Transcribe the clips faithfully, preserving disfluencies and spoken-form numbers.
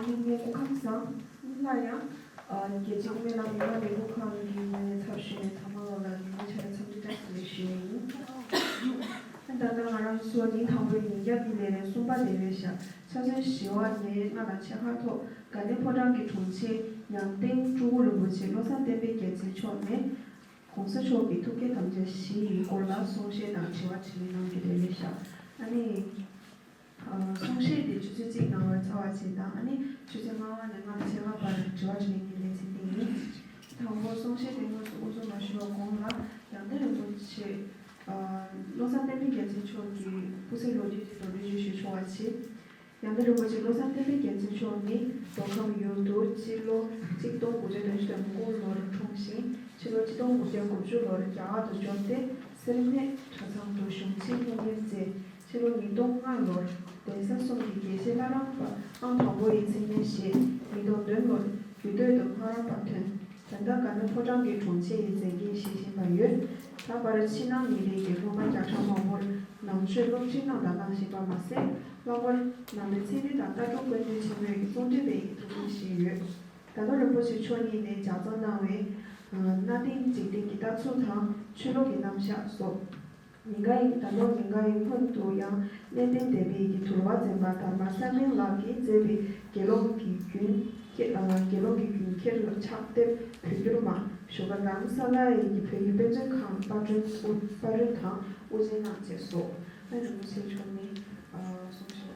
ལྷན་རྒྱས་སྐུ་ཁམས་བཟང་། སླར་ཡང་། ཨ། རྒྱལ་སྤྱིའི་སྨོན་ལམ་མི་མང་ལས་འགུལ་ཁང་གི་ངོས་ནས་ཚབ་ཞུས་ནས་ཚང་མ་ལོ་ལ་ཉིན་མོ་ཆ་རེ་འཚམས་འདྲི་བཀྲ་ཤིས་བདེ་ལེགས་ཞུ་ཡི་ཡིན། ད་ལྟ་ང་རང་ཚོ་ཉིན་དང་པོའི་ཉིན་རྒྱབ་ཀྱི་ལས་རིམ་གསུམ་པ་དེ་རེད་ཤག་ཆ་ཚོད་བཞི་པ་ནས་ལྔ་དང་ཕྱེད་ཀ་ཐོག་དགའ་ལྡན་ཕོ་བྲང་གི་དྲུང་ཆེ་ཡང་སྟེང་སྤྲུལ་སྐུ་རིན་པོ་ཆེ་བློ་བཟང་བསྟན་འཕེལ་རྒྱལ་མཚན་མཆོག་ནས། ༸གོང་ས་མཆོག་གི་ཐུགས་བསྐྱེད་དམ་བཅའ་བཞི་ཡི་སྐོར་ལ་གསུང་བཤད་དང་དྲི་བ་དྲིས་ལན་གནང་རྒྱུ་དེ་རེད་ཤག་ཨ་ནི། ཨ། གསུང་བཤད་དེ་ཆུ་ཚོད་གཅིག་ནང་ལ་ཚར་བ་བྱས་དང་། ཨ་ནི་ཆུ་ཚོད་ལྔ་པ་ནས་ལྔ་དང་ཕྱེད་ཀ་བར་དྲི་བ་དྲིས་ལན་གྱི་ལེ་ཚན་དེ་ཡིན། དང་པོ་གསུང་བཤད་དེ་དངོས་སུ་དབུ་འཛུགས་མ་ཞུ་བའི་གོང་ལ་ཡང་སྟེང་རིན་པོ་ཆེ། ཨ། བློ་བཟང་བསྟན་འཕེལ་རྒྱལ་མཚན་མཆོག་གི་སྐུ་ཚེ་ལོ་རྒྱུས་དེ་མདོར་བསྡུས་ཤིག་ཞུ་ཆོག་པ་བྱེད། ཡང་སྟེང་རིན་པོ་ཆེ་བློ་བཟང་བསྟན་འཕེལ་རྒྱལ་མཚན་མཆོག་ནི་མདོ་ཁམས་ཡུལ་དུ་སྤྱི་ལོ་གཅིག་སྟོང་དགུ་བརྒྱ་བདུན་ཅུ་དོན་དགུ་ལོར་འཁྲུངས་ཤིང་། ཕྱི་ལོ་གཅིག་སྟོང་དགུ་བརྒྱ་དགུ་བཅུ་ལོར་རྒྱ་གར་དུ་འབྱོར་ཏེ་སེར་སྨད་གྲྭ་ཚང་དུ་གཞུང་ཆེན་སློབ་གཉེར་མཛད། ཕྱི་ལོ་ཉིས་སྟོང་ལྔ་ལོར་གདན་ས་གསུམ་གྱི་དགེ་བཤེས་ལྷ་རམས་པ་ཨང་དང་པོ་ཡི་མཚན་སྙན་བཞེས། ཉིས་སྟོང་བདུན་ལོར་རྒྱུད་སྟོད་དུ་ལྷ་རམས་པར་ཐོན། ད་ལྟ་དགའ་ལྡན་ཕོ་བྲང་གི་དྲུང་ཆེ་ཡི་མཛད་འགན་བཞེས་བཞིན་པ་ཡོད། ད་བར་ཕྱི་ནང་གཉིས་སྡེ་གི་སློབ་མ་བརྒྱ་ཕྲག་མང་པོར་ནང་ཆོས་སློབ་ཁྲིད་གནང་དང་གནང་བཞིན་པ་མ་ཟད། ལྷག་པར་ནང་པའི་ཚན་རིག་དང་ལྟ་གྲུབ་དཔལ་འབྱོར་ཆེན་མོའི་གཙོ་འདྲེན་པའི་ཐུགས་འགན་བཞེས་ཡོད། ད་དུང་རིན་པོ་ཆེ་མཆོག་ཉིད་ནས་ལྗགས་རྩོམ་གནང་བའི་གནའ་དེང་འཇིག་རྟེན་གྱི་ལྟ་ཚུལ་དང་ཆོས་ལུགས་ཀྱི་རྣམ་གཞག་སོགས། ཉིན་འགའ་ཡི་ད་དུང་ཉིན་འགའ་ཡི་སྔོན་དུ་ཡང་གནས་བརྟན་སྡེ་པའི་གི་དུར་བ་འཛིན་པ་དར་མ་གསལ་སྨན་ལགས་ཀྱིས་མཛད་པའི་དགེ་སློང་གི་རྒྱུན་ཁྱེར། ཨ། དགེ་སློང་གི་རྒྱུན་ཁྱེར་ཕྱག་དེབ་བོད་འགྱུར་མ། བཞུགས་སྒར་རྡ་རམ་ས་ལ་ཡི་གི་བོད་ཀྱི་དཔེ་མཛོད་ཁང་པར་སྐྲུན་དཔར་སྐྲུན་དང་དབུ་འབྱེད་གནང་བཅས་སོ། ཨ། རིན་པོ་ཆེ་མཆོག་ནས། ཨ། གསུང་བཤད།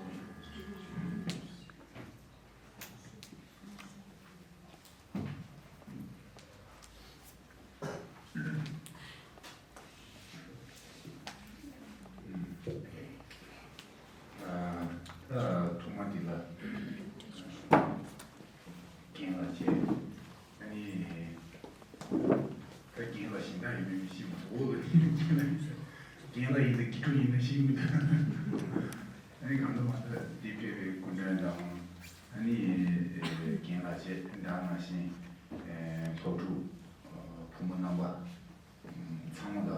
ཨ། ད་ཐོག་མ་དེ་ལ་རྒན་ལགས་བྱས། ཨ་ནི་ད་རྒན་ལགས་གཞན་དག་ཡིན་མིན་ཤེས་མ་ཐུབ། འོ་ལ་རྒན་ལགས་ཡིན་ན་དགེ་ཕྲུག་ཡིན་ན་ཤེས་མི་ཐུབ། ཨ་ནི་གང་ལྟར་མ་ད་འདི་ཕེབས་པའི་སྐུ་མགྲོན་དང་། ཨ་ནི་རྒན་ལགས་བྱས། ད་ནང་བཞིན་སློབ་ཕྲུག་ཕོ་མོ་རྣམ་པ་ཚང་མ་ལ་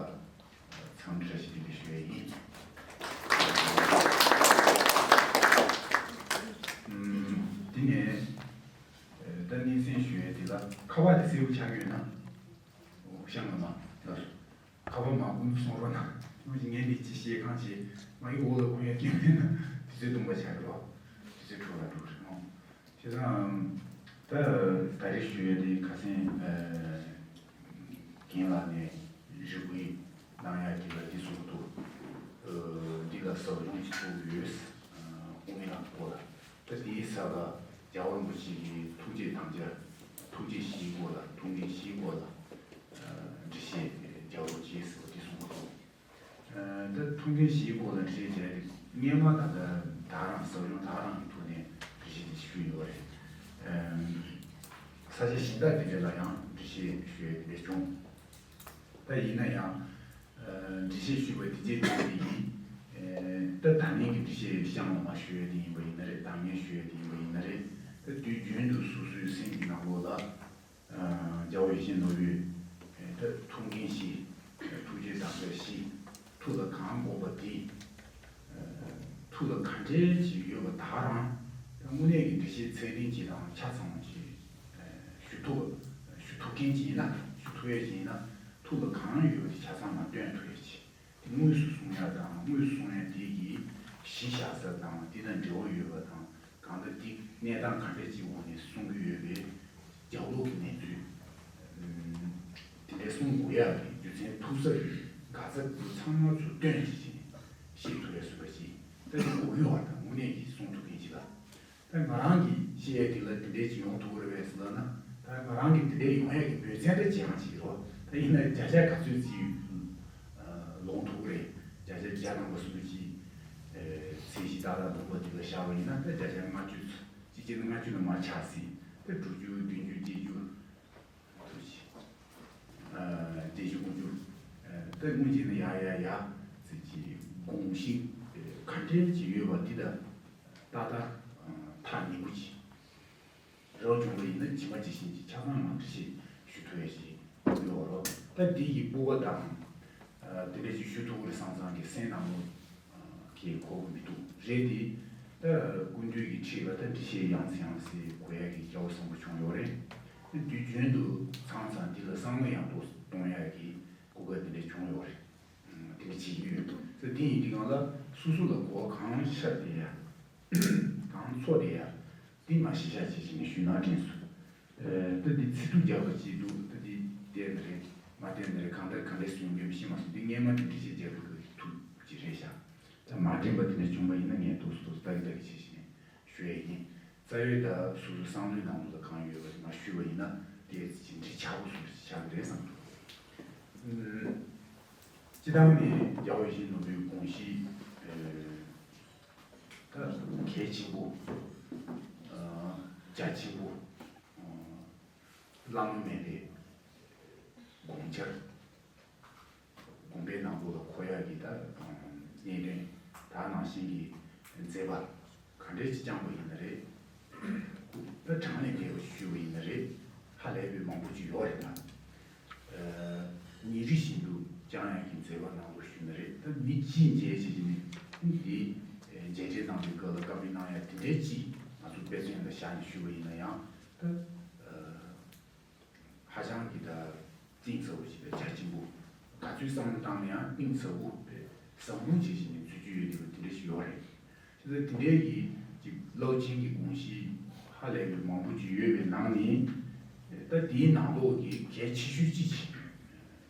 འཚམས་འདྲི་བཀྲ་ཤིས་བདེ་ལེགས་ཞུ་ཡ་ཡིན། དེ་ནས་ད་སྙན་སེང་ཞུ་ཡ་དེ་ལ་ཁ་པར་དེ་གསལ་པོ་ཆགས་ཡོད་ན། ཤང་ལ་མ་ལ་ཁ་པར་མ་བསྐུར་གསུང་རོགས་གནང་། ངས་འདི་ཅི་བཤད་གང་བྱེད་མ་ཡི་འོག་ལ་ཁོང་ཡ་སྐྱེ་མེད་ན་དུས་ཚོད་སྟོང་པ་ཆགས་རེད་བ། དུས་ཚོད་འཕྲོ་བརླག་འགྲོ་གི་རེད་མོ། བྱས་ཙང་ད་ད་རེས་ཞུ་ཡ་དེ་ཁ་སང་རྒན་ལགས་ནས་རེ་སྐུལ་གནང་ཡ་དེ་ལ་འདི་གསུངས་འདུག་འདི་ལ་ཟབ་སྦྱོང་ཅིག་ཐུག་ཡོད། དབུ་མའི་ལམ་སྐོར་ལ། ད་དེའི་ས་ལ་རྒྱལ་བ་རིན་པོ་ཆེ་གི་ཐུགས་བསྐྱེད་དམ་བཅའ། ཐུགས་བསྐྱེད་བཞིའི་སྐོར་ལ། ཐུགས་འགན་བཞིའི་སྐོར་ལ་འགྲེལ་བཤད་རྒྱག་རོགས་གྱིས་ཟེར་བ་དེ་གསུངས་པ་དང་། ད་ཐུགས་འགན་བཞིའི་སྐོར་ལ་འགྲེལ་བཤད་རྒྱག་ཡ་དེ་སྔོན་མ་ད་ལྟ་ད་རང་ཟབ་སྦྱོང་ད་རང་གི་ཐོག་ནས་འགྲེལ་བཤད་དེ་ཞུས་ཡོད་རེད། ས་ཆ་གཞན་དག་དེ་འདྲ་ལ་ཡང་འགྲེལ་བཤད་ཞུ་ཡ་དེ་འདྲ་བྱུང་། ད་ཡིན་ན་ཡང་། འགྲེལ་བཤད་ཞུས་པ་དེ་རྗེས་དེ་ཡིན། ད་ད་ནས་ཀྱི་འགྲེལ་བཤད་བཤམས་ལ་མ་ཞུ་ཡ་དེ་ཡིན་པ་ཡིན་ན་རེད། བདག་ཉིད་ཞུ་ཡ་དེ་ཡིན་པ་ཡིན་ན་རེད། ད་དུས་རྒྱུན་དུ་སོ་སོའི་སེམས་ཀྱི་ནང་ལོགས་ལ། རྒྱལ་བ་ཡིད་བཞིན་ནོར་བུའི་ད་ཐུགས་འགན་བཞི། ཐུགས་རྗེ་དམ་བཅའ་བཞི། ཐུགས་ལ་གང་དགོངས་པ་དེ། ཐུགས་ལ་གང་འདྲ་ཅིག་ཡོད་པ་དག་རང་། ད་དངོས་གནས་ཀྱི་འགྲེལ་བཤད་ཚད་ལྡན་ཅིག་དང་ཆ་ཚང་བ་ཅིག་ཞུ་ཐུབ། ཞུ་ཐུབ་མཁན་ཅིག་ཡིན་ན། ཞུ་ཐུབ་ཡ་ཅིག་ཡིན་ན། ཐུགས་ལ་གང་ཡོད་པ་དེ་ཆ་ཚང་མ་སྟོན་ཐུབ་ཡ་ཅིག་དེ་དངོས་སུ་གསུང་ཡ་དང་། དངོས་སུ་གསུང་ཡ་དེ་གི་གཞི་བཞག་ས་དང་། དེ་དང་འབྲེལ་བ་ཡོད་པ་དང་། གང་ལྟར་དེ་གནས་སྟངས་ག་འདྲ་ཅིག་འོག་ནས་གསུང་གི་ཡོད་པའི་རྒྱབ་ལོགས་ཀྱི་གནས་ཚུལ། དེ་འདྲའི་གསུང་དགོས་ཡག་གི་རྒྱུ་མཚན་ཐུག་ས་གི་དགག་ས་དེ་ཚང་མ་ཚུར་བཏོན་བྱས་ནས་བཤད་ཐུབ་ཡ་བཟོས་པ་ཅིག་ད་དེ་དགོས་ཀྱི་ཡོད་པ་དང་། དངོས་གནས་ཀྱི་གསུང་ཐུབ་མཁན་ཅིག་ལ། ད་ང་རང་གིས་བཤད་ཡ་དེ་ལ་དེ་འདྲའི་ཅིག་ཡོང་ཐུབ་ཀྱི་རེད་པས་ཟེར་ལབ་ན། ད་ང་རང་གིས་དེ་འདྲའི་ཡོང་ཡ་གི་མོས་མཐུན་ད་བྱེད་ཡང་བྱེད་ཀྱི་རེད་བ། ད་ཡིན་ན་བརྒྱ་ཆ་ག་ཚོད་ཅིག་ལོངས་ཐུབ་ཀྱི་རེད། བརྒྱ་ཆ་བརྒྱ་ཐམ་པ་སུམ་ཅུ་ཅིག་ཚད་གཞི་ཏག་ཏག་ལོངས་པ་དེ་ལ་བཞག་པ་ཡིན་ན། ད་བརྒྱ་ཆ་ལྔ་བཅུ་ཙམ། ཅིག་བྱས་ན་ལྔ་བཅུ་ལ་མར་ཆག་ཟིན། ད་དྲུག་ཅུ། བདུན་ཅུ། བརྒྱད་ཅུ། ཐུགས་རྗེ་ཆེ། ཨ། བརྒྱད་ཅུ་དགུ་ཅུ། ཨ། ད་སྔོན་ཆད་ནས་ཡར་ཡར་ཡར་ཟེར་གྱི་དགོངས་གཞི་ག་འདྲ་ཅིག་ཡོད་པ་འདི་ད་ཏག་ཏག་ཨ། ཐག་ཉེ་པོ་ཅིག་རོ་བྱུང་བ་ཡིན་ན། ཇི་མ་ཇི་བཞིན་གྱི་ཆ་ཚང་མ་འགྲེལ་བཤད་ཞུ་ཐུབ་ཡ་ཞིག་ཡོད་རོ། ད་འདི་ཡི་སྤོབས་པ་དང་། ཨ། དེ་འདྲ་ཅིག་ཞུ་ཐུབ་ཀྱི་རེད་བསམ་བསམ་གྱི་སེམས་ནང་ལོགས་ཀྱི་གོ་གི་མི་འདུག་རེད་དེ། ད་སྐུ་མདུན་གྱིས་ཁྲིད་པ་ད་འགྲེལ་བཤད་ཡང་སེ་ཡང་སེ་གོ་ཡག་གི་སྐལ་བ་བཟང་པོ་བྱུང་ཡོད་རེད། དུས་རྒྱུན་དུ་ཚང་ཚང་འདི་ལ་བསམ་བློ་ཡང་གཏོང་ཡག་གི་གོ་སྐབས་དེ་འདྲ་བྱུང་ཡོད་རེད། དེ་འདྲ་བྱེད་ཀྱི་ཡོད། ད་དེ་ཡིན་དུས་སྒང་ལ་སོ་སོ་ལ་གོ་བ་གང་ཤར་བསྡད་ཡ། གང་ཚོར་བསྡད་ཡ། དེ་མ་གཞི་བཞག་བྱས་བྱས་ནས་ཞུས་ན་དྲན་སོང་། ད་འདི་ཚིག་ཐུ་རྒྱག་པ་ཅིག་འདུག་ད་འདི་བསྟན་པ་རེད་མ་བསྟན་པ་རེད། གང་ལྟར་ག་འདྲས་སུ་ཡོང་གི་མི་ཤེས་མ་སོང་། འདི་སྔས་མ་དེ་འདྲ་ཞིག་རྒྱག་དགོས་ཀྱི་ཐུག་ཅིག་རེད་ཤག་ད་མ་དྲན་པ་དེ་འདྲ་བྱུང་བ་ཡིན་ན་ངས་ཏོག་ཙམ་ཏོག་ཙམ་ལྟ་གི་ལྟ་གི་བྱས་བྱས་ནས་ཞུ་ཡས་ཡིན། རྩ་བའི་ད་སོ་སོའི་བསམ་བློའི་ནང་ལོགས་ལ་གང་ཡོད་པ་དེ་མ་ཞུས་པ་ཡིན་ན་དེ་ཅི་འདྲའི་ཆག་སྒོ་སོ་སོ་ཆགས་ཀྱི་རེད་བསམ་འདུག་སྤྱི་བཏང་ནས་རྒྱལ་བ་ཡིད་བཞིན་ནོར་བུའི་དགོངས་གཞི་ད་གལ་ཆེན་པོ། རྒྱ་ཆེན་པོ། བླ་ན་མེད་པའི་དགོངས་འཆར། དགོངས་པའི་ནང་ལོགས་ལ་འཁོད་ཡག་གི་ད་གནད་དོན་ད་ནང་བཞིན་གྱི་མཛད་པ་ག་འདྲས་ཅིག་བསྐྱངས་པ་ཡིན་ན་རེད། ད་གྲངས་ལས་འདས་པ་ཞུས་པ་ཡིན་ན་རེད། ཧ་ལས་པའི་མང་པོ་ཅིག་ཡོད་རེད་ད། ཉིན་རེ་བཞིན་དུ་བསྐྱང་ཡག་གི་མཛད་པ་ནང་ལོགས་ཞུས་ན་རེད། ད་མི་གཅིག་མཇལ་བྱས་ཀྱི་ནི་འདི་མཇལ་འཕྲད་གནང་བའི་སྐབས་ལ་བཀའ་མོལ་གནང་ཡག་དེ་འདྲའི་ཅིག་ང་ཚོ་དཔེ་མཚོན་ལ་བཞག་ནས་ཞུས་པ་ཡིན་ན་ཡང་ད། ཧ་ཅང་གི་ད་གཏིང་ཟབ་པོ་ཞིག་རེད། རྒྱ་ཆེན་པོ། ག་ཚོད་བསམ་བློ་བཏང་ན་ཡང་གཏིང་ཟབ་པོ་རེད། བཟང་པོ་བྱེད་བཞིན་ནས་འཛུལ་རྒྱུ་ཡོད་དེ་དེ་འདྲ་ཞིག་ཡོད་རེད། བྱས་ཙང་དེ་འདྲའི་གི་ཅིག་རླབས་ཆེན་གྱི་དགོངས་གཞི་ཧ་ལས་པའི་མང་པོ་ཅིག་ཡོད་པའི་ནང་ནས་ད་དེའི་ནང་ལོགས་ཀྱི་གལ་ཆེ་ཤོས་གཅིག་ཅིག་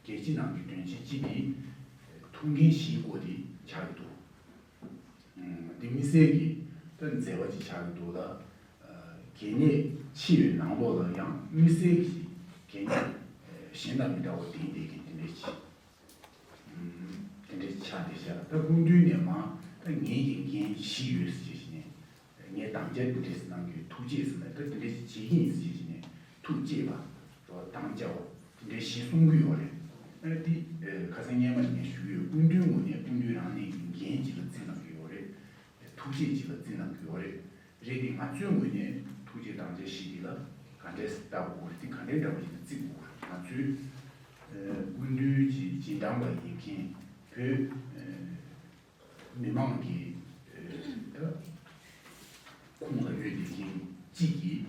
རྒྱལ་སྤྱི་ནང་གི་དོན་ཆེན་གཅིག་ནི་ཐུགས་འགན་བཞེས་དགོས་དེ་ཆགས་ཀྱི་འདུག་འདི་དམིགས་བསལ་གྱི་ད་མཛད་པ་ཅིག་ཆགས་ཀྱི་འདུག་ལ། གལ་གནད་ཆེ་བའི་ནང་ལོགས་ལ་ཡང་དམིགས་བསལ་གྱི་གལ་གནད་གཞན་དང་མི་འདྲ་བ་ལྡན་བསྡད་མཁན་དེ་འདྲས་ཅིག་དེ་འདྲས་ཆགས་བསྡད་ཤག་ད་སྐུ་མདུན་ནས་མ་ད་ངེད་ཀྱི་འགན་བཞེས་ཡོད་ཟེར་བྱས་ནས། ངས་དམ་བཅའ་འདི་འདྲས་གནང་རྒྱུའི་ཐུགས་བསྐྱེད་ཟེར་ན་ད་འདི་འདྲས་ཞིག་བྱེད་ཀྱི་ཡིན་ཟེར་བྱས་ནས་ཐུགས་བསྐྱེད་པ། རོ་དམ་བཅའ་བ་འདི་འདྲས་ཞིག་གསུང་གི་ཡོད་རེད། ཨ་ནི་འདི་ཁ་སང་སྔས་མ་ནས་ངས་ཞུ་གི་ཡོད། སྐུ་མདུན་ངོས་ནས་སྐུ་མདུན་རང་ཉིད་ཀྱི་འགན་ཅིག་ལ་བརྩི་གནང་གི་ཡོད་རེད། ཐུགས་བསྐྱེད་ཅིག་ལ་བརྩི་གནང་གི་ཡོད་རེད། རེད་དེ་ང་ཚོའི་ངོས་ནས་ཐུགས་བསྐྱེད་དམ་བཅའ་བཞི་འདི་ལ་ག་འདྲས་ལྟ་དགོས་རེད། དེ་ག་འདྲས་འདྲ་བོ་ཞིག་ལ་བརྩི་དགོས་རེད། ང་ཚོའི་སྐུ་མདུན་གྱི་རྗེས་འབྲང་པ་ཡིན་མཁན་བོད། མི་མང་གི་ད་ཁོང་ལ་ཡོད་བསྡད་མཁན་གཅིག་གིས་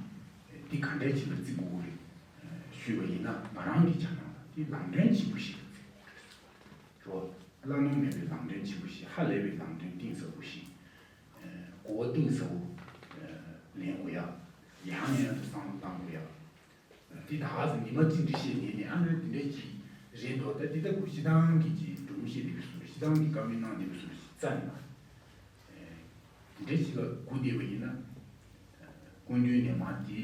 འདི་ག་འདྲའི་ཅིག་ལ་བརྩི་དགོས་རེད་ཞུས་པ་ཡིན་ན། ང་རང་གི་ཆ་ནང་ལ་འདི་ལམ་སྟོན་ཆེན་པོ་ཞིག་ལ་བརྩི་དགོས་རེད། བླ་ན་མེད་པའི་ལམ་སྟོན་ཆེན་པོ་ཞིག་ཧ་ལས་པའི་ལམ་སྟོན་གཏིང་ཟབ་པོ་ཞིག་གོ་བ་གཏིང་ཟབ་པོ་ལེན་དགོས་ཡ། ཡང་ནས་ཡང་དུ་བསམ་བློ་བཏང་དགོས་ཡ། འདི་ད་ག་ཟེ་ཉི་མ་གཅིག་འདྲི་བཤད་ཉན་ནས་ཨ་ནི་འདི་འདྲས་ཅིག་རེད་འདུག་ད་འདི་ལྟ་བུ་སྤྱི་བཏང་གི་ཅིག་སྒྲུང་བཤད་འདི་བཟོ་རེད། སྤྱི་བཏང་གི་བཀའ་མོལ་གནང་འདི་བཟོ་རེད་ཅིག་རྩ་ནས་མ་རེད། འདི་འདྲས་ཅིག་ལ་སྒུག་བསྡད་པ་ཡིན་ན། སྐུ་མདུན་ནས་མ་འདི་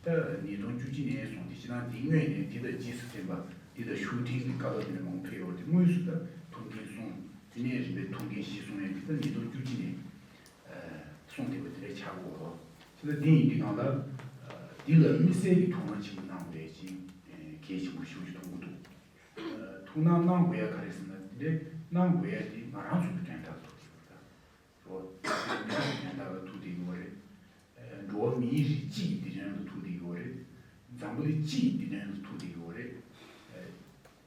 ད་ཉིས་སྟོང་བཅུ་གཅིག་ནས་བཟུང་སྟེ་སྤྱི་བཏང་འདི་སྔོན་ནས་འདི་དང་རྗེས་སུ་འཛིན་པ་འདི་དང་ཤུགས་ཕྲན་གྱི་བཀའ་སློབ་འདི་ནས་མང་པོ་ཕེབས་ཡོད་རེད། དེ་དངོས་སུ་ད་ཐུགས་འགན་གསུངས། དེ་ནས་རིམ་པས་ཐུགས་འགན་བཞེས་གསུངས་ཡོད་འདི་ད་ཉིས་སྟོང་བཅུ་གཅིག་ནས། གསུངས་བསྡད་པ་དེ་འདྲ་ཆགས་ཀྱི་ཡོད་རེད། ད་དེ་ཡིན་དུས་སྒང་ལ། འདི་ལ་དམིགས་བསལ་གྱི་ཐུགས་སྣང་ཆེན་པོ་གནང་དགོས་ཡ་ཅིག་གལ་ཆེན་པོ་ཞེ་པོ་ཅིག་མཐོང་གི་འདུག་ཐུགས་སྣང་གནང་དགོས་ཡ་ག་རེ་ཟེར་ན་དེ་འདྲའི་གནང་དགོས་ཡ་དེ་ང་རང་ཚོ་གི་དོན་དག་ཐུག་གི་ཡོད་རེད་ད། རོ། མི་རིགས་དོན་དག་ལ་ཐུག་བསྡད་ཀྱི་ཡོད་རེད། འགྲོ་བ་མིའི་རིགས་སྤྱི་ཡི་བདེ་དོན་ལ་ཐུག་བསྡད་ཀྱི་ཡོད་རེད། འཛམ་བུ་གླིང་སྤྱི་ཡི་བདེ་དོན་ལ་ཐུག་བསྡད་ཀྱི་ཡོད་རེད།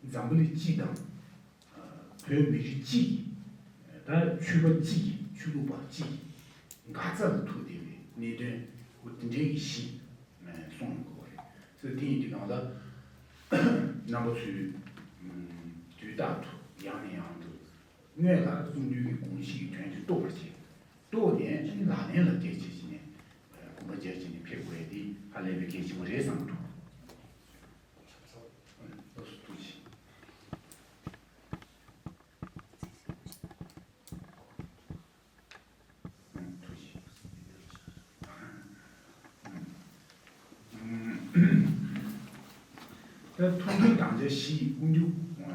འཛམ་བུ་གླིང་སྤྱི་དང་། བོད་མི་རིགས་གཅིག་གིས་ད་ཆོས་པ་གཅིག་གིས་ཆོས་ལུགས་པ་གཅིག་གིས་འགག་རྩ་ལ་ཐུག་བསྡད་པའི་གནད་དོན་འོ་དེ་འདྲའི་གི་གཞི་གསུངས་ཡོང་གི་རེད། ཟེར་དེ་ཡིན་དུས་སྒང་ལ་རྣམ་པ་ཚོས་དུས་རྟག་ཏུ་ཡང་ནས་ཡང་དུ་སྔོན་ལ་གསུང་རྒྱུན་གྱི་དགོངས་གཞི་གི་དོན་དེ་རྟོགས་པར་བྱེད། རྟོགས་ནས་ལག་ལེན་ལ་བཀལ་བྱེད་ཀྱི་ནས་གོམ་པ་རྒྱག་བྱེད་ནས་ཕེབས་དགོས་ཡ་དེ་ཧ་ལས་པའི་གལ་ཆེན་པོ་རེད་བསམ་འདུག་ལགས་སོ། ཐུགས་རྗེ་ཆེ། ཐུགས་རྗེ་ཆེ། ད་ཐུགས་འདུན་དམ་བཅའ་བཞི་ཀུན་འདུས་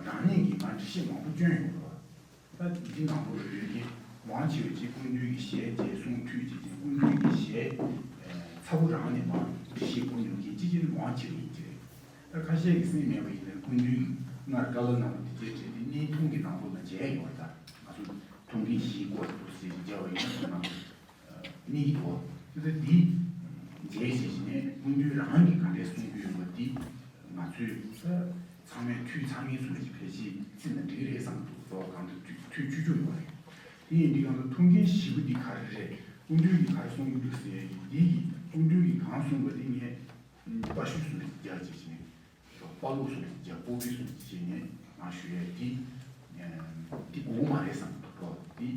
རང་ཉིད་ཀྱིས་མ་འགྲེལ་བཤད་མང་པོ་བསྐྱོན་ཡོད་རེད་བ། ད་འདི་ནང་ལོགས་ལ་ཡོད་མཁན་མང་ཆེ་བ་ཅིག་ཀུན་འདུས་ཀྱི་ཞལ་མཇལ་གསུང་ཐོས་བྱེད་ཀྱིན་ཀུན་འདུས་ཀྱི་ཞལ་ཚ་པོ་རང་ནས་མར་འགྲེལ་བཤད་སྐོར་ཡོད་མཁན་ཅི་ཅི་ནས་མང་ཆེ་བ་ཡིན་གྱི་རེད། ད་ཁ་ཤས་ཀྱིས་སེམས་མེད་པ་ཡིན་ན་ཀུན་འདུས་སྔར་བཀའ་སློབ་གནང་བ་དེ་བཅས་བྲིས་ཏེ་བརྙན་ཐུང་གི་ནང་ལོགས་ལ་མཇལ་ཡོད་རེད། ད་ང་ཚོ་ཐུགས་འགན་བཞིའི་སྐོར་དུ་ཟེར་མཇལ་བ་ཡིན་ན་ཁོ་ན་གནས་ཀྱི་འདུག་བ། ད་འདི་མཇལ་བྱས་ནས་ཀུན་འདུས་རང་གིས་ག་འདྲས་གསུང་གི་ཡོད་པ་འདི་ང་ཚོས་ད་ཚང་མས་འཐུས་ཚང་མིན་སུ་ཞིག་ཕལ་ཆེར་བརྩིས་ན་འགྲིག་རེད་བསམ་འདུག་རོགས་གང་དུ་འཐུས་འཐུས་ཆུ་ཆུ་ཡོད་རེད། དེ་ཡིན་དུས་སྒང་ལ་ཐུགས་འགན་ཞེ་པོ་འདི་ག་རེ་རེད། སྐུ་མདུན་གྱིས་ག་རེ་གསུང་གི་འདུག་ཟེར་ཡ་གི་འདི་གི་སྐུ་མདུན་གྱིས་གང་གསུངས་པ་དེ་ངས་དཔའ་ཤོད་སུ་རེ་རྒྱག་ཅིག་བྱས་ནས་དཔའ་ལུག་སུ་རེ་རྒྱག་ཀོ་བི་སུ་རེ་བྱས་ནས་ང་ཞུ་ཡ་འདི་འདི་དགོས་མ་རེད་བསམ་འདུག་གོ་འདི་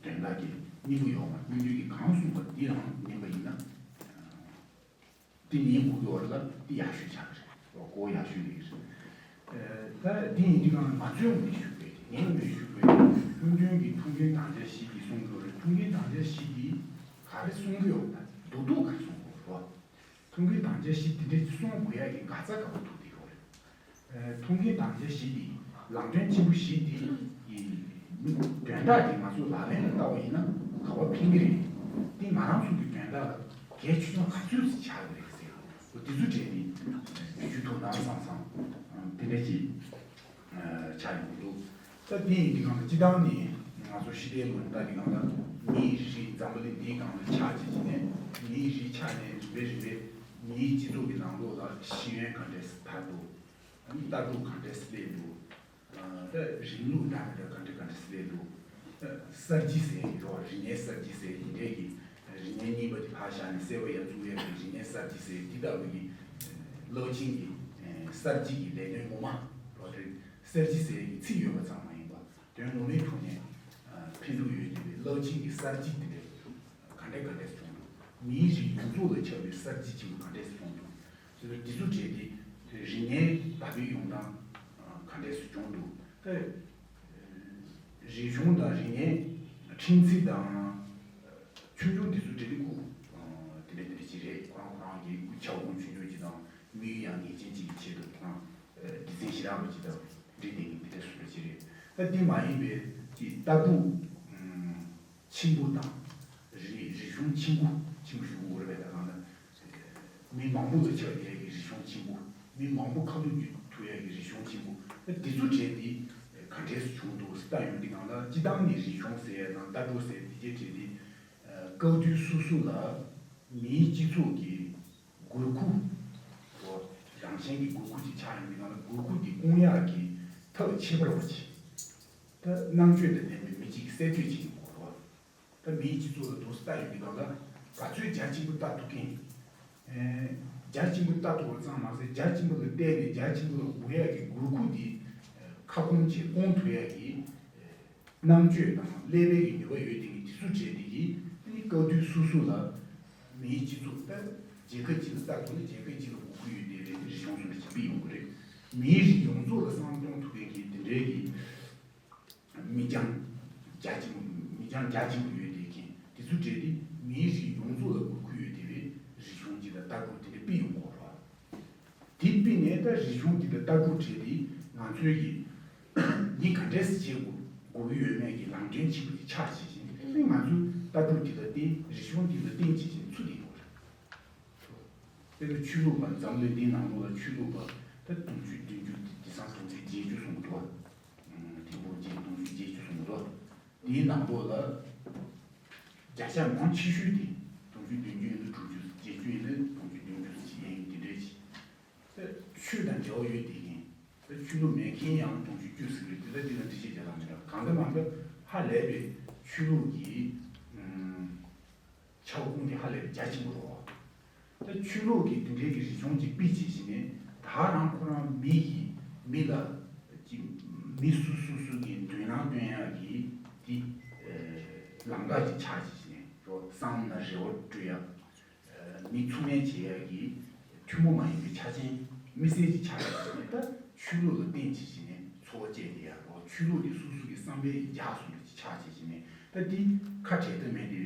དོན་དག་གི་སྙིང་པོ་ཡོད་མ། སྐུ་མདུན་གྱིས་གང་གསུངས་པ་འདི་རང་ཉན་པ་ཡིན་ན། འདི་ཉན་དགོས་ཀྱི་ཡོད་རེད་ལ་འདི་ཡག་ཤོས་ཆགས་ཀྱི་རེད། གོ་ཡག་ཤོས་ཡིན་གྱི་རེད། ད་འདི་ཡིན་དུས་གང་ང་ཚོས་ངོས་ནས་ཞུ་དགོས་ཀྱི་ངས་ངོས་ནས་ཞུ་དགོས་ཀྱི་སྐུ་མདུན་གྱི་ཐུགས་འགན་དམ་བཅའ་བཞི་འདི་གསུང་གི་ཡོད་རེད། ཐུགས་འགན་དམ་བཅའ་བཞི་འདི་ག་རེ་གསུང་གི་ཡོད་ད་རྡོག་རྡོག་ག་རེ་གསུང་དགོས་རེད། ཐུགས་འགན་དམ་བཅའ་བཞི་འདི་འདྲ་གསུང་དགོས་ཡག་གི་འགག་རྩ་ག་པར་ཐུག་བསྡད་ཡོད་རེད། ཐུགས་འགན་དམ་བཅའ་བཞི་འདི་ལམ་སྟོན་ཆེན་པོ་བཞི་འདི་ཡི་དོན་དག་འདི་ང་ཚོ་ལག་ལེན་ལ་བསྟར་བ་ཡིན་ན་ག་པར་ཕན་གྱི་རེད། འདི་ང་རང་ཚོ་གི་དོན་དག་ལ་གལ་ཆེ་ཆུང་ག་ཚོད་ཅིག་ཆགས་ཀྱི་རེད་ཟེར། འོ་དེ་ཚོ་གྲས་འདི་ཞུ་ཐུབ་ན་བསམ་བསམ་དེ་འདྲ་ཅིག་ཆགས་ཡོང་གི་འདུག་ད་དེ་ཡིན་དུས་སྒང་ལ་སྤྱི་བཏང་ནས་ང་ཚོ་ཤེས་ལྡན་མི་ལ་ལྟ་དུས་སྒང་ལ་མིའི་རིགས་འཛམ་བུ་གླིང་འདིའི་སྒང་ལ་ཆགས་བྱས་བྱས་ནས་མིའི་རིགས་ཆགས་ནས་རིམ་པས་རིམ་པས་མིའི་སྤྱི་ཚོགས་ཀྱི་ནང་ལོགས་ལ་ཤེས་ཡོན་ག་འདྲས་སེ་དར་འདུག་ལྟ་གྲུབ་ག་འདྲས་སེ་སླེབས་འདུག་ད་རིང་ལུགས་འདྲ་མི་འདྲ་ག་འདྲ་ག་འདྲ་སེ་སླེབས་འདུག་གསར་བརྗེ་ཟེར་གྱི་རོ། རིག་གནས་གསར་བརྗེ་ཟེར་གྱི་འདྲས་ཀྱི་རིག་གནས་རྙིང་པ་དེ་ཕར་བཞག་ནས་གསར་པ་ཡར་བཙུགས་ཡས་ཀྱི་རིག་གནས་གསར་བརྗེ་ཟེར་འདི་ལྟ་བུ་གི་རླབས་ཆེན་གྱི་གསར་བརྗེ་གི་ལས་དོན་ངོ་མ་རོ། དེ་གསར་བརྗེ་ཟེར་གྱི་ཚིག་ཡོད་པ་ཙམ་མ་ཡིན་པ་དོན་ངོ་མའི་ཐོག་ནས་ཕན་ཐོགས་ཡོད་བསྡད་པའི་རླབས་ཆེན་གྱི་གསར་བརྗེ་དེ་འདྲས་ག་འདྲས་ག་འདྲས་བྱུང་འདུག་མིའི་རིགས་ཡོངས་རྫོགས་ལ་ཁྱབ་པའི་གསར་བརྗེ་ཆེན་པོ་ག་འདྲས་བྱུང་འདུག་དེ་ཚོ་དེ་ཚོ་གྲས་དེ་རིག་གནས་དར་འཕེལ་ཡོང་སྟངས་ག་འདྲས་སུ་བྱུང་འདུག་ད་རིག་གཞུང་དང་རིག་གནས་ཁྲིམས་རྩིས་དང་ཆུང་ཆུང་དེ་ཚོ་གྲས་དེ་ཁུ་དེ་འདྲས་དེ་འདྲས་ཅིག་རེད། ཁོ་རང་ཁོ་རང་གི་ཁྱབ་ཁོངས་ཆུང་ཆུང་ཅིག་དང་དམིགས་ཡུལ་ཡང་ངེས་ཅན་ཅིག་གི་ཆེད་དུ་ཁོ་རང་སྡེ་ཚན་ཞེ་དྲག་པ་ཅིག་དང་འབྲེལ་བསྡད་མཁན་དེ་འདྲས་སུ་རེད་ཅིག་རེད། ད་དེ་མ་ཡིན་པའི་ཅིག་ལྟ་གྲུབ་ཆེན་པོ་དང་། རིག་རིག་གཞུང་ཆེན་པོ་ཆེན་པོ་ཞིག་དགོས་རེད་པས། ད་གང་ལྟར་མི་མང་པོ་ལ་ཁྱབ་ཡས་ཀྱི་རིག་གཞུང་ཆེན་པོ། མི་མང་པོ་ཁ་ཐུག་རྒྱུད་ཐུག་ཡས་ཀྱི་རིག་གཞུང་ཆེན་པོ། ད་འདི་ཚོ་གྲས་འདི་ག་འདྲས་སུ་བྱུང་འདུག་ཟེར་ལྟ་ཡོང་དུས་སྒང་ལ་སྤྱི་བཏང་ནས་རིག་གཞུང་ཟེར་ཡས་དང་ལྟ་གྲུབ་ཟེར་འདི་གའི་གྲས་འདི་སྐབས་དུས་སོ་སོ་ལ་མིའི་སྤྱི་ཚོགས་ཀྱི་དགོས་མཁོ། རང་བཞིན་གྱི་དགོས་མཁོ་ཅིག་ཆགས་ཡོང་དུས་སྒང་ལ་དགོས་མཁོ་འདི་སྐོང་ཡག་གི་ཐབས་ཁྱད་པར་བ་ཅིག་ད་རྣམ་དཔྱོད་དང་ལྡན་པའི་མི་གཅིག་གིས་གསལ་སྟོན་བྱེད་ཀྱི་ཡོད་རེད་བ། ད་མིའི་སྤྱི་ཚོགས་ལ་འདུག་སེ་ལྟ་ཡོང་དུས་སྒང་ལ་ག་ཚོད་རྒྱ་ཆེན་པོ་ལྟ་ཐུབ་མཁན། ཨེ། རྒྱ་ཆེན་པོ་ལྟ་ཐུབ་པ་ཙམ་མ་ཟད་རྒྱ་ཆེན་པོ་ལ་བལྟས་ནས་རྒྱ་ཆེན་པོ་ལ་དགོས་ཡག་གི་དགོས་མཁོ་འདི་ཁ་སྐོང་བྱས་སྐོང་ཐུབ་ཡག་གི་རྣམ་དཔྱོད་དང་ཀླད་པའི་གི་ནུས་པ་ཡོད་དེ་གི་དེ་ཚོ་བྲལ་དེ་གི་ཨ་ནི་སྐབས་དུས་སོ་སོ་ལ་མིའི་སྤྱི་ཚོགས་ད་རྒྱལ་ཁབ་གཅིག་ལ་ལྟ་ཐུབ་ན་རྒྱལ་ཁབ་གཅིག་ལ་དགོས་མཁོ་ཡོད་དེ་རེད། རིག་གཞུང་སོ་སོ་ཅིག་སྤེལ་ཡོང་གི་རེད། མིའི་རིགས་ཡོངས་རྫོགས་ལ་བསམ་བློ་གཏོང་ཐུབ་མཁན་གྱི་དེ་འདྲའི་གི་མིག་རྒྱང་རྒྱ་ཆེན་པོ་མིག་རྒྱང་རྒྱ་ཆེན་པོ་ཡོད་དེ་མཁན་དེ་ཚོ་གྲས་དེ་མིའི་རིགས་ཡོངས་རྫོགས་ལ་དགོས་མཁོ་ཡོད་དེ་བའི་རིག་གཞུང་གཅིག་དང་ལྟ་གྲུབ་དེ་འདྲ་སྤེལ་ཡོང་དགོས་རེད། དེ་སྤེལ་ནས་ད་རིག་གཞུང་གཅིག་དང་ལྟ་གྲུབ་གྲས་དེ་ང་ཚོའི་གི་མི་ག་འདྲས་སེ་བྱེད་དགོས་དགོས་ཀྱི་ཡོད་མེད་ཀྱི་ལམ་སྟོན་ཆེན་པོ་ཅིག་ཆགས་བྱེད་བཞིན་ང་ཚོའི་ལྟ་གྲུབ་དེ་ལ་བརྟེན་རིག་གཞུང་དེ་ལ་བརྟེན་བྱེད་བཞིན་ཚུད་དེ་ཡོད་རེད། དཔེར་ན་ཆོས་ལུགས་པ་འཛམ་གླིང་འདིའི་ནང་ལོགས་ལ་ཆོས་ལུགས་པ་ད་དུང་ཕྱུར་བདུན་ཅུ་དེང་སང་དུང་ཕྱུར་བརྒྱད་ཅུ་སོང་འདུག་ཐེངས་པོ་གཅིག་དུང་ཕྱུར་བརྒྱད་ཅུ་སོང་འདུག་དེའི་ནང་ལོགས་ལ་བརྒྱ་ཆ་མང་ཆེ་ཤོས་དེ་དུང་ཕྱུར་བདུན་ཅུ་ཡིན་ན་དྲུག་ཅུ་བརྒྱད་ཅུ་ཡིན་ན་དུང་ཕྱུར་བདུན་ཅུ་ཅིག་ཡིན་དེ་འདྲས་ཅིག་ད་ཆོས་དང་འབྲེལ་བ་ཡོད་དེ་ཡིན། ད་ཆོས་ལུགས་མེད་མཁན་ཡང་དུང་ཕྱུར་བཅུ་ཟིན་རེད། དེ་ལ་དེ་ལ་འགྲེལ་བཤད་རྒྱག་ལ་མི་འདྲ། གང་ལྟར་མང་ལྟར་ཧ་ལས་པའི་ཆོས་ལུགས་ཀྱི་ཁྱབ་ཁོངས་དེ་ཧ་ལས་པའི་རྒྱ་ཆེན་པོ་རེད། ད་ཆོས་ལུགས་ཀྱི་དེ་འབྲེལ་གྱི་རིག་གཞུང་གཅིག་སྤེལ་བྱས་ཤིང་ནས་ད་རང་ཁོ་རང་མི་ཡི་མི་ལ་ཀྱི་མི་སུ་སུ་སུ་གི་མདུན་ལམ་སྟོན་ཡག་གི་དེ་ལམ་ཁ་ཅིག་ཆགས་བྱས་ཤིང་ནས་རོ་བསམ་ན་རེ་བ་སྤྲོད་ཡག་མི་ཚུགས་མེད་བྱེད་ཡག་གི་ཐུན་མོང་མ་ཡིན་པའི་ཆ་རྐྱེན་དམིགས་བསལ་གྱི་ཆ་རྐྱེན་ཞིག་ནི་ད་ཆོས་ལུགས་ལ་བརྟེན་བྱས་ཤིང་ནས་འཚོ་བ་སྐྱེལ་བསྡད་ཡག་རོ། ཆོས་ལུགས་དེ་སོ་སོ་གི་བསམ་པའི་རྒྱགས་སོང་རེ་ཅིག་ཆགས་བྱས་ཤིང་ནས་ད་འདི་ཁ་བྲལ་ཐབས་མེད་དེ་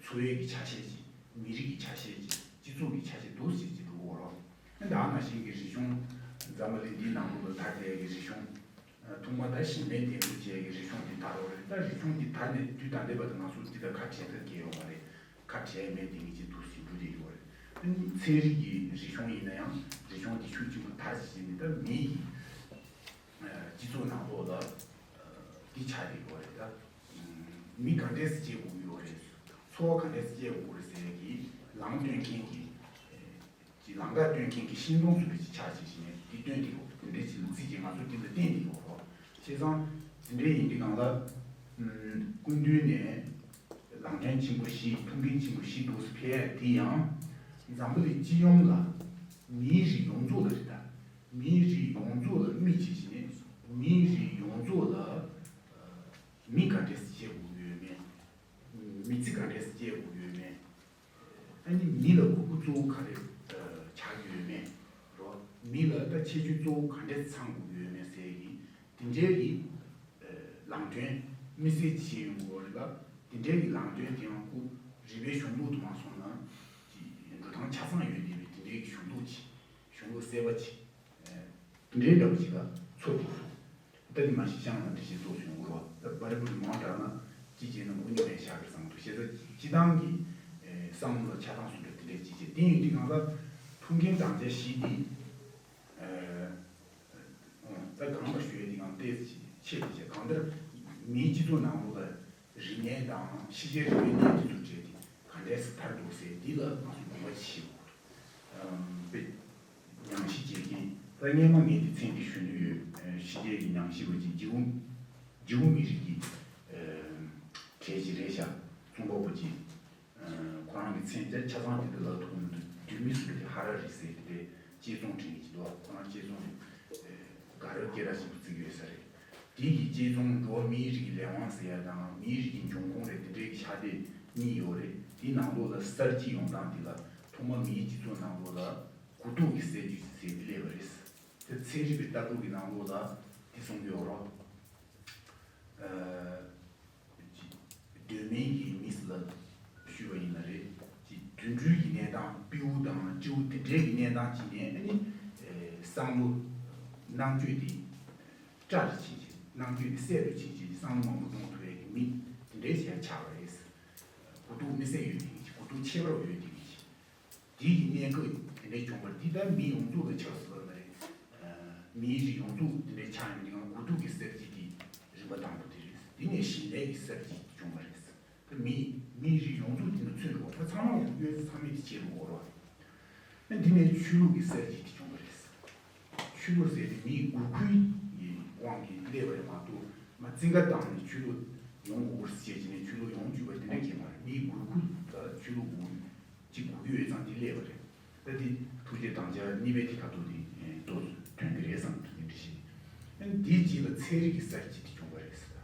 འཚོ་བའི་གི་ཆ་ཤས་ཅིག་མི་རིགས་ཀྱི་ཆ་ཤས་ཅིག་སྤྱི་ཚོགས་ཀྱི་ཆ་ཤས་འདུག་ཟེར་གྱི་འདུག་གོ་རོ། ད་ནང་བཞིན་གྱི་རིག་གཞུང་འཛམ་བུ་གླིང་འདིའི་ནང་ལོགས་ལ་དར་བསྡད་ཡག་གི་རིག་གཞུང་། ཐོག་མ་ད་གཞན་ཕན་བདེ་སྡུག་བཅས་ཀྱི་རིག་གཞུང་འདི་དར་བ་རེད། ད་རིག་གཞུང་འདི་དར་ནས་དུས་ད་ལྟའི་བར་དུ་ང་ཚོ་འདི་དང་ཁ་བྲལ་ཐབས་བཀལ་ཡོད་མ་རེད། ཁ་བྲལ་མེད་དེ་ངེས་ཅན་འདུག་ཟིན་འགྲོ་བསྡད་ཡོད་རེད། ཚན་རིག་གི་རིག་གཞུང་ཡིན་ན་ཡང་རིག་གཞུང་འདི་ཤུགས་ཆེན་པོ་དར་ཕྱིན་ནས་ད་མི་ཡི་སྤྱི་ཚོགས་ནང་ལོགས་ལ་འདི་ཆགས་བསྡད་ཡོད་རེད། ད་མི་ག་འདྲས་སེ་སྐྱེ་དགོས་ཀྱི་ཡོད་རེད། འཚོ་བ་ག་འདྲས་སེ་སྐྱེལ་དགོས་རེད་ཟེར་ཡ་གི་ལམ་སྟོན་མཁན་གྱི་ཀྱི་ལམ་ཁ་སྟོན་མཁན་གྱི་ཤིང་སྡོང་བཟོ་འདྲ་ཅིག་ཆགས་བྱས་ཤིང་ནས་འདི་སྟོན་དེ་ཡོད། དེ་འདྲའི་ཅིག་ལ་རྩིས་ཀྱིས་ང་ཚོ་འདི་ལ་བརྟེན་དེ་ཡོད་རོགས། བྱས་ཙང་དེ་འདྲའི་ཡིན་དུས་སྒང་ལ་ སྐུ་མདུན་ནས་ལམ་སྟོན་ཆེན་པོ་བཞི། ཐུགས་འགན་ཆེན་པོ་བཞི་འདུག་སེ་ཕེབས་ཡ་དེ་ཡང་འཛམ་བུ་གླིང་སྤྱི་ཡོངས་ལ། མིའི་རིགས་ཡོངས་རྫོགས་ལ་རེད་ད། མིའི་རིགས་ཡོངས་རྫོགས་ལ་དམིགས་བྱས་བྱས་ནས། མིའི་རིགས་ཡོངས་རྫོགས་ལ་མི་ག་འདྲས་སེ་སྐྱེ་དགོས་ཡོད་མེད། མི་ཚེ་ག་འདྲས་སེ་སྐྱེལ་དགོས་ཡོད་མེད། ཨ་ནི་མི་ལ་དགོས་མཁོ་གཙོ་བོ་ག་རེ་ཆགས་ཀྱི་ཡོད་མེད་རོ། མི་ལ་ད་ཁྱད་ཆོས་གཙོ་བོ་ག་འདྲས་ཚང་དགོས་ཡོད་མེད་ཟེར་གྱི་དེ་འདྲའི་གི་ལམ་སྟོན་དམིགས་བསལ་ཅིག་བྱས་ཡོང་དགོས་རེད་ལ། དེ་འདྲའི་གི་ལམ་སྟོན་དེའང་ཁོ་རིག་པའི་གཞུང་ལུགས་དུ་མ་སོང་ན་ཅིག་འགྲོ་སྟངས་ཆ་ཚང་ཡོད་བསྡད་པའི་དེ་འདྲའི་གི་གཞུང་ལུགས་ཅིག་གཞུང་ལུགས་གསལ་བ་ཅིག་དེ་འདྲའི་འདྲ་བོ་ཞིག་ལ་ཚོར་འདུག་ད་ནི་མ་གཞི་ཤང་ལ་འགྲེལ་བཤད་ཏོག་ཙམ་ཡོང་གི་རེད་བ། ད་བར་བར་མང་དྲགས་ན་ཅི་བྱས་ན་དངོས་གནས་མེད་ཤག་གི་བསམ་འདུག་བྱས་ཙང་སྤྱི་བཏང་གི་བསམ་བློ་ལ་ཆ་ཚང་སུ་འདྲ་དེ་འདྲའི་ཅི་བྱས་དེ་ཡིན་དུས་གང་ལ་ཐུགས་འགན་དམ་བཅའ་བཞི་དེ་ད་གང་ལ་ཞུ་ཡས་དེ་གང་ལྟས་ཆེད་དུ་བྱས་གང་ལྟར་མིའི་སྤྱི་ཚོགས་ནང་ལོགས་ལ། རིག་གནས་དང་ཕྱི་རྒྱལ་རིག་པའི་གནས་དེ་ཚོ་བྲལ་ཏེ་ག་འདྲས་སེ་ཐར་འདུག་ཟེར་འདི་ལ་ང་ཚོ་དགོངས་པ་བཞེས་དགོས། དཔེ་ཉམས་ཞིབ་བྱེད་མཁན་ད་སྔས་མ་ངས་འདི་མཚན་འདི་ཞུ་འདོད་ཡོད། ཕྱི་རྒྱལ་གྱི་ཉམས་ཞིབ་པ་ཅིག་ཇིའུ་ཇིའུ་མི་རིགས་ཀྱི་གྲས་ཅིག་རེད་ཤག་རྩོམ་པ་པོ་ཅིག་ཁོ་རང་གི་མཚན་ཆ་ཆ་ཚང་དེ་འདྲ་ལབ་ཐུབ་མི་འདུག་བདུད་མི་སུ་རེད། ཧ་ར་རི་ཟེར་དེ་འདྲའི་དཔྱད་རྩོམ་འབྲི་མཁན་ཅིག་འདུག་ཁོ་རང་དཔྱད་རྩོམ་དེ་དགའ་རབ་སྐྱེ་རབ་ཆེན་པོ་བརྩི་གི་ཡོད་ས་རེད། དེ་གི་དཔྱད་རྩོམ་འགྲོ་བ་མིའི་རིགས་ཀྱི་ལས་དབང་ཟེར་ཡ་དང་མིའི་རིགས་ཀྱི་འབྱུང་ཁུངས་རེད། དེ་འདྲའི་གི་ཕྱག་དེབ་གཉིས་ཡོད་རེད། དེའི་ནང་ལོགས་ལ་གསར་བརྗེ་ཡོང་སྟངས་དེ་ལ་ཐོག་མ་མིའི་སྤྱི་ཚོགས་ནང་ལོགས་ལ་གུ་དོག་གི་སྲིད་ཇུས་ཟེར་དེ་སླེབས་པ་རེད། དེ་ཚན་རིག་པའི་ལྟ་གྲུབ་ཀྱི་ནང་ལོགས་ལ་དེ་གསུང་གི་ཡོད་རེད། གདོད་མའི་གི་མིས་ལ་ཞུས་པ་ཡིན་ན་རེད། ཅིག་དུད་འགྲོའི་གི་གནས་སྟངས་སྤྲེའུ་དང་སྤྲེའུ་དེ་འདྲའི་གི་གནས་སྟངས་ཅིག་ནས་ཨ་ནི་བསམ་བློ་རྣམ་དཔྱོད་དེ་བཀྲ་རུ་ཕྱིན་ཅིང་རྣམ་དཔྱོད་དེ་གསལ་རུ་ཕྱིན་ཅིང་བསམ་བློ་མང་པོ་གཏོང་ཐུབ་ཡས་ཀྱི་མི་དེ་འདྲའི་ཞིག་ཆགས་པ་རེད། གུ་དོག་དམིགས་བསལ་ཡོད་དེ་གི་གུ་དོག་ཁྱད་པར་ཡོད་དེ་གི་དེ་ཡི་གནས་སྐབས་དེ་འདྲའི་བྱུང་བར་འདི་ལྟར་མི་ཡོངས་རྫོགས་ལ་ཆགས་སྲིད་པ་མ་རེད། མིའི་རིགས་ཡོངས་རྫོགས་དེ་འདྲའི་ཆགས་ཡོང་དུས་གང་གུ་དོག་གི་གསར་བརྗེ་དེ་རིམ་པ་དང་པོ་དེ་རེད། དེ་ནས་ཞིང་ལས་ཀྱི་གསར་བརྗེ་དེ་བྱུང་བ་རེད། ད་མི་མིའི་རིགས་ཡོངས་རྫོགས་དེ་ནས་ཚུད་འགྲོ་བ་ད་ཚང་མ་ཡང་གཡོལ་ས་ཚང་མས་དེ་བྱེད་རུང་འོར་བ། ཨ་འདི་ནས་ཆོས་ལུགས་ཀྱི་གསར་བརྗེ་དེ་བྱུང་བ་རེད། ཆོས་ལུགས་ཟེར་དེ་མིའི་དགོས་མཁོའི་དབང་གིས་སླེབས་པ་རེད་མ་གཏོགས་མ་རྩིས་འགའ་བཏང་ནས་ཆོས་ལུགས་ཡོང་དགོས་ཟེར་བྱས་ནས་ཆོས་ལུགས་ཡོང་བཅུག་པ་དེ་འདྲ་གང་ཡང་མ་རེད། མིའི་དགོས་མཁོ་ལ་ཆོས་ལུགས་དགོས་ཅིག་དགོས་ཀྱི་ཡོད་ཙང་དེ་སླེབས་པ་རེད། ད་དེ་ཐུགས་རྗེ་དམ་བཅའ་གཉིས་པའི་དེ་ཁ་ཐུག་དེ་ཏོག་ཙམ་དོན་གྱི་རེད་བསམ་ཐུགས་རྗེ་འདྲི་ཞིང་། ཨ་ནི་དེའི་རྗེས་ལ་ཚན་རིག་གི་གསར་བརྗེ་དེ་བྱུང་བ་རེད་ཟེར།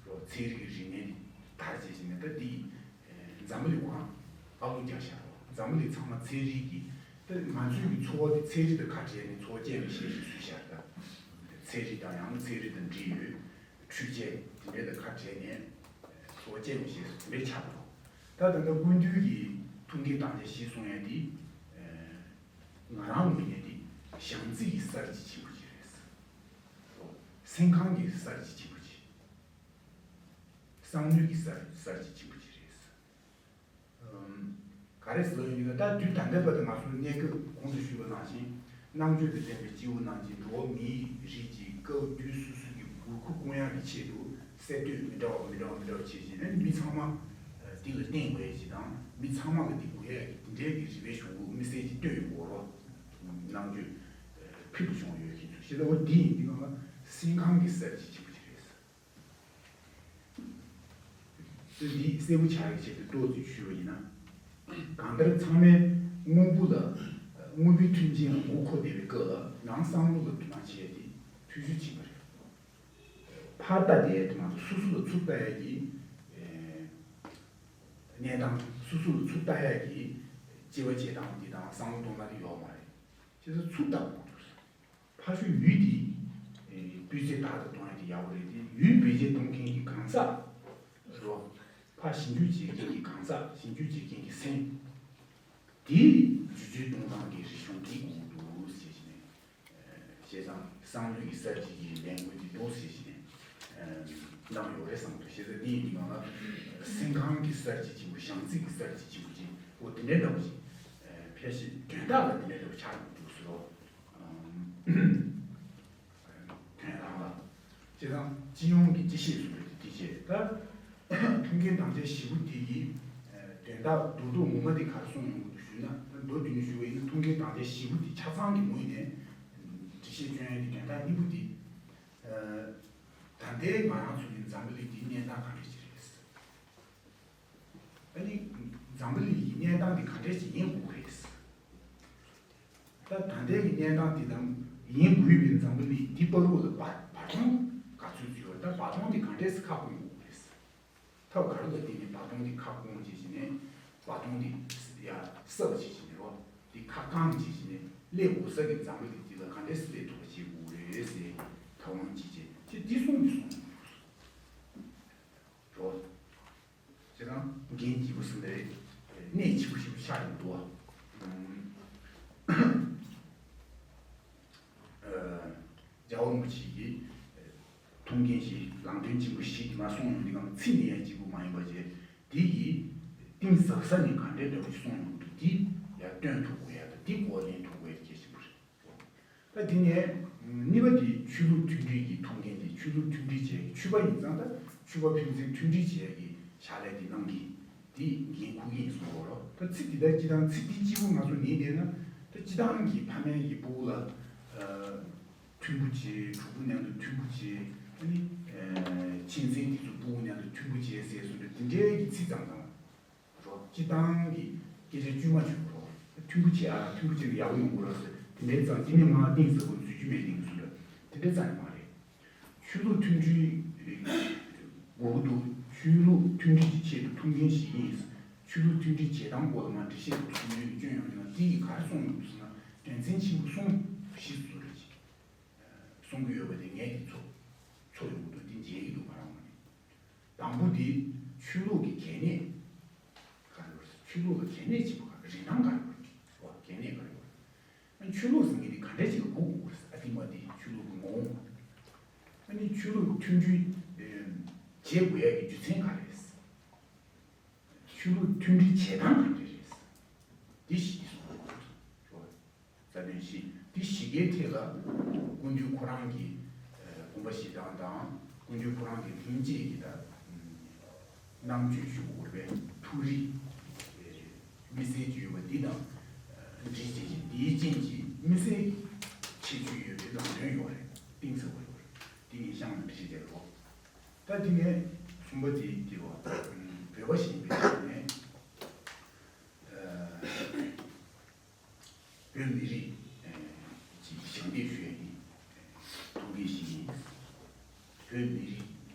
རོ་ཚན་རིག་གི་རིག་གནས་དེ་དར་བྱས་ཟིན་ནས་ད་དེ་འཛམ་བུ་གླིང་ཁོ་རང་ཨ་ལོ་རྒྱག་ཤག་འཛམ་བུ་གླིང་ཚང་མ་ཚན་རིག་གི་ད་ང་ཚོའི་གི་འཚོ་བ་དེ་ཚན་རིག་དང་ཁ་བྲལ་ནས་འཚོ་བ་སྐྱེལ་མི་ཤེས་ཞིག་བཟོས་ཤག་ད་ཚན་རིག་དང་ཡང་ན་ཚན་རིག་དང་འབྲེལ་ཡོད་འཕྲུལ་ཆས་དེ་འདྲས་དང་ཁ་བྲལ་ནས་འཚོ་བ་སྐྱེལ་མི་ཤེས་དེ་འདྲས་ཆགས་པ་རེད། ད་ད་ལྟ་སྐུ་མདུན་གྱི་ཐུགས་འགན་དམ་བཅའ་བཞི་གསུང་ཡ་དེ། ང་རང་ངོས་ནས་དེ་བྱང་རྩིས་ཀྱི་གསར་བརྗེ་ཆེན་པོ་ཅིག་རེད། སེམས་ཁམས་ཀྱི་གསར་བརྗེ་ཆེན་པོ་ཅིག་བསམ་བློའི་གི་གསར་གསར་བརྗེ་ཆེན་པོ་ཅིག་རེད། ཨམ། ག་རེ་ཟེར་ཡོད་ན་ད་དུས་ད་ལྟའི་བར་དུ་ང་ཚོ་གནས་སྐབས་གོང་དུ་ཞུས་པ་ནང་བཞིན་རྣམ་དཔྱོད་དང་ལྡན་པའི་སྐྱེ་བོ་རྣམས་ཀྱིས་འགྲོ་བ་མིའི་རིགས་ཀྱི་སྐབས་དུས་སོ་སོ་གི་དགོས་མཁོ་སྐོང་ཡག་གི་ཆེད་དུ་གསར་གཏོད་མི་འདྲ་བ་མི་འདྲ་བ་མི་འདྲ་བ་བྱས་བྱས་ནས་མི་ཚང་མ་འདི་ལ་བརྟེན་དགོས་ཡ་ཅིག་དང་མི་ཚང་མ་ལ་འདི་དགོས་ཡ་གི་འདི་འདྲའི་གི་རིག་པའི་གཞུང་ལུགས་དམིགས་བསལ་ཅིག་བཏོད་ཡོང་དགོས་རོགས། རྣམ་དཔྱོད་ཕུལ་དུ་བྱུང་ཡོད་མཁན་ཚོ་ཞེ་ད་འོ་འདི་ཡིན་འདི་གང་ལ་སེམས་ཁམས་ཀྱི་གསར་བརྗེ་ཆེན་པོ་ཅིག་རེད། འདི་གསལ་པོ་ཆགས་ཡག་ཆེད་དུ་ཏོག་ཙམ་ཞུས་པ་ཡིན་ན། གང་ལྟར་ཚང་མས་དངོས་པོ་ལ་དངོས་པོའི་མཐུན་རྐྱེན་ལ་མགོ་འཁོར་བསྡད་པའི་སྐབས་ལ་ནང་བསམ་བློ་ལ་དོ་སྣང་བྱེད་ཡག་དེ་ཐུགས་གཞི་ཆེན་པོ་རེད། ཕར་ལྟ་བསྡད་དེ་མ་གཏོགས་སོ་སོ་ལ་ཚུར་ལྟ་ཡག་གི་གནས་སྟངས་སོ་སོ་ལ་ཚུར་ལྟ་ཡག་གི་སྐྱེ་བ་བྱེད་སྟངས་འདི་དང་བསམ་བློ་གཏོང་སྟངས་འདི་ཡོག་མ་རེད། བྱས་ཙང་ཚུར་ལྟ་དགོས་འདུག་ཕར་ཕྱོགས་ཡུལ་དེ་སྤུས་ཚད་དག་ཏུ་གཏོང་ཡག་དེ་ཡག་པོ་རེད་དེ་ཡུལ་བེད་སྤྱོད་གཏོང་མཁན་གྱི་གང་ཟག་རོ། ཕར་ཞིབ་འཇུག་བྱེད་མཁན་གྱི་གང་ཟག་ཞིབ་འཇུག་བྱེད་མཁན་གྱི་སེམས་དེ་བསྒྱུར་བཅོས་གཏོང་སྟངས་ཀྱི་རིག་གཞུང་དེ་དགོས་འདུག་ཟེར་བྱས་ནས། བྱས་ཙང་བསམ་བློའི་གསར་བརྗེ་གི་ལས་འགུལ་འདི་འདུག་ཟེར་བྱས་ནས་གནང་ཡོད་རེད་བསམ་འདུག་བྱས་ཙང་འདི་ཡིན་དུས་ང་ལ་སེམས་ཁམས་ཀྱི་གསར་བརྗེ་ཆེན་པོ་བྱང་རྩིས་ཀྱི་གསར་བརྗེ་ཆེན་པོ་ཅིག་འོ་དེ་འདྲའི་འདྲ་བོ་ཞིག་ཕལ་ཆེར་དོན་དག་ལ་དེ་འདྲའི་འདྲ་བོ་ཆགས་འདུག་ཟེར་རོ། དོན་དང་ལ། བྱས་ཙང་སྤྱི་ཡོངས་ཀྱི་སྤྱི་བཤད་གསུངས་པའི་དེ་བྱས་ད། ཐུགས་འགན་དམ་བཅའ་བཞི་པོ་དེ་ཡི་དོན་དག་རྡོག་རྡོག་ངོ་མ་དེ་ག་རེ་གསུངས་ཡོང་གི་འདུག་ཞུས་ན་ད་མདོར་བསྡུས་ནས་ཞུ་བ་ཡིན་ན་ཐུགས་འགན་དམ་བཅའ་བཞི་པོ་དེ་ཆ་ཚང་གི་ངོས་ནས་འགྲེལ་བཤད་སྐྱོན་ཡ་གི་དོན་དག་གཉིས་པོ་དེ། ད་ལྟའི་ང་རང་ཚོ་གི་ འཛམ་བུ་གླིང་འདིའི་གནས་སྟངས་ག་འདྲ་ཞིག་རེད། ཨ་ནི་འཛམ་བུ་གླིང་གི་གནས་སྟངས་འདི་ག་འདྲ་ཞིག་ཡིན་དགོས་རེད། ད་ད་ལྟའི་གི་གནས་སྟངས་འདི་དང་ཡིན་དགོས་པའི་འཛམ་བུ་གླིང་འདི་བར་དུ་ལ་བར་བར་སྟོང་ག་ཚོད་ཚུད་ཡོད། ད་བར་སྟོང་འདི་ག་འདྲས་སེ་ཁ་སྐོང་དགོས་རེད། ཐབས་ག་རེ་ལ་བརྟེན་ནས་བར་སྟོང་འདི་ཁ་སྐོང་བྱེད་བྱས་ནས་བར་སྟོང་འདི་ཡར་གསལ་བ་བྱེད་བྱས་ནས་རོ། འདི་ཁ་བསྐང་བྱེད་བྱས་ནས་སླེབས་འོས་ས་གི་འཛམ་བུ་གླིང་འདི་ལ་ག་འདྲས་སེ་སླེབས་ཐུབ་པ་བྱེད་དགོས་རེད་ཟེར་ཐབས་ལམ་ཅིག་བྱས་ཅེས་འདི་གསུངས་ནས་གསུངས་རོ། བྱས་ཙང་འགན་ལྗིད་པོ་ཟིན་པ་རེད། གནད་ཆེ་པོ་ཞེ་པོ་ཆགས་ཡོང་འདུག་བ། རྒྱལ་བ་རིན་པོ་ཆེ་གིས་ཐུགས་འགན་བཞེས་ལམ་སྟོན་ཆེན་པོ་བཞི་དེ་མར་གསུངས་ཡོང་དུས་སྒང་ཚིག་ནས་ཡང་གཅིག་པུ་མ་ཡིན་པ་བྱས་དེ་ཡི་གཏིང་ཟབ་ས་ནས་ག་འདྲའི་འདྲ་པོ་ཞིག་གསུངས་ཡོང་འདུག་དེ་ཡར་སྟོན་ཐུབ་དགོས་ཡ་དང་དེ་གོ་ལེན་ཐུབ་དགོས་ཡ་གལ་ཆེན་པོ་རེད། ད་དེ་ནས་གཉིས་པ་དེ་ཆོས་ལུགས་མཐུན་སྒྲིལ་གྱི་ཐུགས་འགན་དེ་ཆོས་ལུགས་མཐུན་སྒྲིལ་བྱས་ཆོས་པ་ཡིན་ཙང་ད་ཆོས་པ་ཕན་ཚུན་མཐུན་སྒྲིལ་བྱས་ཀྱི་ཕྱག་ལས་དེ་གནང་གི་དེ་འགན་འཁུར་གྱི་ཡིན་གསུངས་པ་རོ། ད་ཚིག་དེ་དག་སྤྱི་བཏང་ཚིག་དེ་གཅིག་པུ་ང་ཚོ་ཉན་བསྡད་ན་ད་སྤྱི་བཏང་གི་ཕ་མའི་གི་སྤུ་གུ་ལ་མཐུན་པོ་བྱེད། གྲོགས་པོ་མཉམ་དུ་མཐུན་པོ་བྱེད། ཨ་ནི་ཨ་གཅན་གཟན་དེ་ཚོ་སྤུ་གུ་མཉམ་དུ་མཐུན་པོ་བྱེད་ཟེར་སོང་འདྲ་དེ་འདྲའི་གི་ཚིག་ཙམ་དང་། རོ། སྤྱི་བཏང་གི་སྐད་ཆ་དཀྱུས་མ་བརྗོད་རོ། མཐུན་པོ་བྱེད་ཨ། མཐུན་པོ་བྱེད་ན་ཡག་པོ་ཡོང་གི་རེད་ཟེར་དེ་འདྲའི་ཙང་དེ་ནས་མར་གཏིང་ཟབ་པོ་འཛུལ་རྒྱུ་མེད་གཏིང་ཟབ་རེད། དེ་འདྲའི་ཙང་ཡང་མ་རེད། ཆོས་ལུགས་མཐུན་སྒྲིལ་དགོས་ཀྱི་འདུག་ཆོས་ལུགས་མཐུན་སྒྲིལ་གྱི་ཆེད་དུ་ཐུགས་འགན་བཞེས་ཀྱི་ཡིན། ཆོས་ལུགས་མཐུན་སྒྲིལ་བྱེད་སྟངས་སྐོར་ལ་མར་འགྲེལ་བཤད་དུ་ཐུགས་འདུན་བསྐྱོན་ཡོང་དུས་ན་དེ་ཡིས་ག་རེ་གསུངས་འདུག་ཟེར་ན་དོན་ཚན་ཆེན་པོ་གསུམ་བཞི་བཟོ་རེད་ཅིག་གསུང་གི་ཡོད་པ་དེ་ངས་དེ་ཚོ་ཚོར་ཡོང་གི་འདུག་དེ་མཇལ་གྱི་འདུག་ང་རང་ངོས་ནས། དང་པོ་དེ་ཆོས་ལུགས་ཀྱི་གལ་གནད་ག་རེ་རེད། ཆོས་ལུགས་ལ་གལ་གནད་ཆེ་བ་ག་རེ་རིན་ཐང་ག་རེ་རེད། གལ་གནད་ག་རེ་རེད། ཨ་ནི་ཆོས་ལུགས་ཟེར་མཁན་དེ་ག་འདྲ་ཅིག་ལ་གོ་དགོས་རེད། ཨ་ཏི་མ་དེ་ཆོས་ལུགས་ཀྱི་ངོ་བོ། ཨ་ནི་ཆོས་ལུགས་མཐུན་སྒྲིལ་བྱེད་དགོས་ཡ་གི་རྒྱུ་མཚན་ག་རེ་རེད། ཆོས་ལུགས་མཐུན་སྒྲིལ་བྱེད་སྟངས་ག་འདྲ་རེད། འདི་ཞིག་གསུངས་ཡོད་རེད། རྩ་དོན་བཞི། འདི་བཞི་གའི་ཐད་ལ་སྐུ་མདུན་ཁོ་རང་གི་དགོངས་པ་བཞེས་སྟངས་དང་སྐུ་མདུན་ཁོ་རང་གི་ལྷན་རྒྱས་ཀྱི་ད་རྣམ་དཔྱོད་ཞུ་དགོས་པའི་ཐུགས་རིག་དམིགས་བསལ་གྱི་ཡོད་པ་འདི་དང་འདྲིས་བྱས་ཀྱི་འདིའི་རྐྱེན་གྱིས་དམིགས་བསལ་གྱི་ཁྱད་ཆོས་ཡོད་པའི་ལམ་སྟོན་ཡོད་རེད། གཏིང་ཟབ་པོ་ཡོད་རེད། འདི་ངས་གཤམ་ལ་འགྲེལ་བཤད་རྒྱག་གི་རེད། ད་དེ་ནས་གསུམ་པ་དེ་དེ་བ་བོད་པ་ཞིག་ཡིན་པའི་ཆ་ནས་བོད་མི་རིགས་ཀྱི་ཞབས་འདེགས་ཞུ་ཡ་ཡིན། ཐུགས་འགན་ཞིག་ཡིན། བོད་མི་རིགས་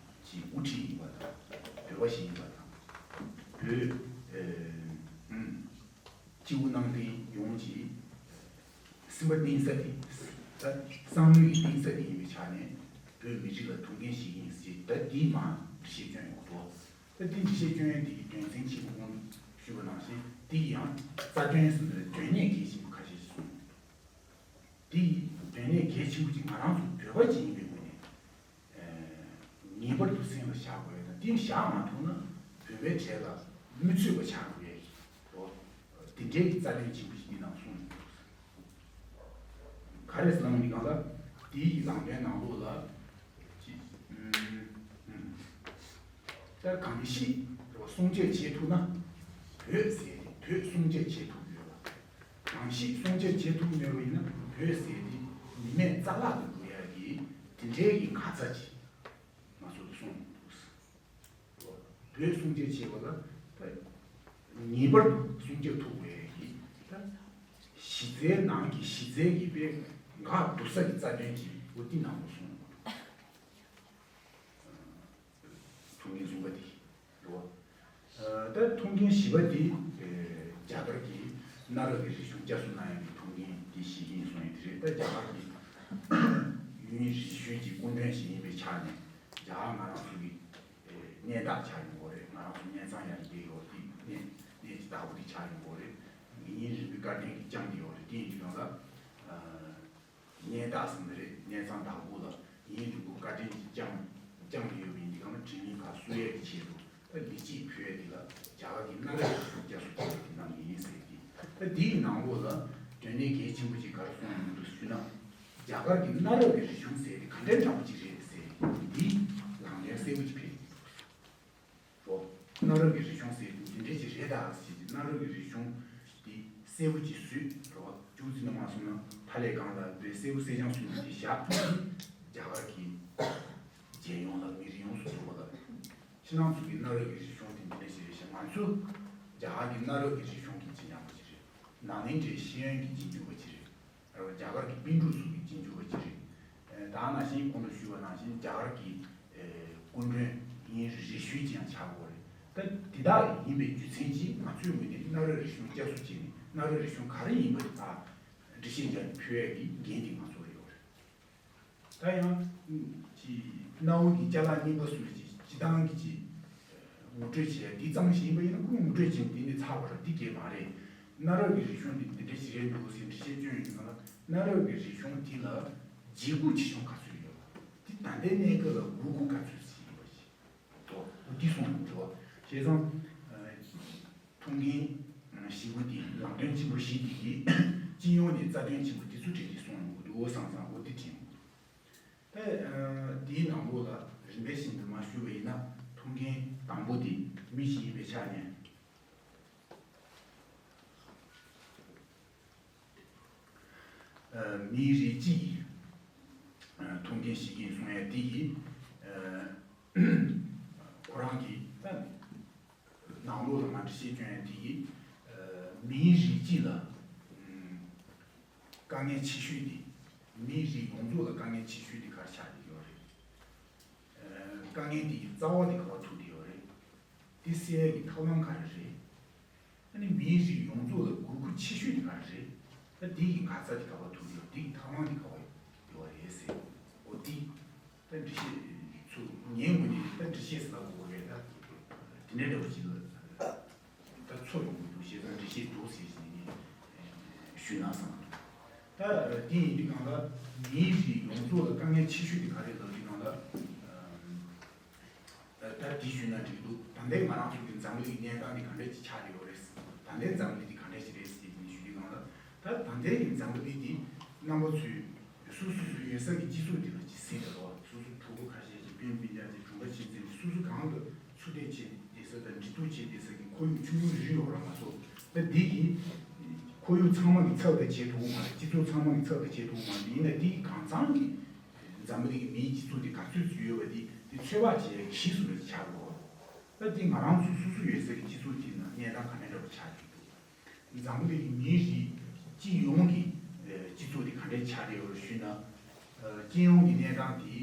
ཀྱི་དབུ་ཁྲིད་ཡིན་པ་དང་བོད་པ་ཞིག་ཡིན་པ་དང་བོད་སྤྱི་བོ་གནམ་བསྟན་ཡོངས་ཀྱི་སེམས་པ་གཏིང་ས་དེ། ད་བསམ་བློའི་གཏིང་ས་དེ་ཡིན་པའི་ཆ་ནས་བོད་མི་རིགས་ལ་ཐུགས་འགན་ཞིག་ཡིན་ཞེས་ད་འདིའི་མ་འགྲེལ་བཤད་བསྐྱོན་ཡོང་འདུག་ད་འདི་འགྲེལ་བཤད་བསྐྱོན་ཡོང་འདི་གི་དོན་ཚན་ཆེན་པོ་སྔོན་ཞུས་པ་ནང་བཞིན་འདི་ཡི་ཡང་རྩ་དོན་ཟེར་ནས་དོན་གནད་གལ་ཆེན་པོ་ཁ་ཤས་ཤིག་གསུངས། འདི་ཡི་དོན་གནད་གལ་ཆེན་པོ་ཅིག་ང་རང་ཚོ་བོད་པ་ཅིག་ཡིན་པའི་ངོས་ནས། ངེས་པར་དུ་སེམས་ལ་བཞག་དགོས་ཡ་དང་དེ་བཞག་མ་ཐུབ་ན་བོད་པའི་གྲས་ལ་མི་ཚུད་པ་ཆགས་འགྲོ་ཡ་ཡིན། འོ། དེ་འདྲའི་རྩ་དོན་ཆེན་པོ་ཞིག་འདི་ནང་གསུངས་ཡོད། ག་རེ་ཟེར་ལབ་ན་འདི་གང་ལ་དེའི་ལམ་སྟོན་ནང་ལོགས་ལ་ཅི། ད་གང་ཞིག་སྲུང་སྐྱོབ་བྱེད་ཐུབ་ན་བོད་ཟེར་ཏེ་བོད་སྲུང་སྐྱོབ་བྱེད་ཐུབ་ཡོད་ལ། གང་ཞིག་སྲུང་སྐྱོབ་བྱེད་ཐུབ་མེད་པ་ཡིན་ན་བོད་ཟེར་ཏེ་མི་མེད་རྩ་བརླག་ཏུ་འགྲོ་ཡ་གི་དེ་འདྲའི་གི་ངར་ཚ་ཅིག་ང་ཚོ་ལ་གསུངས་འདུག་བོད་སྲུང་སྐྱོབ་བྱེད་པ་ལ་ད་ངེས་པར་དུ་སྲུང་སྐྱོབ་ཐུབ་དགོས་ཡ་གི་ད་གཞི་རྩའི་ནང་གི་གཞི་རྩའི་གི་དཔེ་འགག་འདུག་ས་གི་རྩ་དོན་གྱི་འོ་དེ་ནང་དུ་གསུངས་འདུག་ཐུགས་འགན་གསུམ་པ་དེ་རེད་བ། ད་ཐུགས་འགན་བཞི་པ་དེ་རྒྱ་གར་གྱི་གནའ་རབས་ཀྱི་རིག་གཞུང་བསྐྱར་གསོ་གནང་ཡག་གི་ཐུགས་འགན་དེ་བཞེས་ཀྱི་ཡིན་གསུངས་ཡོད་དེ་རེད། ད་རྒྱ་གར་གྱི་ཡུལ་མིའི་རིག་གཞུང་གི་སྐུ་མགྲོན་ཞིག་ཡིན་པའི་ཆ་ནས་རྒྱ་གར་ང་རང་ཚོ་གི་གནས་བདག་ཆགས་ཡོང་གི་རེད། ང་རང་ཚོ་གནས་ཚང་ཡར་རྒྱས་ཡོད་དེ་གནས་གནས་ཀྱི་བདག་པོ་དེ་ཆགས་ཡོང་གི་རེད། མི་ཡུན་རིང་པོའི་བཀའ་དྲིན་གྱིས་བསྐྱངས་ཏེ་ཡོད་རེད། དེ་ཡིན་དུས་ཀྱང་ལ། གནས་བདག་ཟེར་ནི་རེད། གནས་ཚང་བདག་པོ་ལ་ཡིན་རིང་པོ་བཀའ་དྲིན་གྱིས་བསྐྱངས་བསྐྱངས་ཏེ་ཡོད་པ་ཡིན་དུས་གང་ལ་དྲིན་ལན་ཁག་གསོ་ཡས་ཀྱི་ཆེད་དུ་ད་ལི་ཅིག་ཕུལ་ཡས་དེ་ལ་རྒྱ་གར་གྱི་གནའ་རབས་ཀྱི་རྒྱ་སོ་ཆེ་བ་དེ་གནང་གི་ཡིན་ཟེར་གྱི། ད་འདིའི་ནང་ལོགས་ལ་དོན་གནད་གལ་ཆེན་པོ་ཅིག་ག་རེ་གསུངས་ཡོང་འདུག་ཞུ་ན། རྒྱ་གར་གྱི་གནའ་རབས་ཀྱི་རིག་གཞུང་ཟེར་དེ་ག་འདྲའི་འདྲ་པོ་ཅིག་རེད་ཟེར་འདི་ལམ་སྟོན་གསལ་པོ་ཅིག་ཕེབས་ཀྱི་འདུག་རོ། གནའ་རབས་ཀྱི་རིག་གཞུང་ཟེར་དེ་འདི་འདྲའི་ཅིག་རེད་ད་ཟེར་གྱི། གནའ་རབས་ཀྱི་རིག་གཞུང་འདི་གསལ་པོ་ཅིག་བཟོས་རོ། ཅུང་ཟད་ནས་མ་སོང་ན་ཕ་ལས་གང་ལ་བའི་གསལ་པོ་གསལ་རྐྱང་བཟོས་ནས་འདི་བཞག་རྒྱ་གར་གྱི་ རྒྱལ་ཡོངས་ལ་མི་རིགས་ཡོངས་སུ་རྫོགས་པ་ལ། ཕྱི་ནང་ཚོ་གི་གནའ་རབས་ཀྱི་རིག་གཞུང་དེ་འདི་འདྲ་ཞིག་རེད་ཤག་ང་ཚོ་རྒྱ་གར་གྱི་གནའ་རབས་ཀྱི་རིག་གཞུང་གི་སྤྱི་ཡང་པ་ཞིག་རེད། ནང་བསྟན་འདྲའི་ཤེས་ཡོན་གྱི་རྗེས་འཇུག་པ་ཞིག་རེད། རྒྱ་གར་གྱི་པཎ་གྲུབ་ཚོ་གི་རྗེས་འཇུག་པ་ཅིག་རེད། ད་ནང་བཞིན་གོང་དུ་ཞུས་པ་ནང་བཞིན་རྒྱ་གར་གྱི་སྐུ་མགྲོན་དབྱིན་རིགས་ཤུལ་ཅིག་ཡང་ཆགས་དགོས་རེད། ད་དེ་དག་ཡིན་པའི་རྒྱུ་མཚན་གྱིས་ང་ཚོའི་ངོས་ནས་གནའ་རབས་རིག་གཞུང་བསྐྱར་གསོ་བྱས་ནས་གནའ་རབས་རིག་གཞུང་ག་རེ་ཡིན་པ་དེ་དག་འགྲེལ་བཤད་རྒྱག་ནས་ཕུལ་ཡས་ཀྱི་འགན་དེ་ང་ཚོར་ཡོད་རེད། ད་ཡང་ཅིག་གནའ་བོ་གི་ཅ་ལག་རྙིང་པ་སུ་ཅིག་སྤྱི་བཏང་གི་ཅིག་ངོ་སྤྲོད་བྱས་འདི་ཙམ་ཞིག་ཡིན་པ་ཡིན་ན་ཁོ་ངོ་སྤྲོད་བྱས་འདི་ནས་ཚར་བ་རེད། འདི་གས་མ་རེད། གནའ་རབས་ཀྱི་རིག་གཞུང་འདི་འདི་འདྲ་ཞིག་རེད་འདུག་ཟེར་འགྲེལ་བཤད་སྐྱོན་ཡོད་ན་གནའ་རབས་ཀྱི་རིག་གཞུང་འདི་ལ་བརྗེ་སྒོ་ཆེ་ཆུང་ག་ཚོད་ཡོད་པ། འདི་ད་ལྟའི་གནས་སྐབས་ལ་དགོས་མཁོ་ག་ཚོད་ཅིག་ཡོད་པ་ཞིག་འདི་གསུངས་འདུག་བ། བྱས་ཙང་ཐུགས་འགན་བཞི་པོ་འདི་ལམ་སྟོན་ཆེན་པོ་བཞི་འདི་གིས་སྤྱི་ཡོངས་ནས་རྩ་དོན་ཆེན་པོ་འདི་ཚོ་དྲན་གྱི་གསུངས་ཡོང་གི་འདུག་བསམ་བསམ་འོ་འདི་དྲན་ཡོང་གི་འདུག་ད་འདིའི་ནང་ལོགས་ལ་རིམ་པ་བཞིན་དུ་མར་ཞུས་པ་ཡིན་ན་ཐུགས་འགན་དང་པོ་འདི་མི་ཞིག་ཡིན་པའི་ཆ་ནས། མིའི་རིགས་གཅིག་གི་ཐུགས་འགན་བཞེས་ཀྱིན་གསུང་ཡ་དེ་ཡིས་ཁོ་རང་གི་ད་ནང་ལོགས་ལ་ང་འགྲེལ་བཤད་སྐྱོན་ཡ་དེ་ཡིས་མིའི་རིགས་གཅིག་ལ་དཀའ་ངལ་ཆེ་ཤོས་དེ་མིའི་རིགས་ཡོངས་རྫོགས་ལ་དཀའ་ངལ་ཆེ་ཤོས་དེ་ག་རེ་ཆགས་ཀྱི་ཡོད་རེད། དཀའ་ངལ་དེ་ཡི་རྩ་བ་དེ་ག་པར་ཐུག་བསྡད་ཡོད་རེད། དེ་སེལ་ཡ་གི་ཐབས་ལམ་ག་རེ་རེད། ཨ་ནི་མིའི་རིགས་ཡོངས་རྫོགས་ལ་དགོས་མཁོ་ཆེ་ཤོས་དེ་ག་རེ་རེད། ད་དེ་ཡི་འགག་རྩ་དེ་ག་པར་ཐུག་ཡོད། དེ་ཡི་ཐབས་ལམ་དེ་ག་པར་ཡོད་རེད་ཟེར། འོ་དེ་ད་འགྲེལ་བཤད་ཚུར་ངའི་ངོས་ནས་ད་འགྲེལ་བཤད་ཟེར་ན་གོ་གི་རེད། ད་དེ་འདྲའི་འདྲ་པོ་ཅིག་ལ་ད་ཚོར་ཡོང་གི་འདུག་བྱས་ཙང་འགྲེལ་བཤད་འདུག་ཟེར་བྱས་ནས་ཞུས་ན་བསམ་གི་འདུག་ད་དེ་ཡིན་དུས་གང་ལ་མིའི་རིགས་ཡོངས་རྫོགས་ལ་དཀའ་ངལ་ཆེ་ཤོས་དེ་ག་རེ་ལབ་དུས་གང་ལ། ད་འདི་ཞུས་ན་འགྲིག་འདུག་ད་ལྟའི་ང་རང་ཚོ་གི་འཛམ་གླིང་གི་གནས་སྟངས་འདི་ག་འདྲ་ཅིག་ཆགས་ཡོད་རེད། ད་ལྟའི་འཛམ་གླིང་འདི་ག་འདྲ་ཞིག་རེད་ཟེར་ནས་ཞུ་དུས་གང་ལ། ད་ད་ལྟའི་གི་འཛམ་གླིང་འདི་རྣམ་པ་ཚོས་སོ་སོ་སོ་ཡོད་ས་གི་སྤྱི་ཚོགས་འདི་ལ་ཅིག་གཟིགས་དང་། སོ་སོ་གྲོགས་པོ་ཁ་ཤས་ཀྱི་སྤུན་སྤུན་ཀྱག་ཅིག་གྲོང་པ་ཆེ་ཚན་ཅིག་སོ་སོ་གང་དུ་ཚུད་དེ་བྱས་བསྡད་ས་དང་འབྲེལ་གཏུག་བྱས་བསྡད་ས་གི་ཁོར་ཡུག་ཆུང་ཆུང་རེ་རེ་ཡོད་ར་མ་གཏོགས། ད་འདི་གི་ཁོར་ཡུག་ཚང་མ་གི་ཚབ་ད་བྱེད་ཐུབ་ཀྱི་མ་རེད། སྤྱི་ཚོགས་ཚང་མ་གི་ཚབ་ད་བྱེད་ཐུབ་ཀྱི་མ་རེད། ཡིན་ན་འདི་གི་གང་ཚང་གི་འཛམ་བུ་གླིང་གི་མིའི་སྤྱི་ཚོགས་འདི་ག་ཚོད་ཚོད་ཡོད་པ་འདི་འདི་ཚོད་དཔག་བྱེད་ཡག་གི་གཞི་བཟོ་འདྲ་ཅིག་ཆགས་དགོས། ད་འདི་ང་རང་ཚོ་སོ་སོ་ཡོད་ས་གི་སྤྱི་ཚོགས་འདི་ནང་གནས་སྟངས་ག་འདྲ་འདྲ་པོ་ཆགས་ཀྱི་འདུག་འཛམ་བུ་གླིང་གི་མིའི་རིགས་སྤྱི་ཡོངས་ཀྱི་སྤྱི་ཚོགས་འདི་ག་འདྲ་ཆགས་བསྡད་ཡོད་རེད་ཞུས་ན། སྤྱི་ཡོངས་ཀྱི་གནས་སྟངས་འདི།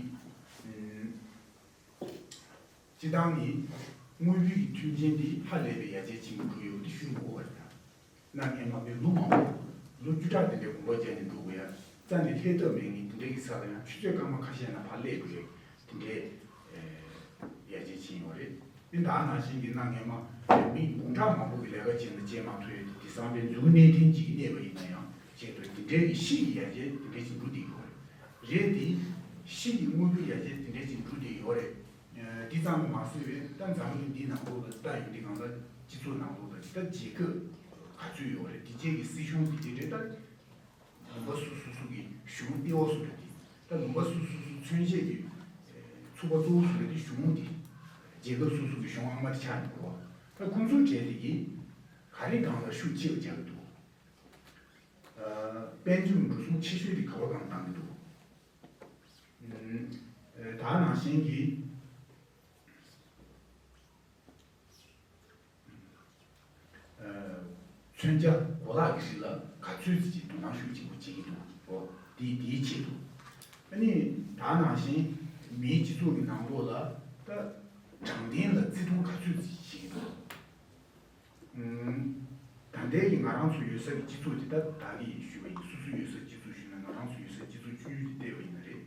སྤྱིར་བཏང་ནི་དངོས་པོའི་གི་མཐུན་རྐྱེན་འདི་ཧ་ལས་པའི་ཡར་རྒྱས་ཕྱིན་པ་འགྲོ་ཡོད་དེ་ཞུ་མི་དགོས་པ་རེད། ད་གནའ་སྔས་མ་མི་ལོ་མང་པོ་ལོ་བཅུ་ཕྲག་དེ་འདྲའི་གོམ་པ་རྒྱག་ནས་འགྲོ་དགོས་ཡ། རྩ་ནས་ལྷས་ཐབས་མེད་མཁན་དེ་འདྲའི་གི་ས་ལ་ཡང་ཆུ་ཚོད་སྐར་མ་ཁ་ཤས་ན་ཕར་སླེབས་དགོས་རེད། དེ་འདྲའི་ཡར་རྒྱས་ཕྱིན་ཡོད་རེད། ཨིན་ད་ནང་བཞིན་གྱི་གནའ་སྔས་མ་མི་འབུམ་ཕྲག་མང་པོ་གི་ལས་ཀ་བྱས་ན་བྱེད་མ་ཐུབ་ཡ་དེ་དེང་སང་པའི་མཛུབ་གུ་གནས་མཐུན་གཅིག་གི་གནས་པ་ཡིན་ན་ཡང་བྱེད་ཐུབ། དེ་འདྲའི་གི་ཕྱི་གི་ཡར་རྒྱས་དེ་འདྲའི་ཅིག་འགྲོ་བསྡད་ཡོད་རེད། རེད་དེ། ཕྱི་གི་དངོས་པོའི་ཡར་རྒྱས་དེ་འདྲའི་ཅིག་འགྲོ་བསྡད་ཡོད་རེད། དེ་ཙམ་མ་ཟད་པའི་ད་འཛམ་གླིང་འདིའི་ནང་ལོགས་ལ་ལྟ་ཡོང་དུས་གང་ལ་སྤྱི་ཚོགས་ནང་ལོགས་ལ་ད་རྒྱལ་ཁབ་ག་ཚོད་ཡོད་རེད། དེ་རྗེས་ཀྱི་སྲིད་གཞུང་དེ་དེ་རེད། ད་ལུང་པ་སོ་སོ་སོ་གི་གཞུང་ལྟེ་བ་སུ་རེད། དེ་ད་ལུང་པ་སོ་སོ་སོ་མཚོན་བྱེད་ཀྱི་ཚུགས་པ་གཙོ་བོ་སུ་རེད། དེ་གཞུང་དེ་རྒྱལ་ཁབ་སོ་སོ་གི་གཞུང་ཨ་མ་དེ་ཆགས་ཡོང་གི་རེད་བ། ད་ཁོང་ཚོའི་གྲས་དེ་གིས་ག་རེ་སྒང་ལ་ཤུགས་ཆེ་བ་རྒྱག་གི་འདུག་དཔལ་འབྱོར་འགྲོ་སོང་ཆེ་ཤོས་དེ་ག་བ་སྒང་བཏང་གི་འདུག་ད་ནང་བཞིན་གྱི་མཚོན་ཆ་གོ་ལག་གི་རིགས་ལ་ག་ཚོད་ཅིག་དོ་སྣང་ཤུགས་ཆེན་པོ་བྱེད་ཀྱི་འདུག་འོ་དེ་དེའི་ཆེད་དུ། ཨ་ནི་ད་ནང་བཞིན་མིའི་སྤྱི་ཚོགས་ཀྱི་ནང་ལོགས་ལ་ད་དྲང་བདེན་ལ་བརྩི་མཐོང་ག་ཚོད་ཅིག་བྱེད་ཀྱི་འདུག་ད་ལྟའི་གི་ང་རང་ཚོ་ཡོད་ས་གི་སྤྱི་ཚོགས་དེ་ད་ད་གི་ཞུས་པ་ཡིན། སོ་སོ་ཡོད་ས་སྤྱི་ཚོགས་ཞུས་ན་ང་རང་ཚོ་ཡོད་ས་སྤྱི་ཚོགས་ཆུང་ཆུང་དེ་བལྟས་པ་ཡིན་ན་རེད།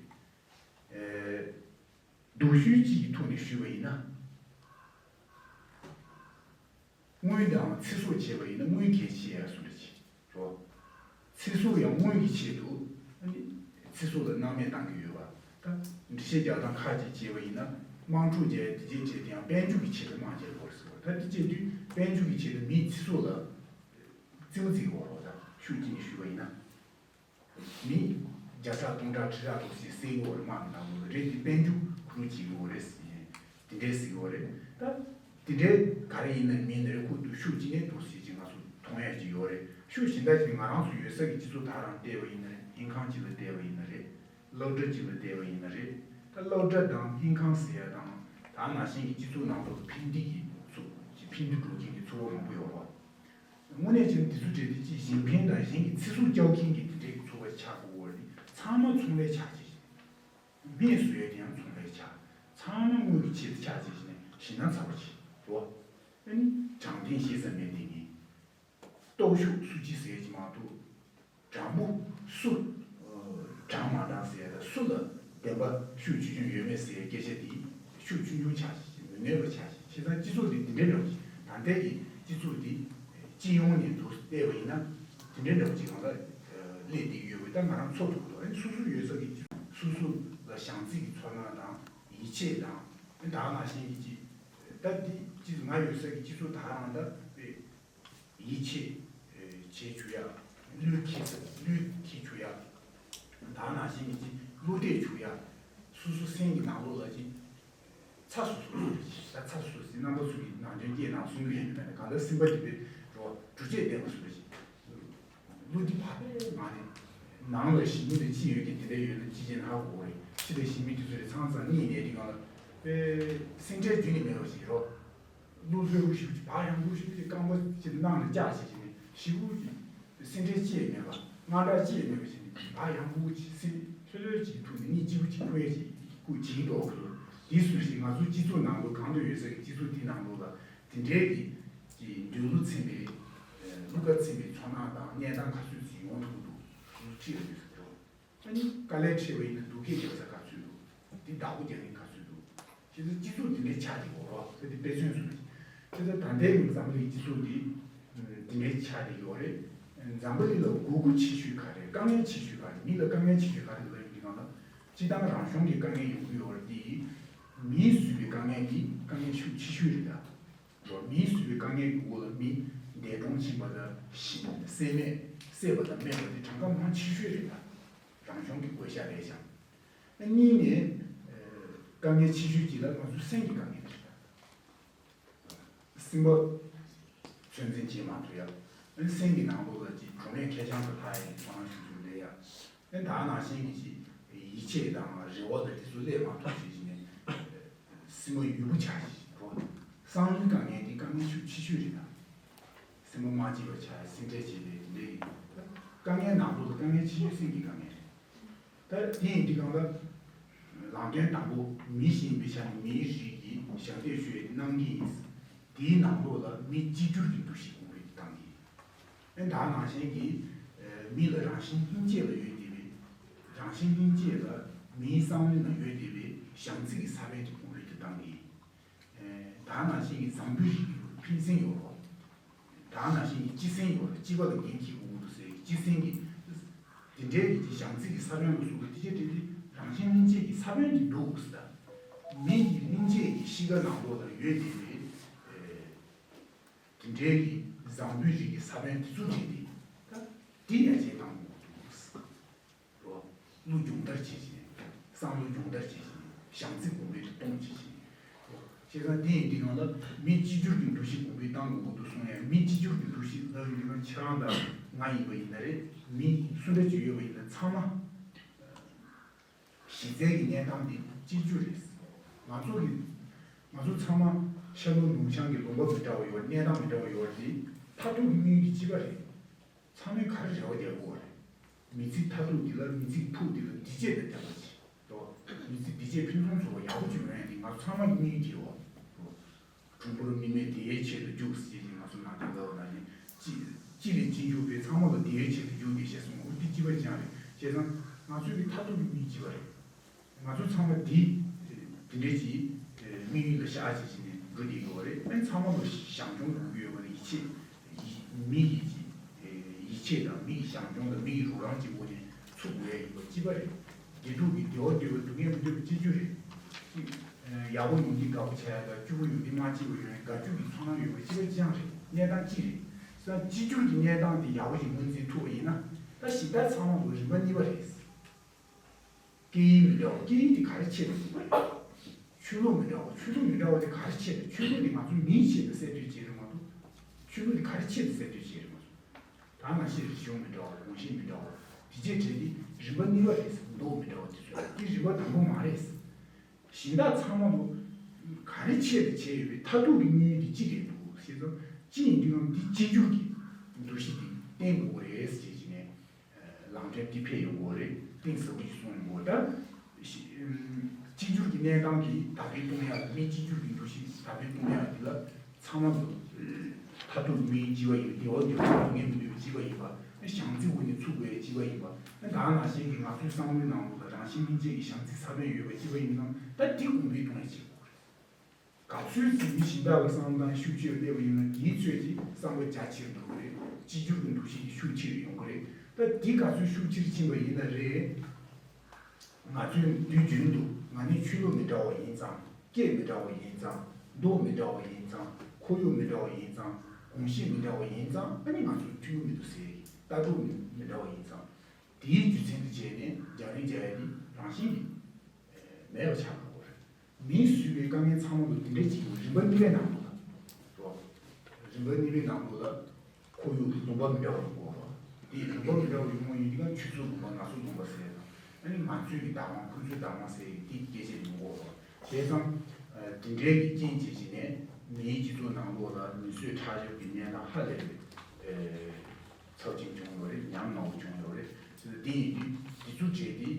སྡུག་ཤོས་གཅིག་གི་ཐོག་ནས་ཞུས་པ་ཡིན་ན། དངུལ་དང་ཚེ་སྲོག་བྱས་པ་ཡིན་ན་དངུལ་གལ་ཆེ་ཡ་སུ་འདྲ་ཆེ་རོ། ཚེ་སྲོག་ཡང་དངུལ་གྱི་ཆེད་དུ་ཨ་ནི་ཚེ་སྲོག་ལ་སྣང་མེད་བཏང་གི་ཡོད་པ། ད་འགྲེལ་བཤད་རྒྱག་སྟངས་ཁག་ཅིག་བྱས་པ་ཡིན་ན་དམངས་ཁྲོད་རྒྱག་ཡ་དེ་རྗེས་བྱས་ཏེ་ཡང་དཔལ་འབྱོར་གྱི་ཆེད་དུ་དམངས་རྒྱག་དགོས་ཟེར་བ། ད་དེ་བྱེད་དུས་དཔལ་འབྱོར་གྱི་ཆེད་དུ་མིའི་ཚེ་སྲོག་ལ་རྩིས་མ་རྩིས་དགོས་རོགས། ད་ཤུགས་གཅིག་ནས་ཞུས་པ་ཡིན་ན། མི་བརྒྱ་ཕྲག་སྟོང་ཕྲག་ཁྲི་ཕྲག་ཏུ་ཞིག་བསད་ཡོད་རེད། དམག་གི་ནང་ལོགས་རེད། དེ་དཔལ་འབྱོར་ཁུ་རུ་བྱེད་ཡོད་རེད། དེ་འདྲས་ཟེར་ཡོད་རེད། ད་དེ་འདྲས་ག་རེ་ཡིན་ན་མིན་ན་རེད། ཁུ་བསྡུ་ཤུགས་ཅི་ནས་འདུག་ཟེར་གྱི་ང་ཚོ་མཐོང་ཡ་ཅིག་ཡོད་རེད། ཤུགས་གཞན་དག་ཅིག་ང་རང་ཚོ་ཡོད་ས་གི་སྤྱི་ཚོགས་དག་རང་བལྟས་པ་ཡིན་ན་རེད། ཧིན་ཁང་ཅིག་ལ་བལྟས་པ་ཡིན་ན་རེད། སློབ་གྲྭ་ཅིག་ལ་བལྟས་པ་ཡིན་ན་རེད། ད་སློབ་གྲྭ་དང་ལྷན་ཁང་ཟེར་ཡ་དང་ད་ནང་བཞིན་གྱི་སྤྱི་ཚོགས་ནང་ལོགས་ལ་ཕན་བདེ་གི་ཚུགས་ཀྱི་ཕན་བདེ་འགྲོ་མཁན་གྱི་ཚོར་བ་མང་པོ་ཡོད་རེད་བ། དངོས་གནས་བྱས་ན་དེ་ཚོ་གྲས་དེ་ཅིག་གཞན་ཕན་དང་གཞན་གྱི་ཚེ་སྲོག་སྐྱོབ་མཁན་གྱི་དེ་འདྲའི་ཚོར་བ་ཆགས་དགོས་པ་ནི་ཚང་མ་ཚོང་ལས་ཆགས་བྱས་ཤིང་། སྨན་བཟོ་ཡས་དེ་ཡང་ཚོང་ལས་ཆགས། ཚང་མ་དངུལ་གྱི་ཆེད་དུ་ཆགས་བྱས་ཤིང་ནས་ཞེད་སྣང་ཚ་པོ་ཆེ་རེད་བ། ཨ་ནི་དྲང་བདེན་ཞེ་ས་མེད་དེ་ནི། སྟོབས་ཤུགས་སུ་ཅི་ཟེར་གྱི་མ་གཏོགས། དྲང་པོ་སུ། དྲང་མ་དྲང་ཟེར་ཡ་ད་སུ་ལ་བདེན་པ་ཤུགས་ཆེ་ཆུང་ཡོད་མེད་ཟེར་ཡ་སྐད་ཆ་དེ་ཤུགས་ཆུང་ཆུང་ཆགས་ཤིང་མི་གནས་པ་ཆགས་ཤིང་བྱས་ཙང་སྤྱི་ཚོགས་འདི་འདི་འདྲའི་འདྲ་བོ་ཞིག་ད་ལྟའི་གི་སྤྱི་ཚོགས་འདི་སྤྱི་ཡོངས་ནས་འདུག་བལྟས་པ་ཡིན་ན་འདི་འདྲའི་འདྲ་བོ་ཞིག་གང་ལ་སླེབས་བསྡད་ཡོད་པ་ད་ང་རང་ཚོར་ཐུབ་ཀྱི་འདུག་ཨ་ནི་སོ་སོ་ཡོད་ས་གི་སྤྱི་ཚོགས་སོ་སོ་ལ་བྱམས་བརྩེ་གི་ཚོར་སྣང་དང་ཡིད་ཆེས་དང་ཨ་ནི་ད་ག་ནང་བཞིན་གྱི་ཅིག་ད་འདི་སྤྱི་ཚོགས་ང་ཡོད་ས་གི་སྤྱི་ཚོགས་ད་ག་རང་ད་དཔེ། ཡིད་ཆེས་བྱེད་བཅུག་ཡ། བློས་འཁེལ་བློས་འཁེལ་བཅུག་ཡ། ད་ནང་བཞིན་གྱི་བློ་གཏད་བཅུག་ཡ། སོ་སོ་སེམས་ཀྱི་ནང་ལོགས་ལ་ཅིག་ཚ་སོ་སོ་སོ་ད་ཚ་སོ་སོ་ཟིན་རྣམ་པ་ཚོ་གི་ནང་དོན་སྐྱེས་ནང་གསུང་གི་ཡོད་མེད་ན་གང་ལྟར་སེམས་པ་དེ་པའི་རོ་གྲུ་ཆད་ལྡན་པ་སོ་རེ་ཞིག་བློ་འདི་ཕ་པའི་ནང་ནས་ནང་ལ་ཞི་མི་ལ་ཅི་ཡོད་ཀྱི་དེ་འདྲ་ཡོད་ན་ཅི་བྱེད་ན་ཧ་གོ་རེད་ཕྱི་ལ་ཞི་མི་དེ་ཚོ་རེ་ཚང་ཚང་གཉིད་ནས་དེ་གང་ལ་པའི་སེམས་ཁྲལ་རྒྱུན་ནས་མེད་པ་ཞིག་རོ། བློ་གསལ་པོ་ཞིག་བག་ཡངས་པོ་ཞིག་རྐང་པ་ཅིག་གནང་ནས་བཅག་བྱས་ཀྱི་ནས་ཞི་བོ་ཅིག་སེམས་ཁྲལ་ཅི་ཡང་མེད་པ་དངངས་སྐྲག་ཅི་ཡང་མེད་པ་བྱས་ནས་བག་ཡངས་པོ་ཅིག་སེམས་ལྷོད་ལྷོད་ཅིག་ཐུག་ནས་གཉིད་སྐྱིད་པོ་ཅིག་ཁུག་ཡས་ཅིག་ཁུག་བྱིན་འགྲོ་གི་འདུག་དེ་སུ་ཞིག་ང་ཚོ་སྤྱི་ཚོགས་ནང་ལོགས་གང་དུ་ཡོད་ས་ཀྱི་སྤྱི་ཚོགས་དེའི་ནང་ལོགས་ལ་དེ་འདྲའི་གི་ཀྱི་འདོད་བློ་ཚིམ་པའི་གླུ་གར་ཚིམ་པའི་ཚོར་སྣང་དང་གནས་སྟངས་ག་ཚོད་ཅིག་ཡོང་ཐུབ་འདུག་ཁྲིད་ཡོད་ས་འགྲོ། ཨ་ནི་དཀའ་ལས་འཕྲད་པ་ཡིན་ན་སྡུག་སྐད་རྒྱབ་ས་ག་ཚོད་འདུག་འདི་བདག་པོ་རྒྱག་མཁན་ག་ཚོད་འདུག་བྱས་ཙང་སྤྱི་ཚོགས་འདི་འདྲའི་ཆགས་ཀྱི་ཡོད་རེད་བ་ད་འདི་དཔེ་མཚོན་བཟོ་ནས་བྱས་ཙང་ད་ལྟའི་འཛམ་བུ་གླིང་སྤྱི་ཚོགས་འདི་འདི་འདྲའི་ཆགས་ཀྱི་ཡོད་རེད། འཛམ་བུ་གླིང་ལ་དགོས་མཁོ་ཆེ་ཤོས་ག་རེ་དཀའ་ངལ་ཆེ་ཤོས་ག་རེ་མི་ལ་དཀའ་ངལ་ཆེ་ཤོས་ག་རེ་ལབ་ཡོང་དུས་སྒང་ལ་སྤྱི་བཏང་རང་བྱུང་གི་དཀའ་ངལ་ཡོང་གི་ཡོད་རེད་དེ་མིས་བཟོས་པའི་དཀའ་ངལ་འདི་དཀའ་ངལ་ཤུགས་ཆེ་ཤོས་རེད་ད། འགྲོ་མིས་བཟོས་པའི་དཀའ་ངལ་གྱི་འོག་ལ་མི་འདས་གྲོངས་ཕྱིན་པ་དང་ཤི་བསད་མེད་བསད་པ་དང་རྨས་པ་དེ་གྲངས་ཀ་མང་ཆེ་ཤོས་རེད་ད། རང་བྱུང་གི་དགོས་ཤ་རེད་ཀྱང་། གཉིས་ནས་དཀའ་ངལ་ཆེ་ཤོས་གཅིག་ལ་ང་ཚོའི་སེམས་ཀྱི་དཀའ་ངལ་རེད་ད། སེམས་པ་ཚོད་འཛིན་བྱེད་མ་ཐུབ་ཡ། སེམས་ཀྱི་ནང་ལོགས་ལ་ཅིག་གྲོགས་མེད་ཁེར་རྐྱང་དུ་ལྷག་ཡ་ཡིན་ཚོར་སྣང་ཞིག་ཞིག་སླེབས་ཡ། ཨེ་ད་ནང་བཞིན་གྱི་ཅིག་ཡིད་ཆེས་དང་རེ་བ་དང་དེ་ཚོ་སླེབས་མ་ཐུབ་ཞེས་བྱས་ནས་སེམས་པ་ཡུལ་པོ་ཆགས་ཤིང་འགྲོ། བསམ་བློའི་དཀའ་ངལ་དེ་དཀའ་ངལ་ཤུགས་ཆེ་ཤོས་རེད་ད། སེམས་པ་མ་སྐྱིད་པ་ཆགས་སེམས་ཁྲལ་བྱེད་པའི་དེ་འདྲའི་དཀའ་ངལ་ནང་ལོགས་ལ་དཀའ་ངལ་ཆེ་ཤོས་སེམས་ཀྱི་དཀའ་ངལ་རེད། ད་དེ་ཡིན་དུས་གང་ལ་ལམ་སྟོན་དང་པོ་མི་ཞིག་ཡིན་པའི་ཆ་ནས་མིའི་རིགས་ཀྱི་ཞབས་འདེགས་ཞུ་བའི་གནང་གི་ཡིན། དེའི་ནང་ལོགས་ལ་མི་གཅིག་གྱུར་གྱི་འདུ་ཤེས་གོང་འཕེལ་བཏང་གི་ཡིན། ཨེ་ད་ནང་བཞིན་གྱི་མི་ལ་རང་བཞིན་སྙིང་རྗེ་ལ་ཡོད་བསྡད་པའི་རང་བཞིན་སྙིང་རྗེ་ལ་མིའི་བསམ་བློའི་ནང་ཡོད་བསྡད་པའི་བྱམས་བརྩེ་གི་ས་བོན་དེ་གོང་འཕེལ་དུ་བཏང་གི་ཡིན། ད་ནང་བཞིན་གྱི་འཛམ་བུའི་རིགས་ཀྱི་ཕན་སེམས་ཡོད་རོགས། ད་ནང་བཞིན་གྱི་སྤྱི་སེམས་ཡོད་རོགས་སྤྱི་པ་ལ་འགན་འཁྱེར་དགོས་ཀྱི་འདུག་ཟེར་སྤྱི་སེམས་ཀྱི་དེ་འདྲའི་གི་བྱམས་བརྩེ་གི་ས་བོན་ལ་ཟུག་པ་དེ་ཆ་དེ་དེ་རང་བཞིན་སྙིང་རྗེ་གི་ས་བོན་དེ་འགྲོ་དགོས་ཟེར་ད། མི་གི་སྙིང་རྗེ་གི་གཤིས་ཀ་ནང་ལོགས་ལ་ཡོད་བསྡད་པའི་དེ་འདྲའི་གི་འཛམ་བུའི་རིགས་ཀྱི་ས་བོན་དེ་ཚོ་བྲིས་ཏེ་ད་དེ་ཡར་རྒྱས་བཏང་དགོས་ཀྱི་འདུག་ཟེར། རོ། བློ་སྦྱོང་བརྡར་བྱེད་བཞིན། བསམ་བློ་སྦྱོང་བརྡར་བྱེད་བཞིན། བྱམས་བརྩེ་གོང་འཕེལ་དུ་གཏོང་བྱེད་བཞིན། རོ། བྱས་ཙང་དེ་ཡིན་དུས་ནང་ལ་མི་གཅིག་གྱུར་གྱི་འདུ་ཤེས་གོང་འཕེལ་བཏང་དགོས་ཀྱི་འདུག་གསུང་ཡ་མི་གཅིག་གྱུར་གྱི་འདུ་ཤེས་ལབ་ཡོང་དུས་ན་ཁྱེད་རང་དང་ང་ཡིན་པ་ཡིན་ན་རེད་མི་སུ་འདྲ་ཅིག་ཡོད་པ་ཡིན་ན་ཚང་མ། གཞི་རྩའི་གི་གནས་སྟངས་འདི་གཅིག་གྱུར་རེད། ང་ཚོ་གི་ང་ཚོ་ཚང་མ་ཤར་ལྷོ་ནུབ་བྱང་གི་ལུང་པ་མི་འདྲ་བ་ཡོད་གནས་སྟངས་མི་འདྲ་བ་ཡོད་དེ་མཐར་ཐུག་གི་དམིགས་ཡུལ་འདི་གཅིག་པ་རེད། ཚང་མས་ག་རེ་རེ་བ་རྒྱག་དགོས་པ་རེད། མི་ཚེའི་མཐར་ཐུག་འདི་ལ་མི་ཚེའི་ཕུགས་འདི་ལ་བདེ་སྐྱིད་དང་ལྡན་པ་ཞིག་འགྲོ། མི་ཚེ་བདེ་སྐྱིད་ཕུན་སུམ་ཚོགས་པ་ཡག་པོ་ཅིག་ཡོང་ཡ་འདི་ང་ཚོ་ཚང་མ་གི་དམིགས་ཡུལ་དེ་ཡོད། འགྲོ། གྲུང་པོར་མི་སྨྲ་བདེ་བའི་ཆེད་དུ་རྒྱུགས་ཟེར་ཅིག་ང་ཚོ་ནང་བསྟན་ལབ་པ་ནང་བཞིན་ཅི་ཅི་ལས་ཅི་འཇུག་པའི་ཚང་མ་ལ་བདེ་བའི་ཆེད་དུ་རྒྱུགས་ཏེ་ཞེས་གསུངས་འོ་འདི་གཅིག་པ་ཅང་རེད་བྱས་ཙང་ང་ཚོའི་གི་མཐར་ཐུག་གི་དམིགས་གཅིག་པ་རེད། ང་ཚོ་ཚང་མ་འདི་དེ་འདྲའི་ཅིག་དམིགས་ཡུལ་ལ་བཞག་བྱས་བྱས་ནས་འགྲོ་བསྡད་ཡོད་རེད། ཨ་ནི་ཚང་མ་ལ་བྱམས་སྐྱོང་དགོས་ཀྱི་ཡོད་པ་ལ་ཡིད་ཆེས་ཡིད་མི་ཡི་ཅིག་ཡིད་ཆེས་དང་མི་ཡི་བྱམས་སྐྱོང་དང་མི་ཡི་རོགས་རམ་གྱི་སྒོ་ནས་ཚུགས་དགོས་ཡ་ཡིན་པ་གཅིག་པ་རེད། དགེ་ཕྲུག་གི་བདེ་བ་འདོད་པ་སྡུག་བསྔལ་མི་འདོད་པ་གཅིག་གྱུར་རེད། ཅིག་ཡག་པོ་ཡོང་དུས་དགའ་པོ་བྱས་ཡ་དང་སྐྱུར་པོ་ཡོང་དུས་མ་སྐྱིད་པ་ཡོང་ཡ་དགའ་སྐྱིད་ཀྱི་ཚོར་སྣང་ཡོད་པ་གཅིག་པ་ཅང་རེད། གནས་སྟངས་གཅིག་རེད། ས་གཅིག་གྱུར་གྱི་གནས་སྟངས་དེ་ཡག་པོ་ཞིག་ངོས་འཛིན་ཐུབ་པ་ཡིན་ན་ད་གཞི་བདག་ཚང་མ་ལོ་རིམ་པ་གཉིས་པ་རེད། སྐད་ཡིག་མི་འདྲ་བ་སྐད་ཡིག་དེ་ག་རེ་ཆེ་རེད། ཆོས་ལུགས་མི་འདྲ་བ་ཆོས་ལུགས་མི་འདྲ་བ་དེ་ག་རེ་ཆེ་རེད། ཆོས་ལུགས་དེ་ང་ཚོ་མིའི་ཆེད་དུ་གསར་གཏོད་བྱས་རེད་མ་གཏོགས། ཆོས་ལུགས་དེ་ག་རེ་ཆེད་དུ་གསར་གཏོད་བྱས་རེད་མ་གཏོགས། ད་ང་ཤེས་རིག་གཞུང་མི་འདྲ་བ་གོམས་གཤིས་མི་འདྲ་བ་དེ་བྱས་བྲལ་ཏེ་རིམ་པ་གཉིས་པ་རེད། མདོག་མི་འདྲ་བ་དེ་ཚོ་དེ་རིམ་པ་དང་པོ་མ་རེད། གཞན་དག་ཚང་མ་ལོ་ག་རེ་ཆེད་དུ་བྱས་ཡོད་པའི་མཐར་ཐུག་གི་དམིགས་ཡུལ་དེ་གཅིག་རེད་འདུག་ཟེར་ཙང་གཅིག་ཡིན་དུས་ཀྱང་འདི་གཅིག་གྱུར་གྱི་འདུ་ཤེས་དེ་བསྟེན་དགོས་ཀྱི་རེད་ཟེར་བྱས་ནས་ལམ་འབྲས་དེ་འཕེལ་ཡོང་གི་རེད། གཏིང་ཟབ་པོ་ཞིག་གསུངས་ཡོང་གི་རེད། ད་གཅིག་གྱུར་གྱི་གནས་སྟངས་དེ་དར་སྤེལ་གཏོང་ཡག་མི་གཅིག་གྱུར་གྱི་འདུ་ཤེས་དར་སྤེལ་གཏོང་ཡག་དེ་ལ་ཚང་མ་ལོ་མཐར་ཐུག་དམིགས་ཡུལ་གཅིག་པ་ཡིན་པ་དེ་འོག་ནས་ངེས་མི་འདུག་པའི་གཅིག་པ་ཡིན་པ། བྱམས་བརྩེ་འོག་ནས་ཚུགས་པའི་གཅིག་པ་ཡིན་པ། ད་ག་ནང་བཞིན་གྱི་ང་ཚོའི་བསམ་བློའི་ནང་ལོགས་ལ་རང་བཞིན་སྙིང་རྗེ་ཡི་བྱམས་བརྩེ་ས་བོན་ཡོད་པ་གཅིག་པ་ཡིན་ནམ་ད་འདི་གོང་འཕེལ་གཏོང་ཡ་བྱེད་དགོས་རེད། ག་ཚོད་ཅིག་མི་གཞན་དག་ལ་བསམ་སྟངས་ཤུགས་ཆེར་སླེབས་པ་ཡིན་ན་དེའི་ཚོད་ཀྱིས་བསམ་པ་རྒྱ་ཆེར་འགྲོ་གི་རེད། གཅིག་གྱུར་གྱི་འདུ་ཤེས་ཀྱི་ཤུགས་ཆེ་རུ་ཡོང་གི་རེད། ད་འདི་ག་ཚོད་ཤུགས་ཆེར་ཕྱིན་པ་ཡིན་ན་རེད། ང་ཚོས་དུས་རྒྱུན་དུ་ང་ནི་ཆོས་ལུགས་མི་འདྲ་བ་ཡིན་ཙང་། སྐད་མི་འདྲ་བ་ཡིན་ཙང་། མདོག་མི་འདྲ་བ་ཡིན་ཙང་། ཁོར་ཡུག་མི་འདྲ་བ་ཡིན་ཙང་། གོམས་གཤིས་མི་འདྲ་བ་ཡིན་ཙང་ཨ་ནི་ང་ཚོ་མཐུན་གྱི་མི་འདུག་ཟེར་གྱི་ལྟ་གྲུབ་མི་མི་འདྲ་བ་ཡིན་ཙང་། དེའི་རྒྱུ་མཚན་དུ་བྱས་ནས་རྒྱང་རིང་རྒྱག་ཡ་དེ་རང་བཞིན་གྱིས་མེད་པ་ཆགས་འགྲོ་གི་རེད། མིས་བཟོས་པའི་དཀའ་ངལ་ཚང་མ་ལ་དེ་འདྲ་ཅིག་ཡོང་རིམ་པ་གཉིས་པའི་ནང་དུ་ལ། རོ། རིམ་པ་གཉིས་པའི་ནང་དུ་ལ། ཁོར་ཡུག་ལུང་པ་མི་འདྲ་བ་ཡོང་གི་རེད། དེ་ལུང་པ་མི་འདྲ་བ་ཡོང་བ་ཡིན་དུས་ཀྱང་ཁྱོད་ཚོའི་ལུང་པ་ང་ཚོའི་ལུང་པ་ཟེར་དང་། ཨ་ནི་ང་ཚོའི་གི་བདག་དབང་ཁོ་ཚོའི་བདག་དབང་ཟེར་གི་དེ་སྐད་ཆ་ཡོང་གི་རེད། བྱས་ཙང་། དེ་འདྲའི་གི་རྐྱེན་བྱས་བྱས་ནས་མིའི་སྤྱི་ཚོགས་ནང་ལོགས་ལ་མི་གསོད་ཁྲག་སྦྱོར་གྱི་གནས་སྟངས་ཧ་ལས་པའི་ཚབས་ཆེན་བྱུང་ཡོད་རེད། ཉམས་ངག་པོ་བྱུང་ཡོད་རེད། དེ་ཡིན་དུས་དེ་ཚོ་བྱས་ཏེ་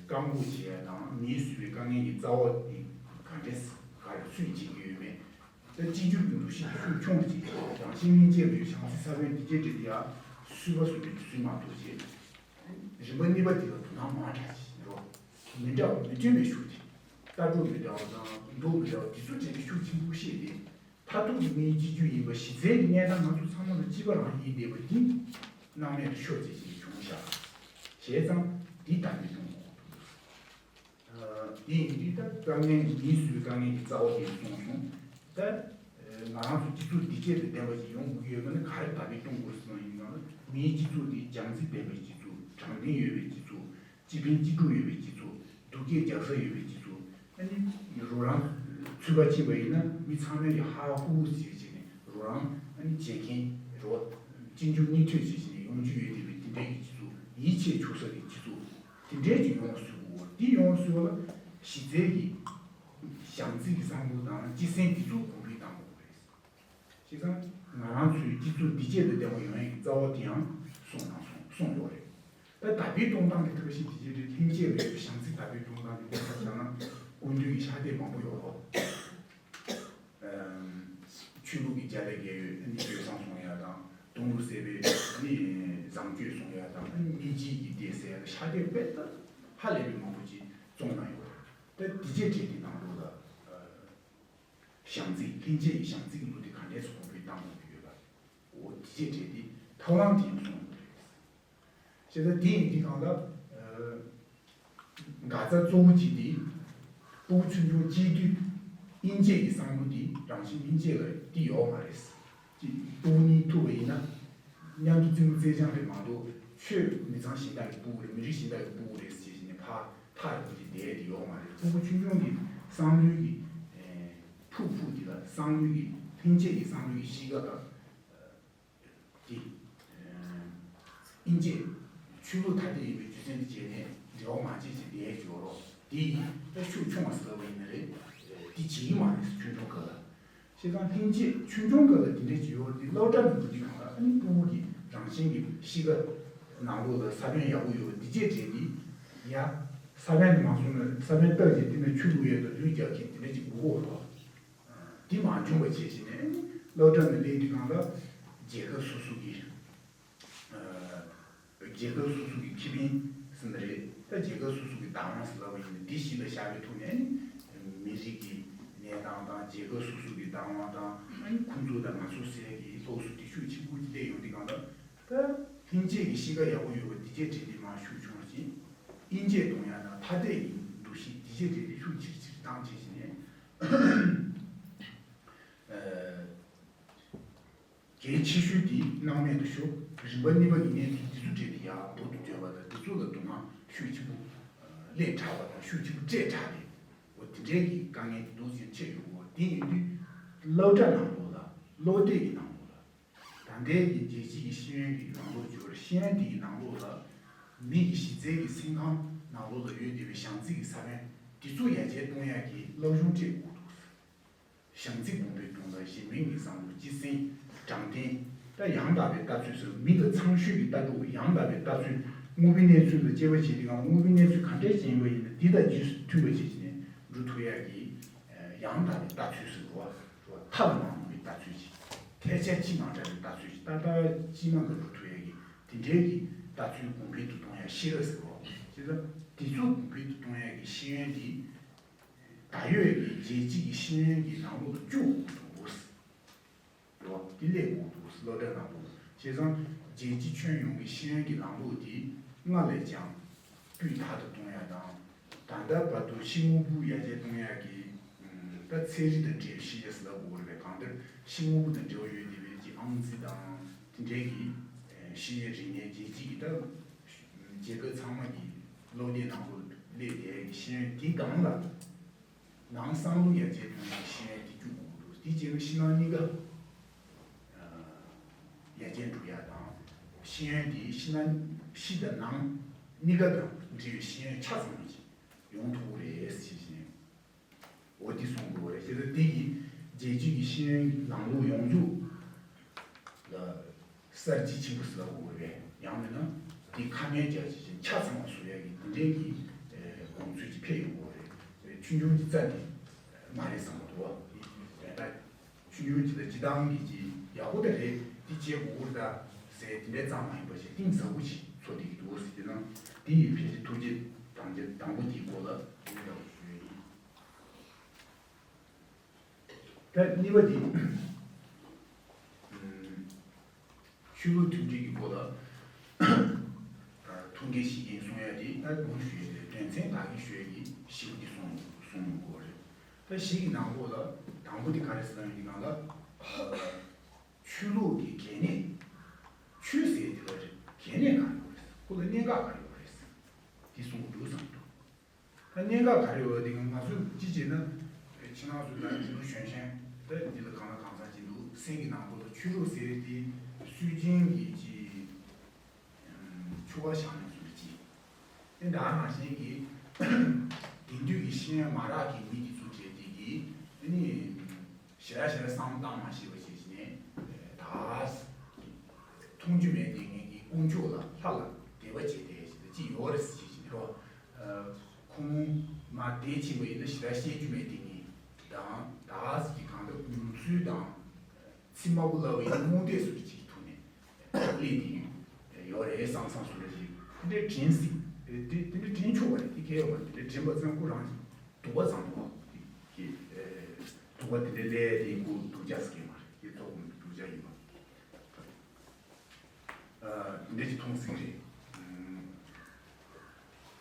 བཀག་འགོག་བྱེད་ཡ་དང་མིས་བཟོས་པའི་དཀའ་ངལ་གྱི་རྩ་བ་དེ་ག་འདྲས་ག་རེ་སུས་བྱེད་ཀྱི་ཡོད་མེད། ད་གཅིག་གྱུར་གྱི་འདུ་ཤེས་ཤུགས་ཆུང་བ་ཅིག་རང་བཞིན་སྙིང་རྗེ་བའི་བྱམས་བརྩེ་ས་བོན་དེ་རྒྱས་འབྲེལ་དེ་ཡང་སུས་པ་བཟོ་བའི་དུས་ཚོད་མ་གཏོགས་བྱས། རིམ་པ་གཉིས་པ་དེ་ལ་དོ་སྣང་མང་དྲགས་ཤིག་རོ། མི་འདྲ་བ་མི་མཐུན་པའི་ཤུགས་དེ། ལྟ་གྲུབ་མི་འདྲ་བ་དང་མདོག་མི་འདྲ་བ་དེ་ཚོ་བྱས་ནས་ཤུགས་ཆེན་པོ་བཤད་དེ། མཐར་ཐུག་གི་དམིགས་ཡུལ་གཅིག་གྱུར་ཡིན་པ་གཞི་རྩའི་གི་གནས་སྟངས་ང་ཚོ་ཚང་མ་ལ་གཅིག་པ་རང་ཡིན་བསྡད་པ་འདི་སྣང་མེད་དུ་ཤོར་བྱས་ཤིག་བྱུང་བཞག་བྱས་ཙང་འདི་དར་སྤེལ་གཏོང་དགོས། དེ་ཡིན་དུས་ད་དཀའ་ངལ་གྱི་མིས་བཟོས་པའི་དཀའ་ངལ་གྱི་རྩ་བ་དེ་གསུངས་སོང་། ད་ང་རང་ཚོ་སྤྱི་ཚོགས་བདེ་སྐྱིད་དང་ལྡན་པ་ཞིག་ཡོང་དགོས་ཀྱི་ཡོད་པ་ན་ག་རེ་དར་སྤེལ་གཏོང་དགོས་སོང་ཡིན་ན། མིའི་སྤྱི་ཚོགས་དེ་བྱམས་བརྩེ་ལྡན་པའི་སྤྱི་ཚོགས། དྲང་བདེན་ཡོད་པའི་སྤྱི་ཚོགས། སྤྱི་ཕན་སྤྱི་སྡུག་ཡོད་པའི་སྤྱི་ཚོགས། སྡུག་སྐད་རྒྱག་ས་ཡོད་པའི་སྤྱི་ཚོགས། ཨ་ནི་རོགས་རམ་ཚུད་པ་ཕྱིན་པ་ཡིན་ན་མི་ཚང་མས་ཀྱི་ཧ་ཧུ་ཧུ་ཟེར་བྱས་ནས་རོགས་རམ་ཨ་ནི་བྱེད་མཁན་རོགས་གཅིག་མཇུག་གཉིས་མཐུད་བྱས་བྱས་ནས་ཡོང་རྒྱུ་ཡོད་བསྡད་པའི་དེ་འདྲའི་གི་སྤྱི་ཚོགས། ཡིད་ཆེས་བྱུང་ས་གི་སྤྱི་ཚོགས། དེ་འདྲའི་ཅིག་ཡོང་བ་བཟོ་དགོས། འདི་ཡོང་བ་བཟོ་བ་ལ་གཞི་རྩའི་གི་བྱམས་བརྩེ་གི་བསམ་བློ་དང་སྤྱི་སེམས་འདི་ཚོ་གོང་འཕེལ་གཏང་དགོས་རེད། བྱས་ཙང་ང་རང་ཚོའི་སྤྱི་ཚོགས་བདེ་སྐྱིད་དང་ལྡན་པ་ཡོང་ཡག་གི་རྩ་བ་དེ་ཡང་གསུངས་དང་གསུངས་གསུངས་ཡོད་རེད། ད་དར་སྤེལ་གཏོང་སྟངས་ཀྱི་ཐབས་ཤེས་དེ་རྗེས་དེ་ལྷན་སྐྱེས་ལ་ཡོད་པའི་བྱམས་བརྩེ་དར་སྤེལ་གཏོང་སྟངས་ཀྱི་ཐབས་ཤེས་བྱས་ན་སྐུ་མདུན་གྱི་ཕྱག་དེབ་མང་པོ་ཡོད་རེད། ཆོས་ལུགས་ཀྱི་བརྒྱ་ལས་བརྒལ་ཡོད་ནི་སྤྱོད་བཟང་གསུང་ཡ་དང་། དུང་རུ་སེ་བའི་ནི་བཟང་སྤྱོད་གསུང་ཡ་དང་། སྙིང་རྗེ་ཡི་སྡེ་ཟེར་ཡ་ལ་ཕྱག་དེབ་དཔེ་ད་ཧ་ལས་པའི་མང་པོ་ཅིག་བཙོང་གནང་ཡོད་རེད། ད་དེ་རྗེས་དེ་དེ་ནང་ལོགས་ལ་བྱམས་བརྩེ་ལྷན་སྐྱེས་ཀྱི་བྱམས་བརྩེ་གི་ལུགས་དེ་ག་འདྲས་སུ་གོང་འཕེལ་བཏང་དགོས་ཀྱི་ཡོད་པ། འོ་དེ་རྗེས་དེ་དེ་ཐབས་ལམ་དེ་ཡང་གསུངས་ཡོད་རེད། བྱས་ཙང་དེ་ཡིན་དུས་གང་ལྟར། འགག་རྩ་གཙོ་བོ་གཅིག་དེ། སྤུ་གུ་ཆུང་ཆུང་སྐྱེས་དུས་དབྱེ་འབྱེད་ཀྱི་བསམ་བློ་དེ་རང་བཞིན་དབྱེ་འབྱེད་ལ་དེ་ཡོད་མ་རེད། ཅིག་སྤུ་གུ་གཉིས་ཐུག་པ་ཡིན་ན། མཉམ་དུ་རྩེད་མོ་རྩེ་རྐྱང་རེད་མ་གཏོགས་ཆོས་མི་ཚང་གཞན་དག་གི་སྤུ་གུ་རེད། མི་རིགས་གཞན་དག་གི་སྤུ་གུ་རེད་ཟེར་བྱས་ནས་ཕར་ཐག་རིང་པོ་ཅིག་བསྡད་དེ་ཡོད་མ་རེད། སྤུ་གུ་ཆུང་ཆུང་གི་བསམ་བློའི་གི་ཕུགས་ཕུགས་དེ་ལ་བསམ་བློའི་གི་ལྷན་སྐྱེས་ཀྱི་བསམ་བློའི་གི་གཤིས་ཀ་དང་། དེ། དབྱེ་འབྱེད། ཆོས་ལུགས་ཐ་དད་ཡིན་པའི་རྒྱུ་མཚན་དེ་བྱས་ནས་འབྲེལ་བ་མ་བྱས་ཅིག་བསྡད་ཡོད་རོགས། དེ་ཡིན་ད་ཤུགས་ཆུང་བ་ཟེར་བ་ཡིན་ན་རེད། དེ་བྱེད་ཀྱི་མ་རེད། ཆུང་ཆུང་སྐབས་ལ། བྱས་ཙང་ལྷན་སྐྱེས་ཆུང་ཆུང་སྐབས་ལ་དེ་འདྲ་ཅིག་ཡོད་རེད། དེ་སློབ་གྲྭ་ནས་འགྲོ་དུས་གང་ལ་ཨ་ནི་སྤུ་གུ་གི་རང་བཞིན་གྱི་གཤིས་ཀ་ནང་ལོགས་ལ་ས་བོན་ཡག་པོ་ཡོད་པ་དེ་བྱས་བྱས་དེ། ཡ། ས་བོན་དེ་མ་སོང་ན་ས་བོན་བཏབ་རྗེས་དེ་ནས་ཆུ་བླུག་ཡས་དང་ལུད་རྒྱག་མཁན་དེ་འདྲ་ཅིག་དགོས་ཀྱི་ཡོད་རེད། དེ་མ་བྱུང་བ་བྱས་བྱས་ནས་སློབ་གྲྭ་ནས་སླེབས་དུས་གང་ལ་རྒྱལ་ཁབ་སོ་སོ་གི་རྒྱལ་ཁབ་སོ་སོ་གི་ཁེ་ཕན་ཟེར་ན་རེད། ད་རྒྱལ་ཁབ་སོ་སོ་གི་བདག་དབང་ཟེར་ལབ་པ་ཡིན་ན་འདི་གཞི་ལ་བཞག་པའི་ཐོག་ནས་མི་རིགས་ཀྱི་གནས་སྟངས་དང་རྒྱལ་ཁབ་སོ་སོ་གི་བདག་དབང་དང་ཁོང་ཚོ་དང་ང་ཚོ་ཟེར་གྱི་སློབ་གསོ་དེ་ཤུགས་ཆེན་པོ་སླེབས་ཡོང་དུས་གང་ལ། ད་ལྷན་སྐྱེས་ཀྱི་གཤིས་ཀ་ཡག་པོ་ཡོད་པ་དེ་བྱས་བྱས་དེ་མར་ཤུགས་ཆུང་བ་ཞིག་དབྱེ་འབྱེད་གཏོང་ཡ་དང་ཐ་དད་ཀྱི་འདུ་ཤེས་དེ་བྱས་བྱས་དེ་ཤུགས་ཆེར་ཆེར་བཏང་བྱས་བྱས་ནས། གལ་ཆེ་ཤོས་དེ་སྣང་མེད་དུ་ཤོར། རིམ་པ་གཉིས་པ་ཡིན་ནའི་དེ་དེ་ཚོ་བྲིས་ཏེ་ཡག་པོ་འདུག་བརྗོད་པ་དང་དེ་ཚོ་ལ་དོ་སྣང་ཤུགས་ཆེན་པོ་སླེབས་དྲགས་པ་དང་ཤུགས་ཆེན་པོ་སྤྲད་དྲགས་ཏེ། འོ་དེ་འདྲའི་གི་དཀའ་ངལ་དེ་འདུག་ཟེར་ཆེ་ཡོང་གི། དེ་ཡིན་དུས་སློབ་གྲྭ་ནང་ལོགས་ལ་སློབ་དེབ་ཀྱི་ནང་ལོགས་ལ། ད་ལྟའི་གི་རྒྱལ་སྤྱི་གི་ཤེས་ཡོན་གྱི་ནང་ལོགས་སྦྱོར། ཤེས་ཡོན་དེ་གི་ནང་ལོགས་ལ་མི་གི་གཞི་རྩའི་གི་སེམས་ཁམས་ནང་ལོགས་ལ་ཡོད་བསྡད་པའི་བྱམས་བརྩེ་གི་ས་བོན་ དེ་ཚོ་ཡར་རྒྱས་གཏོང་ཡག་གི་སློབ་སྦྱོང་སྤྲད་དགོས་འདུག། ཞང་ཚིག་དགོངས་པའི་དོན་ལ་གཞན་མིན་གྱི་བསམ་བློ་སྤྱི་སེམས་དྲང་བདེན། ད་ཡང་དག་པའི་ལྟ་ཚུལ་ཟེར་མི་ལ་ཚང་ཤོས་ཀྱི་ལྟ་གྲུབ། ཡང་དག་པའི་ལྟ་ཚུལ། དངོས་པོའི་གནས་ཚུལ་ལ་དཔྱད་པ་བྱེད་དུས་སྒང་དངོས་པོའི་གནས་ཚུལ་ག་འདྲས་ཅིག་ཡིན་པ་ཡིན་ན་འདི་དང་རྗེས་སུ་མཐུན་པ་ཞིག་བྱས་ནས་འགྲོ་ཐུབ་ཡག་གི་ཡང་དག་པའི་ལྟ་ཚུལ་ཟེར་བ། མཐའ་ལ་མ་ལྷུང་བའི་ལྟ་ཚུལ་ཅིག། ཐལ་ཆ་གཅིག་མ་འདྲ་བའི་ལྟ་ཚུལ་ཅིག། ཏག་ཏག་གཅིག་མ་ག་འགྲོ་ཐུབ་ཡག་གི་དེ་འདྲའི་གི་ལྟ་ཚུལ་གོང་འཕེལ་དུ་གཏོང་ཡག་ཤེས་རབ་ཟེར་བ། བྱས་ཙང་དེ་ཚོ་གོང་འཕེལ་དུ་གཏོང་ཡག་གི་ཤེས་ཡོན་འདི་ད་ཡོད་ཀྱི་རྒྱལ་སྤྱི་གི་ཤེས་ཡོན་གྱི་ནང་ལོགས་ལ་བཅུག་དགོས་འདུག་ཟེར་བ། དེ་སླེབས་དགོས་འདུག་ཟེར། སློབ་གྲྭ་ནང་ལོགས་ལ། བྱས་ཙང་རྒྱལ་སྤྱི་ཁྱོན་ཡོངས་ཀྱི་ཤེས་ཡོན་གྱི་ནང་ལོགས་དེ་སྔར་ལས་ཀྱང་སྤུས་དག་ཏུ་གཏོང་ཡག་དང་། ད་ལྟ་བར་དུ་ཕྱི་དངོས་པོ་ཡར་རྒྱས་གཏོང་ཡག་གི་ད་ཚན་རིག་དང་འབྲེལ་བའི་ཤེས་བྱ་ཟེར་ལབ་དགོས་རེད་པས། གང་ལྟར་ཕྱི་དངོས་པོ་དང་འབྲེལ་བ་ཡོད་བསྡད་པའི་ཀྱི་ཨང་རྩིས་དང་དེ་འདྲའི་གི་ཤེས་ཡོན་རིག་གནས་རྒྱལ་སྤྱི་གི་ད་རྒྱལ་ཁབ་ཚང་མ་གི་སློབ་དེབ་ནང་ལོགས་སླེབས་བསྡད་ཡག་གི་ཤེས་ཡོན་དེའི་སྒང་ལ། ནང་བསམ་བློ་ཡར་རྒྱས་གཏོང་ཡག་ཤེས་ཡོན་དེ་བཅུག་དགོས་འདུག། དེ་བྱས་ན་ཕྱི་ནང་གཉིས་ཀ་ཡར་རྒྱས་འགྲོ་ཡག་དང་། ཤེས་ཡོན་དེ་ཕྱི་ནང་ཕྱི་དང་ནང་གཉིས་ཀ་དང་འབྲེལ་བའི་ཤེས་ཡོན་ཆ་ཚང་བ་ཅིག་ཡོང་ཐུབ་ཀྱི་རེད་ཟེར་བཞིན། འོ་དེ་གསུང་དགོས་རེད། བྱས་ཙང་དེ་ཡིས་རྒྱལ་སྤྱི་གི་ཤེས་ཡོན་ནང་ལོགས་ཡོངས་རྫོགས་ལ་གསར་བརྗེ་ཆེན་པོ་ཟེར་ལབ་དགོས་རེད། ཡང་མིན་ན་དེ་ཁ་སྣོན་རྒྱ་ཆེ་ཞིང་ཆ་ཚང་བ་བཟོ་ཡག་གི་དེ་འདྲའི་གི་དགོངས་ཚུལ་ཅིག་འཕེལ་ཡོང་དགོས་རེད། ཆུང་ཆུང་གི་རྩ་ནས་མ་རེད་བསམ་གྱི་འདུག་བ། ད་ཆུང་ཆུང་གི་ལ་སྤྱི་བཏང་གི་ཅིག་ཡག་པོ་དེ་རེད། དེ་བྱེད་དགོས་རེད་ད་ཟེར་དེ་འདྲའི་ཙམ་མ་ཡིན་པ་ཞིག་གཏིང་ཟབ་པོ་ཞིག་ཚོར་བསྡད་ཀྱི་འདུག་ཟེར་དེ་ན། དེ་ཡི་ཕལ་ཆེར་ཐུགས་རྗེ་དང་དང་པོ་དེའི་སྐོར་ལ་དེ་འདྲ་བ་ཞུ་ཡ་ཡིན། ད་གཉིས་པ་དེ། ཆོས་ལུགས་མཐུན་སྒྲིལ་གྱི་སྐོར་ལ་ཐུགས་འགན་བཞེས་ཀྱིན་གསུང་ཡ་དེ་ད་གོང་ཞུས་ཡ་དེ་དོན་ཚན་བདག་གིས་ཞུ་ཡ་གི་བཞི་པོ་དེ་གསུང་གསུང་དགོས་རེད། ད་བཞི་གི་ནང་ལོགས་ལ་དང་པོ་དེ་ག་རེ་ཟེར་ན་ཡོད་ཀྱི་ནང་ལ། ཆོས་ལུགས་ཀྱི་གལ་གནད། ཆོས་ཟེར་དེ་ལ་གལ་གནད་ག་རེ་ཡོད་རེད། ཁོ་ལ་གནད་འགག་ག་རེ་ཡོད་རེད། དེ་གསུང་དགོས་འདུག་བསམ་འདུག། ད་གནད་འགག་ག་རེ་ཡོད་དེ་ང་ཚོས་ཅི་བྱས་ན། ཕྱི་ནང་སུ་ད་འདི་ལོ་གཞོན་གཞོན་ད་འདི་ལ་གང་ལ་གང་འཚམ་ཅིག་འདུག། སེམས་ཀྱི་ནང་ཁུལ་ལ་ཆོས་ལུགས་ཟེར་དེ་སུན་འབྱིན་གྱི་ཅི་ཆུ་བ་བཞག་ནས་སུ་ཅི། ཨེ་ད་ནང་བཞིན་གྱི་དེང་དུས་ཀྱི་ཤེས་ཡོན་མ་རག་གི་མི་དེ་ཚོ་བྱས་དེ་གི་ཨ་ནི། ཞེ་དྲག་ཞེ་དྲག་བསམ་བློ་བཏང་མ་ཤེས་པ་ཞིག་བྱས་ནས་ད་མཐོང་རྒྱུ་མེད་དེ་ངེད་ཀྱི་དཀོན་མཆོག་ལ་ལྷ་ལ་དད་པ་བྱེད་དེ་ཞིག་ཅི་ཡོད་རེད་ཟེར་ཞིག་རོ། ཁོང་མ་དེ་ཕྱིན་པ་ཡིན་ན་ཞེ་དྲག་བཤད་རྒྱུ་མེད་དེ་ངེད་དང་ད་ཀྱི་གང་ལྟར་ངོམ་སོ་དང་ཚིག་དམར་པོ་ལབ་པ་ཡིན་ན་རྨོངས་དད་སུ་ཅིག་ཐུག་ནས་སླེབས་དེ་ཡོད་རེད་བསམ་བསམ་སུ་རེད་ཞིག་དེ་འདྲའི་དྲན་སྲིད། དེ་དེ་འདྲའི་དྲན་ཆོག་པ་རེད། དེ་གལ་ཡོད་མ་རེད། དེ་འདྲའི་དྲན་པ་ཚང་ཁོ་རང་གི་དུག་པ་ཙམ་དུ་གི་དུག་པ་དེ་འདྲའི་ལས་དེ་ཁོ་དུག་ཅག་ཟེར་གི་མ་རེད། དེ་ཐོག་མི་དུག་ཅག་ཡིན་པ་དེ་འདྲ་ཅིག་མཐོང་སྲིད་རེད།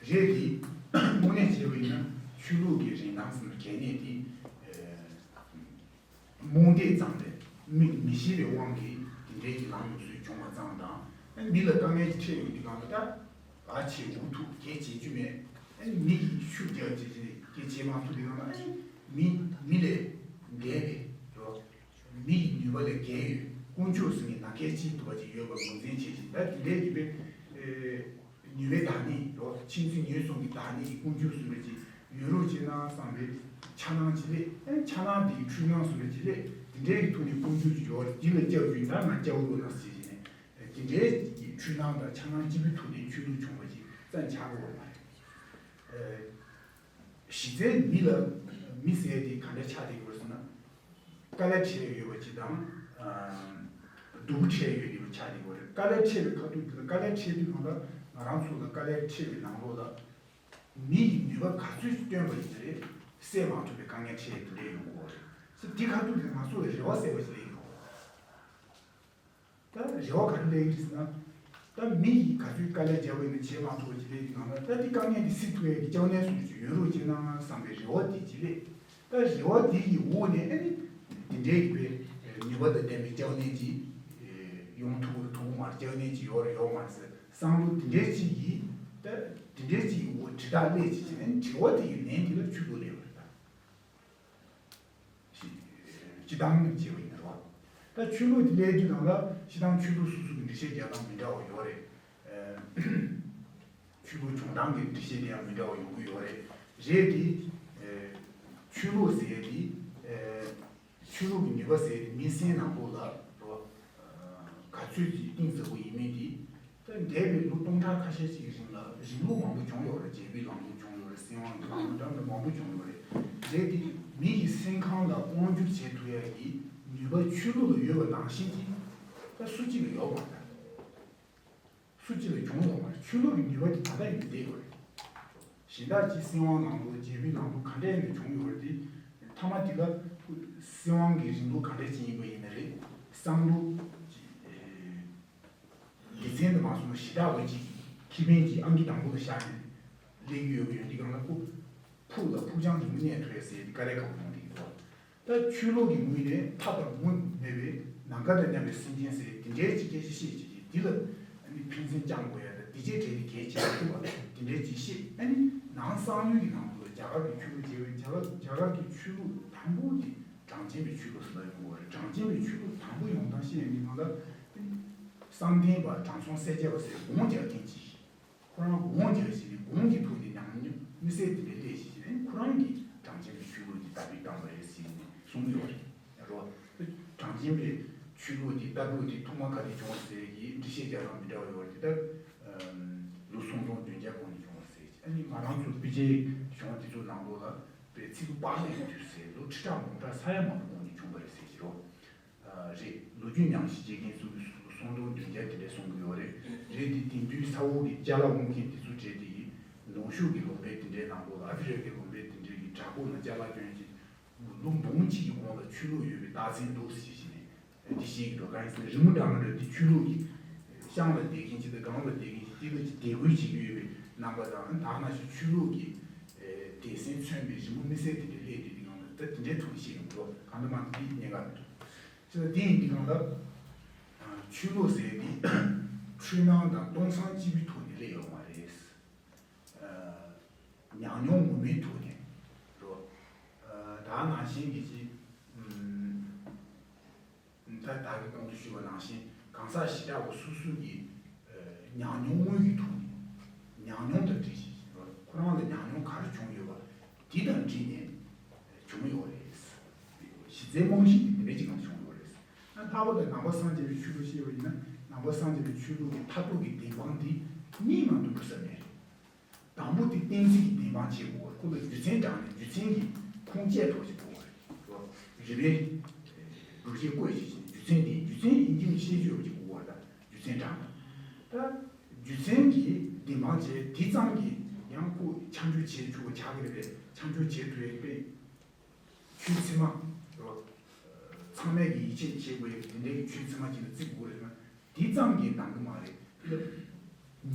རེད་དེ་དངོས་གནས་བྱས་པ་ཡིན་ན་ཆོས་ལུགས་ཀྱི་རིན་ཐང་ཟེར་ན་གལ་གནད་དེ། རྨོངས་དད་ཙམ་ལས་མི་མི་ཤེས་པའི་དབང་གིས་དེ་འདྲའི་གི་ལམ་ལུགས་སུ་བྱུང་བ་ཙམ་དང་། མི་ལ་དཀའ་ངལ་ཅིག་འཕྲད་ཡོང་དུས་སྒང་ལ་ད་ཨ་ཆེ་འུ་ཐུག་གལ་བྱེད་རྒྱུ་མེད། མི་ཡིས་ཤུགས་རྒྱག་བྱེད་ཀྱི་གལ་བྱེད་མ་ཐུབ་དུས་སྒང་ལ་ཨ་མི་མི་ལས་འདས་པའི་རོ། མི་ཡི་ནུས་པ་ལས་བརྒལ་ཡོད། དཀོན་མཆོག་ཟེར་མཁན་ནམ་མཁའི་དཀྱིལ་དུ་བ་ཅིག་ཡོད་པར་ངོས་འཛིན་བྱེད་ཅིང་ད་དེ་འདྲའི་ཡིན་པས། ནུས་པའི་བདག་ཉིད་རོ། ཁྱིམ་མཚེས་ཉེ་སོང་གི་བདག་ཉིད་ཀྱི་དཀོན་མཆོག་ཟེར་བ་ཅིག་ཡོད་རོགས་བྱས་ན་བསམ་པའི་འཆར་སྣང་ཅིག་སླེབས། ཨེ་འཆར་སྣང་དེའི་འཁྲུལ་སྣང་ཟེར་བ་ཅིག་སླེབས། དེ་འདྲའི་གི་ཐོག་ནས་དཀོན་མཆོག་ཅིག་ཡོད་རེད། འདི་ལ་སྐྱབས་བཅོལ་ད་ང་སྐྱབས་འགྲོ་ན་ཟེར་བྱས་ནས་དེ་འདྲའི་གི་འཁྲུལ་སྣང་དང་འཆར་སྣང་སྐྱིད་པོའི་ཐོག་ནས་ཆོས་ལུགས་བྱུང་བ་ཅིག་རྩ་ཆག་གི་ཡོད་མ་རེད། གཞི་རྩའི་མི་ལ་མི་ཟེར་དེ་ག་འདྲ་ཆགས་བསྡད་ཡོད་རེད་ཟེར་ན། དཀའ་ལས་འཕྲད་ཡོད་པ་ཅིག་དང་། སྡུག་པོ་འཕྲད་ཡོད་པ་ཆགས་བསྡད་ཡོད་རེད། དཀའ་ལས་འཕྲད་པའི་ཁ་ཐུག་དེ་ལ་དཀའ་ལས་འཕྲད་དུས་གང་ལྟར་ང་རང་ཚོ་ལ་དཀའ་ལས་འཕྲད་པའི་ནང་ལོགས་ལ་མི་ཡི་ནུས་པ་ག་ཚོད་ཅིག་བཏོན་པ་ཡིན་ན་རེད། སེལ་མ་ཐུབ་པའི་དཀའ་ངལ་འཕྲད་དེ་འདྲ་ཡོང་གི་ཡོད་རེད། ས་དེ་ཁ་ཐུག་དེ་ང་ཚོ་ལ་རེ་བ་ཟེར་བ་ཞིག་སླེབས་ཡོད་རེད། ད་རེ་བ་ག་རེ་སླེབས་ཀྱི་རེད་ཟེར་ན། ད་མི་ཡིས་ག་ཚོད་དཀའ་ལས་བརྒྱབ་པ་ཡིན་ན་བྱེད་མ་ཐུབ་པ་ཅིག་སླེབས་ཀྱི་ནང་ལ་ད་འདི་དཀའ་ངལ་འདི་སེལ་ཐུབ་ཡས་ཀྱི་སྐྱོ་གནས་སུ་ཅིག་ཡོད་རོགས་བྱས་ན་བསམ་པའི་རེ་བ་འདི་ཅིག་སླེབས། ད་རེ་བ་འདི་ཡི་འོག་ནས་ཨ་ནི་འདི་འདྲའི་གི་པའི་ནུས་པ་དང་ལྡན་པའི་སྐྱོ་གནས་ཅིག་ཡོང་ཐུབ་ཀྱི་ཐུབ་ཀྱི་མ་རེད། སྐྱོ་གནས་ཅིག་ཡོད་རེད་ཡོད་མ་རེད་ཟེར་བསམ་བློ་འདི་འདྲའི་ཅིག་ཡིས་ད་འདི་འདྲའི་ཅིག་ཡི་འོག་དྲིལ་བསྒྲགས་སླེབས་ཅིག་བྱས་ནས་དྲི་བ་དེ་ཡི་ལན་འདི་ལ་ཆུད་ཟོས་སླེབས་པ་རེད་ད། སྤྱི་བཏང་བྱས་པ་ཡིན་ན་རོ། ད་ཆོས་ལུགས་དེ་སླེབས་དུས་ནང་ལ་སྤྱི་བཏང་ཆོས་ལུགས་སོ་སོ་གི་འགྲེལ་བཤད་རྒྱག་སྟངས་མི་འདྲ་བ་ཡོད་རེད། ཆོས་ལུགས་སྦྱོང་སྟངས་ཀྱི་འགྲེལ་བཤད་དེ་ཡང་མི་འདྲ་བ་ཡོང་གི་ཡོད་རེད། རེད་དེ། ཆོས་ལུགས་ཟེར་དེ། ཆོས་ལུགས་ཀྱི་ནུས་པ་ཟེར་དེ་མི་སེམས་ནང་ལོགས་ལ་རོ། ག་ཚོད་ཀྱི་གཏིང་ཟབ་པོ་ཡིན་མིན་དེ། ད་འདས་པའི་ལོ་སྟོང་ཕྲག་ཁ་ཤས་ཅིག་གི་རིང་ལ་རིང་ལུགས་མང་པོ་བྱུང་ཡོད་རེད། རྒྱལ་པོའི་ལམ་ལུགས་བྱུང་ཡོད་རེད། སྲིད་དབང་གི་ལམ་ལུགས་འདྲ་མི་མང་པོ་བྱུང་ཡོད་རེད། རེད་དེ་མི་ཡི་སེམས་ཁམས་ལ་དབང་སྒྱུར་བྱེད་ཐུབ་ཡ་གི་ནུས་པ་ཆོས་ལུགས་ལ་ཡོད་པ་ནང་བཞིན་གྱི་ད་སུ་གཅིག་ལ་ཡོད་མ་རེད། སུ་གཅིག་ལ་བྱུང་ཡོད་མ་རེད། ཆོས་ལུགས་ཀྱི་ནུས་པ་དེ་ད་ལྟ་ཡང་བསྡད་ཡོད་རེད། གཞན་དག་ཅིག་སྲིད་དབང་ལམ་ལུགས་རྒྱལ་པོའི་ལམ་ལུགས་ག་འདྲ་ཡིན་ནའི་བྱུང་ཡོད་རེད་དེ། མཐའ་མ་དེ་ལ་སྲིད་དབང་གི་རིང་ལུགས་ག་འདྲ་ཅིག་ཡིན་པ་ཡིན་ན་རེད། བསམ་བློ་ཀྱི་སྡེ་ཚན་དུ་མ་སོང་བ་ཞེ་དྲག་པ་ཅིག་ཁེ་ཕན་གྱི་ཨང་ཀི་དང་པོ་ལ་བཞག་ནས་སླེབས་ཀྱི་ཡོད་པ་ཡིན་དུས་སྒང་ལ་ཁོ་ཕུགས་ལ་ཕུགས་རྒྱང་རིང་པོ་གནས་ཐུབ་ཡ་ཟེར་ཡ་དེ་དཀའ་ལས་ཁག་པོ་ཡོང་གི་འདུག་ད་ཆོས་ལུགས་ཀྱི་ངོས་ནས་ཐར་པར་ངོམས་མེད་པའི་ནམ་མཁའ་དང་མཉམ་པའི་སེམས་ཅན་ཟེར་དེ་འདྲའི་ཅིག་སྐད་ཆ་བཤད་བྱས་ཀྱི་འདི་ལ་ཨ་ནི་ཕན་སེམས་བཅངས་དགོས་ཡ་དང་འདི་བྱས་གྲས་དེ་གལ་ཆེ་བ་ཐུབ་པ་དེ་འདྲའི་ཅིག་བཤད། ཨ་ནི་ནང་གསང་ཡུལ་གྱི་ནང་དུ་རྒྱ་གར་གྱི་ཆོས་ལུགས་བྱས་པའི་རྒྱ་གར་རྒྱ་གར་གྱི་ཆོས་ལུགས་དང་པོ་དེ་གྲངས་ཅན་པའི་ཆོས་ལུགས་ཟེར་ལ་ཡོང་གི་ཡོད་རེད། གྲངས་ཅན་པའི་ཆོས་ལུགས་དང་པོ་ཡོང་སྟངས་བཤད་ཡ་འདི་ནང་ལ་བསམ་གཏན་པ་དྲང་སྲོང་སེར་སྐྱ་པ་ཟེར་དགོངས་རྒྱག་མཁན་ཅིག་ཁོ་རང་དགོངས་བཞེས་བྱས་ནས་དགོངས་ཀྱི་ཐོག་ནས་ཉམས་མྱོང་མི་སེར་དེ་འདྲ་སླེབས་བྱས་ནས་ཁོ་རང་གིས་གྲངས་ཅན་གྱི་ཆོས་ལུགས་ཀྱི་དར་སྤེལ་བཏང་བ་རེད་ཟེར་ནས་གསུངས་ཡོད་རེད། རོ། གྲངས་ཅན་པའི་ཆོས་ལུགས་ཀྱི་ལྟ་གྲུབ་དེ་ཐོག་མ་ག་དུས་བྱུང་བ་ཟེར་གྱི་འགྲེལ་བཤད་རྒྱག་སྟངས་མི་འདྲ་བ་ཡོད་རེད། དེ་ལྟར་ལོ་སུམ་སྟོང་བདུན་བརྒྱ་གོང་ནས་བྱུང་བ་ཟེར་གྱི་ཨ་ནི་ང་རང་ཚོ་སྤུ་རྒྱལ་གཞུང་དེ་ཚོ་ནང་ལོགས་ལ་པའི་ཚིག་པ་དཔག་མེད་དུས་ཟེར་ལོ་ཁྲི་ཕྲག་འབུམ་ཕྲག་ས་ཡ་མང་པོ་གོང་ནས་བྱུང་བ་རེད་ཟེར་གྱི་རོ། རེད། ལོ་རྒྱུས་ཉམས་ཞིབ་བྱེད་མཁན་ཚོས་སུམ་སྟོང་བདུན་བརྒྱ་དེ་འདྲ་གསུང་གི་ཡོད་རེད། རེད་དེ་དེང་དུས་ས་འོག་གི་ཅ་ལག་དབང་མཁན་དེ་ཚོ་གྲས་དེ་ཡིས་ནུབ་ཕྱོགས་ཀྱི་ལུང་པའི་དེ་འདྲའི་ནང་ལོགས་ལ་ཨ་ཧྥེ་རི་ཁའི་ལུང་པའི་དེ་འདྲའི་གི་བྲག་ཕུག་ནང་ཅ་ལག་བསྐྱོན་ཅིག་ལོ་འབུམ་གཅིག་གི་གོང་ལ་ཆོས་ལུགས་ཡོད་པའི་རྟགས་མཚན་འདུག་ཟེར་བྱས་ནས་འདི་བཤད་ཀྱི་འདུག་གང་ཡིན་ཟེར་ན་རི་མོ་འདྲ་མི་འདྲ་འདི་ཆོས་ལུགས་ཀྱི་ཤང་ལ་བསྡད་མཁན་ཅིག་དང་སྒང་ལ་བསྡད་མཁན་ཅིག་གཅིག་ལ་གཅིག་དད་གུས་བྱེད་ཀྱི་ཡོད་པའི་རྣམ་པ་དང་ད་ག་ནང་བཞིན་ཆོས་ལུགས་ཀྱི་སྡེ་ཚན་མཚོན་པའི་རི་མོ་མི་སེར་དེ་འདྲ་སླེབས་དུས་དེ་གང་ལ་ད་དེ་འདྲའི་ཐོག་ནས་བཤད་ཡོང་གི་འདུག་གང་ལྟར་མ་འདི་གཉིས་ཀ་མི་འདུག་ཅེས་དེ་ཡིན་དུས་གང་ལ། ཆོས་ལུགས་ཟེར་དེ་འཁྲུལ་སྣང་དང་སྟོང་སང་སྐྱེས་བུའི་ཐོག་ནས་སླེབས་ཡོད་མ་རེད། ཉམས་མྱོང་ངོ་མའི་ཐོག་ནས་རོ། ད་ནང་བཞིན་གྱི་ཅི། ད་ད་གི་གོང་དུ་ཞུས་པ་ནང་བཞིན་གང་ཟག་ཞེ་དྲག་པ་སོ་སོ་གི་ཉམས་མྱོང་དངོས་ཀྱི་ཐོག་ནས་ཉམས་མྱོང་དང་འདྲིས་ཤིང་རོ། ཁོ་རང་ལ་ཉམས་མྱོང་ག་རེ་བྱུང་ཡོད་པ་དེ་དང་འདྲིས་ནས་བྱུང་ཡོད་རེད། གཞི་རྩའི་རྨང་གཞི་དེ་འདི་འདྲ་ཅིག་ནང་བྱུང་ཡོད་རེད། ཨ་ལྷག་པར་དུ་ནང་པ་སངས་རྒྱས་པའི་ཆོས་ལུགས་བཤད་པ་ཡིན་ན་ནང་པ་སངས་རྒྱས་པའི་ཆོས་ལུགས་ཀྱི་མཐར་ཐུག་གི་བདེན་དཔང་དེ་གཉིས་མ་གཏོགས་འགྲོ་ས་མེད་རེད། དང་པོ་དེ་གཏན་ཚིགས་ཀྱི་བདེན་དཔང་བྱེད་དགོས་པ་རེད། ཁོ་ལ་རྒྱུ་མཚན་དྲངས་ནས་རྒྱུ་མཚན་གྱི་ཁུངས་སྐྱེལ་ཐོག་ཅིག་དགོས་པ་རེད། རེད་པས། སྒྲུབ་བྱེད་བཀོད་ཅིག་བྱས་ནས་རྒྱུ་མཚན་དེ་རྒྱུ་མཚན་ཡིན་གཅིག་མིན་གཅིག་ཤེས་རྒྱུ་ཡོད་པ་ཅིག་དགོས་པ་དང་རྒྱུ་མཚན་དྲངས་ན། ད་རྒྱུ་མཚན་གྱི་བདེན་དཔང་བྱས་དེ་ཙམ་གྱིས་ཡང་ཁོ་ཆ་འཇོག་བྱེད་ཆོག་པ་ཆགས་ཀྱི་རེད་པས། ཆ་འཇོག་བྱེད་ཐུབ་ཡ་རེད་པས། ཆོས་ཚད་མ། རོ། ཚང་མས་ཀྱི་ཡིད་ཆེས་བྱེད་དགོས་ཡ་དེ་འདྲའི་ཆོས་ཚད་མ་ཅིག་ལ་བརྩི་དགོས་རེད་ན་དེ་ཙམ་གྱིས་འདང་གི་མ་རེད།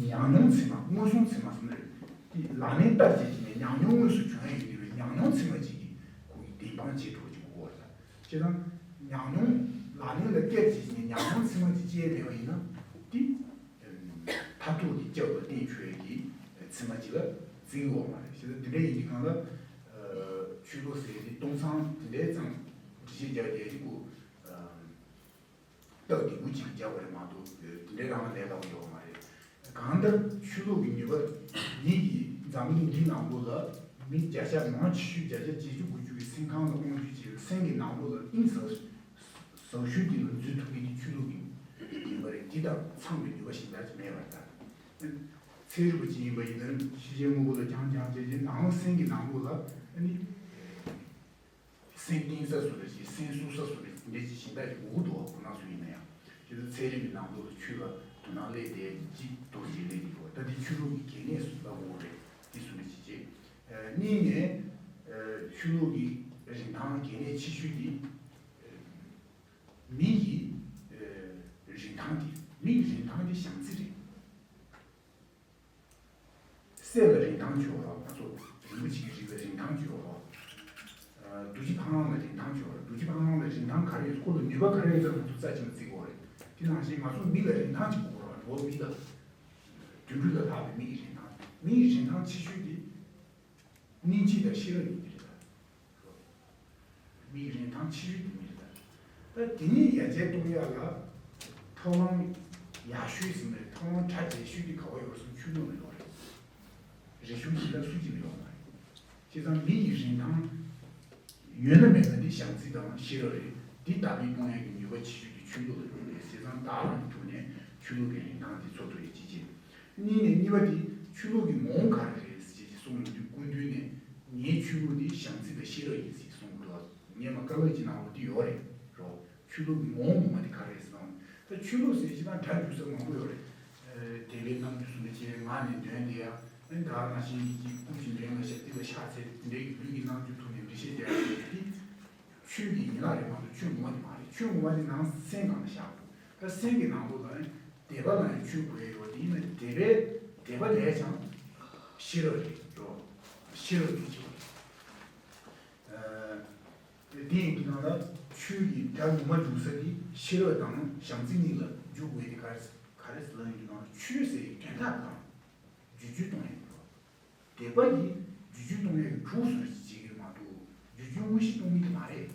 ཉམས་མྱོང་ཚད་མ་མངོན་སུམ་ཚད་མ་ཟེར་ན་རེད། དེ་ལག་ལེན་བསྟར་བྱེད་ཀྱི་ནས་ཉམས་མྱོང་དངོས་སུ་བྱུང་ཡ་ཡོད་དེ་བས་ཉམས་མྱོང་ཚད་མ་ཅིག་གིས་ཁོ་གི་བདེན་དཔང་བྱེད་ཐུབ་ཀྱི་དགོས་རེད། བྱས་ཙང་ཉམས་མྱོང་ལག་ལེན་ལ་བསྟར་བྱེད་ཀྱི་ནས་ཉམས་མྱོང་ཚད་མ་ཅིག་སྐྱེས་མེད་པ་ཡིན་ན་དེ། མཐར་ཐུག་གི་སྐྱབས་ལ་བརྟེན་ཆོག་ཡ་གི་ཚད་མ་ཅིག་ལ་བརྩི་གི་ཡོད་མ་རེད། བྱས་ཙང་དེ་འདྲ་ཡིན་དུས་གང་ལ། ཆོས་ལུགས་ཟེར་ཡ་དེ་སྟོང་སང་དེ་འདྲའི་ཙམ་འགྲེལ་བཤད་རྒྱག་རྒྱག་ཡ་དེ་ཁོ། སྟབས་བདེ་པོ་ཅིག་རྒྱག་པ་རེད་མ་གཏོགས་དེ་འདྲའི་རང་ལས་སླ་པོ་ཡོད་མ་རེད། གང་ལྟར་ཆོས་ལུགས་ཀྱི་ནུས་པ་ཉིད་ཀྱིས་འཛམ་གླིང་འདིའི་ནང་ལོགས་ལ་མི་བརྒྱ་ཆ་མང་ཆེ་ཤོས་བརྒྱ་ཆ་བརྒྱད་ཅུ་དགུ་བཅུ་གི་སེམས་ཁམས་ལ་དབང་སྒྱུར་བྱས་པའི་སེམས་ཀྱི་ནང་ལོགས་ལ་གཏིང་ཟབ་ཟབ་ཤོས་དེ་ལ་འཛུལ་ཐུབ་མཁན་དེ་ཆོས་ལུགས་ཀྱི་ནུས་པ་རེད། དེ་དང་འཚམས་པའི་ནུས་པ་གཞན་དག་ཅིག་མེད་པར་ཐལ། ཚན་རིག་པ་ཅིག་ཡིན་པ་ཡིན་ན་ཤེས་བྱའི་དངོས་པོ་ལ་རྐྱང་རྐྱང་བྱས་རྗེས་ནང་སེམས་ཀྱི་ནང་ལོགས་ལ་ཨ་ནི། སེམས་གཏིང་ཟབ་སུ་རེད་ཅིག་སེམས་སྲུང་ས་སུ་རེད་ཅིག་འདྲ་ཅིག་གཞན་དག་ཅིག་དགོས་ཀྱི་འདུག་ཁོ་རང་ཚོ་ཡིན་ན་ཡང་། དེ་ཚོ་ཚན་རིག་གི་ནང་ལོགས་ལ་ཆོས་ལ་དོ་སྣང་སླེབས་བསྡད་ཅིག་འདུག་ཅིག་སླེབས་ཀྱི་འདུག་ད་དེ་ཆོས་ལུགས་ཀྱི་གལ་གནད་སུ་ལབ་དགོས་རེད། དེ་སུ་རེད་ཅིག་ཅེས། གཉིས་ནས། ཆོས་ལུགས་ཀྱི་རིན་ཐང་གལ་གནད་ཆེ་ཤོས་དེ། མི་ཡི་རིན་ཐང་དེ་མི་ཡི་རིན་ཐང་དེ་བྱམས་བརྩེ་རེད། སྲས་ལ་རིན་ཐང་ཆེ་བ་རེད། ང་ཚོ་རིན་པོ་ཆེ་གི་རིགས་ལ་རིན་ཐང་ཆེ་བ་རེད། རྡོ་རྗེ་ཕ་བོང་ལ་རིན་ཐང་ཆེ་བ་རེད། རྡོ་རྗེ་ཕ་བོང་ལ་རིན་ཐང་ག་རེ་ཡོད། ཁོ་ལ་ནུས་པ་ག་རེ་ཡོད་ཙང་ང་ཚོ་རྩ་ཆེན་པོ་བརྩི་དགོས་རེད། དེ་ནང་བཞིན་ང་ཚོ་མི་ལ་རིན་ཐང་ཆེ་དགོས་རེད། འགྲོ་བ་མི་ལ། དུད་འགྲོ་ལ་ལྷག་པའི་མི་ཡི་རིན་ཐང་། མི་ཡི་རིན་ཐང་ཆེ་ཤོས་དེ། སྙིང་རྗེ་དང་ཤེས་རབ་ཡིན་གྱི་རེད་ད། མིའི་རིན་ཐང་ཆེ་ཤོས་དེ་མི་རེད་ད། ད་དེ་ཉིད་ཡར་རྒྱས་གཏོང་ཡག་ལ་ཐབས་ལམ་ཡག་ཤོས་ཟེར་ནས་ཐབས་ལམ་གྲ་རྒྱས་ཤོས་དེ་ག་བ་ཡོད་སོང་ཆོས་ལུགས་ནས་ཡོད་རེད། རིག་གཞུང་གཞན་དག་སུ་གཅིག་ནས་ཡོད་མ་རེད། བྱས་ཙང་མི་ཡི་རིན་ཐང་ཡོད་ན་མེད་ན་དེ་བྱམས་བརྩེ་དང་ཤེས་རབ་རེད། འདི་དར་སྤེལ་གཏོང་ཡག་གི་ནུས་པ་ཆེ་ཤོས་དེ་ཆོས་ལུགས་ལ་ཡོད་རེད། བྱས་ཙང་བདག་ལ་ཐུག་ནས་ཆོས་ལུགས་ཀྱི་རིན་ཐང་དེ་ཚོར་ཐུབ་ཡག་གཅིག་བྱས། གཉིས་ནས་གཉིས་པ་དེ་ཆོས་ལུགས་ཀྱི་ངོ་བོ་ག་རེ་རེད་ཟེར་ཅིག་གསུངས་ཡོང་དུས་སྐུ་མདུན་ནས་ངའི་ཆོས་ལུགས་དེ་བྱམས་བརྩེ་དང་ཤེས་རབ་ཡིན་ཟེར་གསུངས་འདུག་ངས་མ་བཀའ་སློབ་ཅིག་གནང་བ་དེ་ཡོད་རེད་རོ། ཆོས་ལུགས་ཀྱི་ངོ་བོ་ངོ་མ་དེ་ག་རེ་རེད་ཟེར་ན། ད་ཆོས་ལུགས་ཟེར་ཅིག་དང་སྒྲ་འཇུག་ས་མང་པོ་ཡོད་རེད། དད་པའི་རྣམ་འགྱུར་བཟོ་འདྲ་བྱས་ངག་ནས་འདོན་བསྡད་ཡ། ཨ་ནི་ད་ག་ནང་བཞིན་གྱི་ཅིག་སྐུ་ཅིག་མདུན་ལ་བཞག་དེ་ལ་ཕྱག་འཚལ་དེ་འདྲའི་ལུས་ཀྱི་རྣམ་འགྱུར་ཐོག་ནས་འགྲེལ་བཤད་རྒྱག་ཡ་དེ་ཆོས་ཀྱི་ཡན་ལག་རེད་མ་གཏོགས་ཆོས་ངོ་མ་དེ་མ་རེད། ཆོས་ངོ་མ་དེ་ནང་སེམས་སྒང་ལ་བཞག་དགོས། ད་སེམས་ཀྱི་ནང་ལོགས་ལ་ནི་དད་པ་ལ་ཡང་ཆོས་དགོས་ཡོད་དེ་ཡིན་ན་དད་པའི་དད་པ་ལས་ཀྱང་ཤེས་རབ་རེད་རོ། ཤེས་རབ་ཀྱི་ཆེ་བ་རེད། དེ་ཡིན་དུས་ནང་ལ་ཆོས་ཀྱི་སྒྲ་ངོ་མ་འཇུག་ས་དེ་ཤེས་རབ་དང་བྱམས་བརྩེ་གཉིས་ལ་འཇུག་དགོས་དེ་ག་རེ་ག་རེ་ཟེར་ལབ་ཡོང་དུས་ནང་ལ་ཆོས་ཟེར་ཡི་དོན་དག་དང་བསྒྱུར་བཅོས་གཏོང་ཡག་གི་རོ། དད་པ་ཡིས་བསྒྱུར་བཅོས་གཏོང་ཡག་གི་གྲུ་གཟུངས་ཤིག་བྱེད་ཀྱི་མ་གཏོགས་བསྒྱུར་བཅོས་དངོས་གཞི་གཏོང་མཁན་དེ་མ་རེད།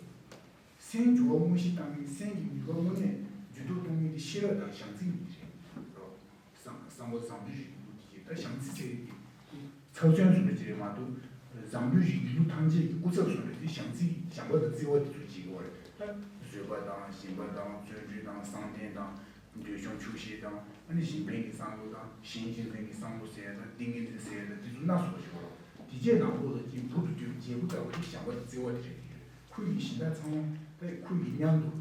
སེམས་འགྱུར་བ་དངོས་གཞི་བཏང་མཁན་སེམས་ཀྱི་ནུས་པ་དངོས་གནས་འགྱུར་ལྡོག་གཏོང་མཁན་དེ་ཤེས་རབ་དང་བྱམས་བརྩེ་གཉིས་དེ་རེད་རོ། བསམ་བསམ་པ་བཟང་པོའི་རིགས་ཀྱི་ལུགས་དེ་ད་བྱམས་བརྩེ་ཟེར་གྱི་ཚབ་མཚོན་བཟོ་འདྲ་ཅིག་རེད་མ་གཏོགས། བཟང་པོའི་རིགས་ཀྱི་ལུགས་ཐམས་ཅད་ཀྱི་སྐུ་ཚབ་བཟོ་འདྲ་དེ་བྱམས་བརྩེ་བྱམས་པ་དང་བརྩེ་བ་དེ་ཚོ་བྱེད་ཀྱི་ཡོད་རེད། ད་བཟོད་པ་དང་ཞེན་པ་དང་བརྩོན་འགྲུས་དང་བསམ་གཏན་དང་། འདོད་ཆུང་ཆུང་ཤེས་དང་། ཨ་ནི་གཞན་ཕན་གྱི་བསམ་བློ་དང་། གཞན་གཅེས་འཛིན་གྱི་བསམ་བློ་ཟེར་ཡ་དང་། ཏིང་ངེ་འཛིན་ཟེར་ཡ་དང་། དེ་ཚོ་སྣ་ཚོགས་ཤིག་ཡོད་རེད། དེ་རྗེས་ནང་ལོགས་ལ་ཅིག་འབུར་དུ་བརྒྱབ་བརྗེ་པོ་ལྟ་བུ་དེ་བྱམས་པ་དང་བརྩེ་བ་དེ་རེད། དེ་ཁོ་ཡི་གཞན་དག་ཚང་མ་ད་ཁོ་ཡི་མཉམ་དུ།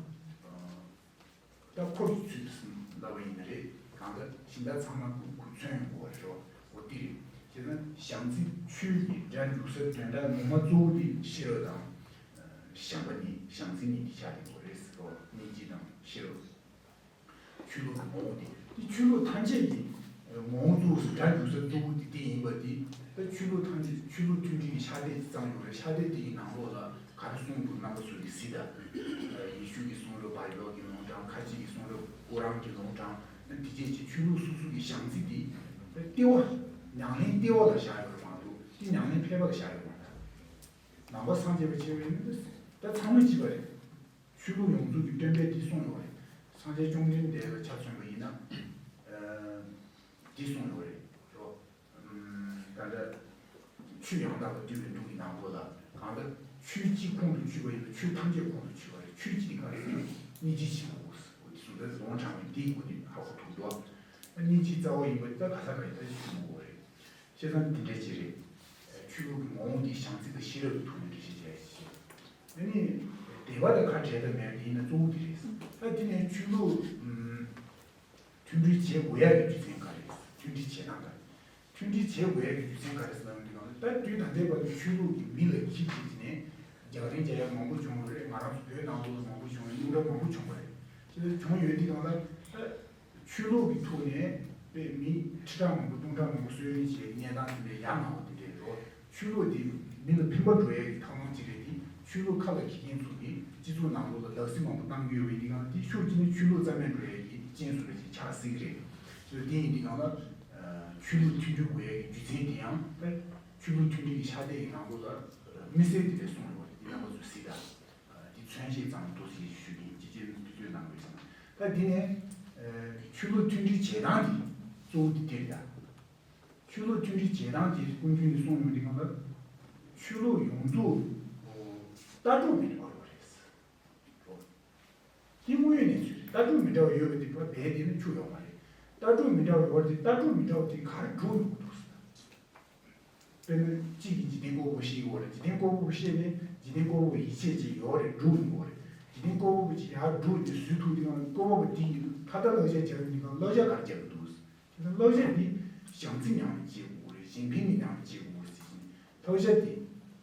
ད་ཁོ་གི་ཚུལ་དུ་ལབ་པ་ཡིན་ན་རེད། གང་ལྟར་གཞན་དག་ཚང་མ་ཁོ་མཚོན་ཡོང་གི་རེད་རོ། འོ་དེ་རེད། བྱས་ན་བྱམས་བརྩེ་ཆོས་ཀྱི་སྒྲ་འཇུག་ས་དོན་དག་ངོ་མ་གཙོ་བོ་དེ་ཤེས་རབ་དང་། བྱམས་པ་ནི་བྱམས་བརྩེ་གཉིས་ཀྱི་ཆ་དེ་གོ་རེད་ཟེར་རོ། སྙིང་རྗེ་དང་ཤེས་རབ། ཆོས་ལུགས་ཀྱི་ངོ་བོ་དེ་དེ་ཆོས་ལུགས་ཐམས་ཅད་ཀྱི་ངོ་བོ་གཙོ་བོ་སྒྲ་འཇུག་ས་གཙོ་བོ་དེ་དེ་ཡིན་པ་དེ། ད་ཆོས་ལུགས་ཐམས་ཅད་ཆོས་ལུགས་མཐུན་སྒྲིལ་གྱི་ཕྱག་དེབ་ཅིག་བརྩམས་ཡོད་རེད། ཕྱག་དེབ་དེ་ཡི་ནང་ལོགས་ལ་ག་རེ་གསུངས་འདུག་རྣམ་པ་ཚོ་གིས་གཟིགས་དང་། ཡེ་ཤུ་གིས་གསུངས་རབས་བྷ་ཡི་བལ་གྱི་ལུང་དྲངས། ཁ་ཆེ་གིས་གསུངས་རབས་ཀོ་རཱན་གྱི་ལུང་དྲངས། དེ་རྗེས་ཀྱི་ཆོས་ལུགས་སོ་སོ་གི་བྱམས་བརྩེ་དེ་ལྟེ་བ། ཉམས་ལེན་ལྟེ་བ་ལ་བཞག་ཡོད་རེད་མ་གཏོགས་དེ་ཉམས་ལེན་ཕལ་པ་ལ་བཞག་ཡོད་མ་རེད། ནང་པ་སངས་རྒྱས་པ་བྱས་པ་ཡིན་ན་ད་ཚང་མ་གཅིག་པ་རེད། ཆོས་ལུགས་ཡོངས་རྫོགས་ཀྱི་སྟོན་པས་འདི་གསུངས་ཡོད་རེད། སངས་རྒྱས་བཅོམ་ལྡན་འདས་ལ་ཆ་མཚོན་པ་ཡིན་ན། ཨ། འདི་གསུངས་ཡོད་རེད་རོ། ཨམ། ད་ལྟ་ཆོས་ཡང་དག་པར་བསྡུས་པའི་མདོ་གི་ནང་ལོགས་ལ་གང་ལྟར་ཆོས་གཅིག་ཁོང་དུ་ཆུད་པ་ཡིན་ན་ཆོས་ཐམས་ཅད་ཁོང་དུ་ཆུད་པ་རེད། ཆོས་གཅིག་དེ་ག་རེ་ཟེར་ན་སྙིང་རྗེ་ཆེན་པོ། འོ་དེ་གསུངས་ཏེ་ལུང་དྲངས་པའི་འདིའི་སྒོ་ནས་ཧ་གོ་ཐུབ་འདུག་སྙིང་རྗེ་རྩ་བ་ཡིན་པ་ད་ག་ས་ག་ཡིན་ད་ཆོས་ལུགས་ཡོད་རེད། བྱས་ཙང་འདི་འདྲ་ཅིག་རེད། ཆོས་ལུགས་ཀྱི་ངོ་བོ་འདི་བྱམས་བརྩེ་དང་ཤེས་རབ་ཀྱི་ཐོག་ནས་འགྲེལ་བཤད་བྱས་ཡོད། ཨ་ནི། དད་པ་དང་ཁ་བྲལ་ཐབས་མེད་པ་དེ་ཡིན་ན་གཙོ་བོ་འདི་རེད། ད་དེ་ནས་ཆོས་ལུགས། ཨུམ། མཐུན་སྒྲིལ་བྱེད་དགོས་ཡག་གི་རྒྱུ་མཚན་ག་རེ་རེད། མཐུན་སྒྲིལ་བྱེད་སྟངས་ག་རེ། མཐུན་སྒྲིལ་བྱེད་དགོས་ཡག་གི་རྒྱུ་མཚན་ག་རེ་ཟེར་ན་འདི་གང་ལ་ད་དུས་ད་ལྟའི་བར་དུ་ཆོས་ལུགས་ཀྱི་མི་ལ་ཁྱི་བྱེད་ཀྱི་ནས་རྒྱག་རེས་རྒྱག་ཡག་མང་པོ་བྱུང་ཡོད་རེད། ང་རང་ཚོ་བོད་ནང་ལོགས་ལ་མང་པོ་བྱུང་ཡོད། གནོན་གྲབས་མང་པོ་བྱུང་བ་རེད། དེ་ལྟར་བྱུང་ཡོད་དུས་གང་ལ་ད། ཆོས་ལུགས་ཀྱི་ཐོག་ནས་དཔེ་མི་ཁྲི་ཕྲག་མང་པོ་སྟོང་ཕྲག་མང་པོ་གསོད་རེས་བྱས་གནས་སྟངས་དེ་འདྲའི་ཡག་མང་བ་དེ་འདྲའི་རོ། ཆོས་ལུགས་དེ་མི་ལ་ཕན་པ་འགྲོ་ཡག་གི་ཐབས་ལམ་ཅིག་རེད་དེ། ཆོས་ལུགས་ཁ་ལ་འཁྱེར་མཁན་ཚོ་གིས་སྤྱི་ཚོགས་ནང་ལོགས་ལ་ལག་ཟིན་མང་པོ་བཏང་གི་ཡོད་པ་ཡིན་དུས་གང་དེ་ཤུགས་ཀྱིས་ནི་ཆོས་ལུགས་རྩ་མེད་འགྲོ་ཡག་གི་རྐྱེན་བཟོ་འདྲ་ཅིག་ཆགས་སྲིད་ཀྱི་རེད། ཆོས་དེ་ཡིན་དུས་གང་ལ། ཆོས་ལུགས་མཐུན་སྒྲིལ་དགོས་ཡག་གི་རྒྱུ་མཚན་དེ་ཡང་ད་ཆོས་ལུགས་མཐུན་སྒྲིལ་གྱི་ཕྱག་དེབ་ཀྱི་ནང་ལོགས་ལ་དམིགས་བསལ་དེ་འདྲ་གསུངས་ཡོད་རེད། དེ་རྣམ་པ་ཚོས་གཟིགས་དང་། འདི་མཚོན་བྱེད་ཙམ་དུ་ཞེས་ཞུ་གིན་ཅི་ཅེས་དུས་ཚོད་གནང་དགོས་ཤིང་། ད་འདི་ནས་ཆོས་ལུགས་མཐུན་སྒྲིལ་བྱེད་སྟངས་འདི་གཙོ་བོ་འདི་འདིར་ཡ། ཆོས་ལུགས་མཐུན་སྒྲིལ་བྱེད་སྟངས་འདི་ཀུན་མཁྱེན་གྱིས་གསུངས་ཡོང་དུས་གང་ལ། ཆོས་ལུགས་ཡོངས་རྫོགས་ལྟ་གྲུབ་མི་འདྲ་བ་ཡོད་རེད། འདི་དངོས་ཡོད་གནས་ཚུལ་རེད། ལྟ་གྲུབ་མི་འདྲ་བ་ཡོད་པ་འདི་ཕར་བས་བསྡད་ན་ཆོས་ཡོད་མ་རེད། ལྟ་གྲུབ་མི་འདྲ་བ་ཡོད་པ་འདི་ལྟ་གྲུབ་མི་འདྲ་བ་དེ་ག་རེ་སྒྲུབ་ཡོང་གི་འདུག་ཟེར། དཔེར་ན་གཅིག་གིས་འཇིག་རྟེན་བཀོད་པ་པོ་ཤེས་ཀྱི་ཡོད་རེད། འཇིག་རྟེན་བཀོད་པ་པོ་ཤེས་ནས་འཇིག་རྟེན་བཀོད་པ་པོ་ཡིད་ཆེས་བྱས་ཡོད་རེད། སྒྲུབ་ཡོང་གི་ཡོད་རེད། འཇིག་རྟེན་བཀོད་པ་པོ་ཅིག་ཡར་སྒྲུབ་ནས་བཟོས་ཐུབ་དུས་གང་ལ་བཀོད་པ་པོ་དེ་ཡིན་ད་ལྟ་བསླབ་བྱ་སྦྱར་ཡོང་དུས་གང་ལ་བསླབ་བྱ་ག་རེ་སྦྱར་གི་འདུག་དེ་ལྟར་བསླབ་བྱ་འདི་བྱམས་བརྩེ་ཉམས་ལེན་བྱེད་དགོས་རེད། གཞན་ཕན་གྱི་ཉམས་ལེན་བྱེད་དགོས་རེད་ཟེར་གྱིན། བསླབ་བྱ་འདི་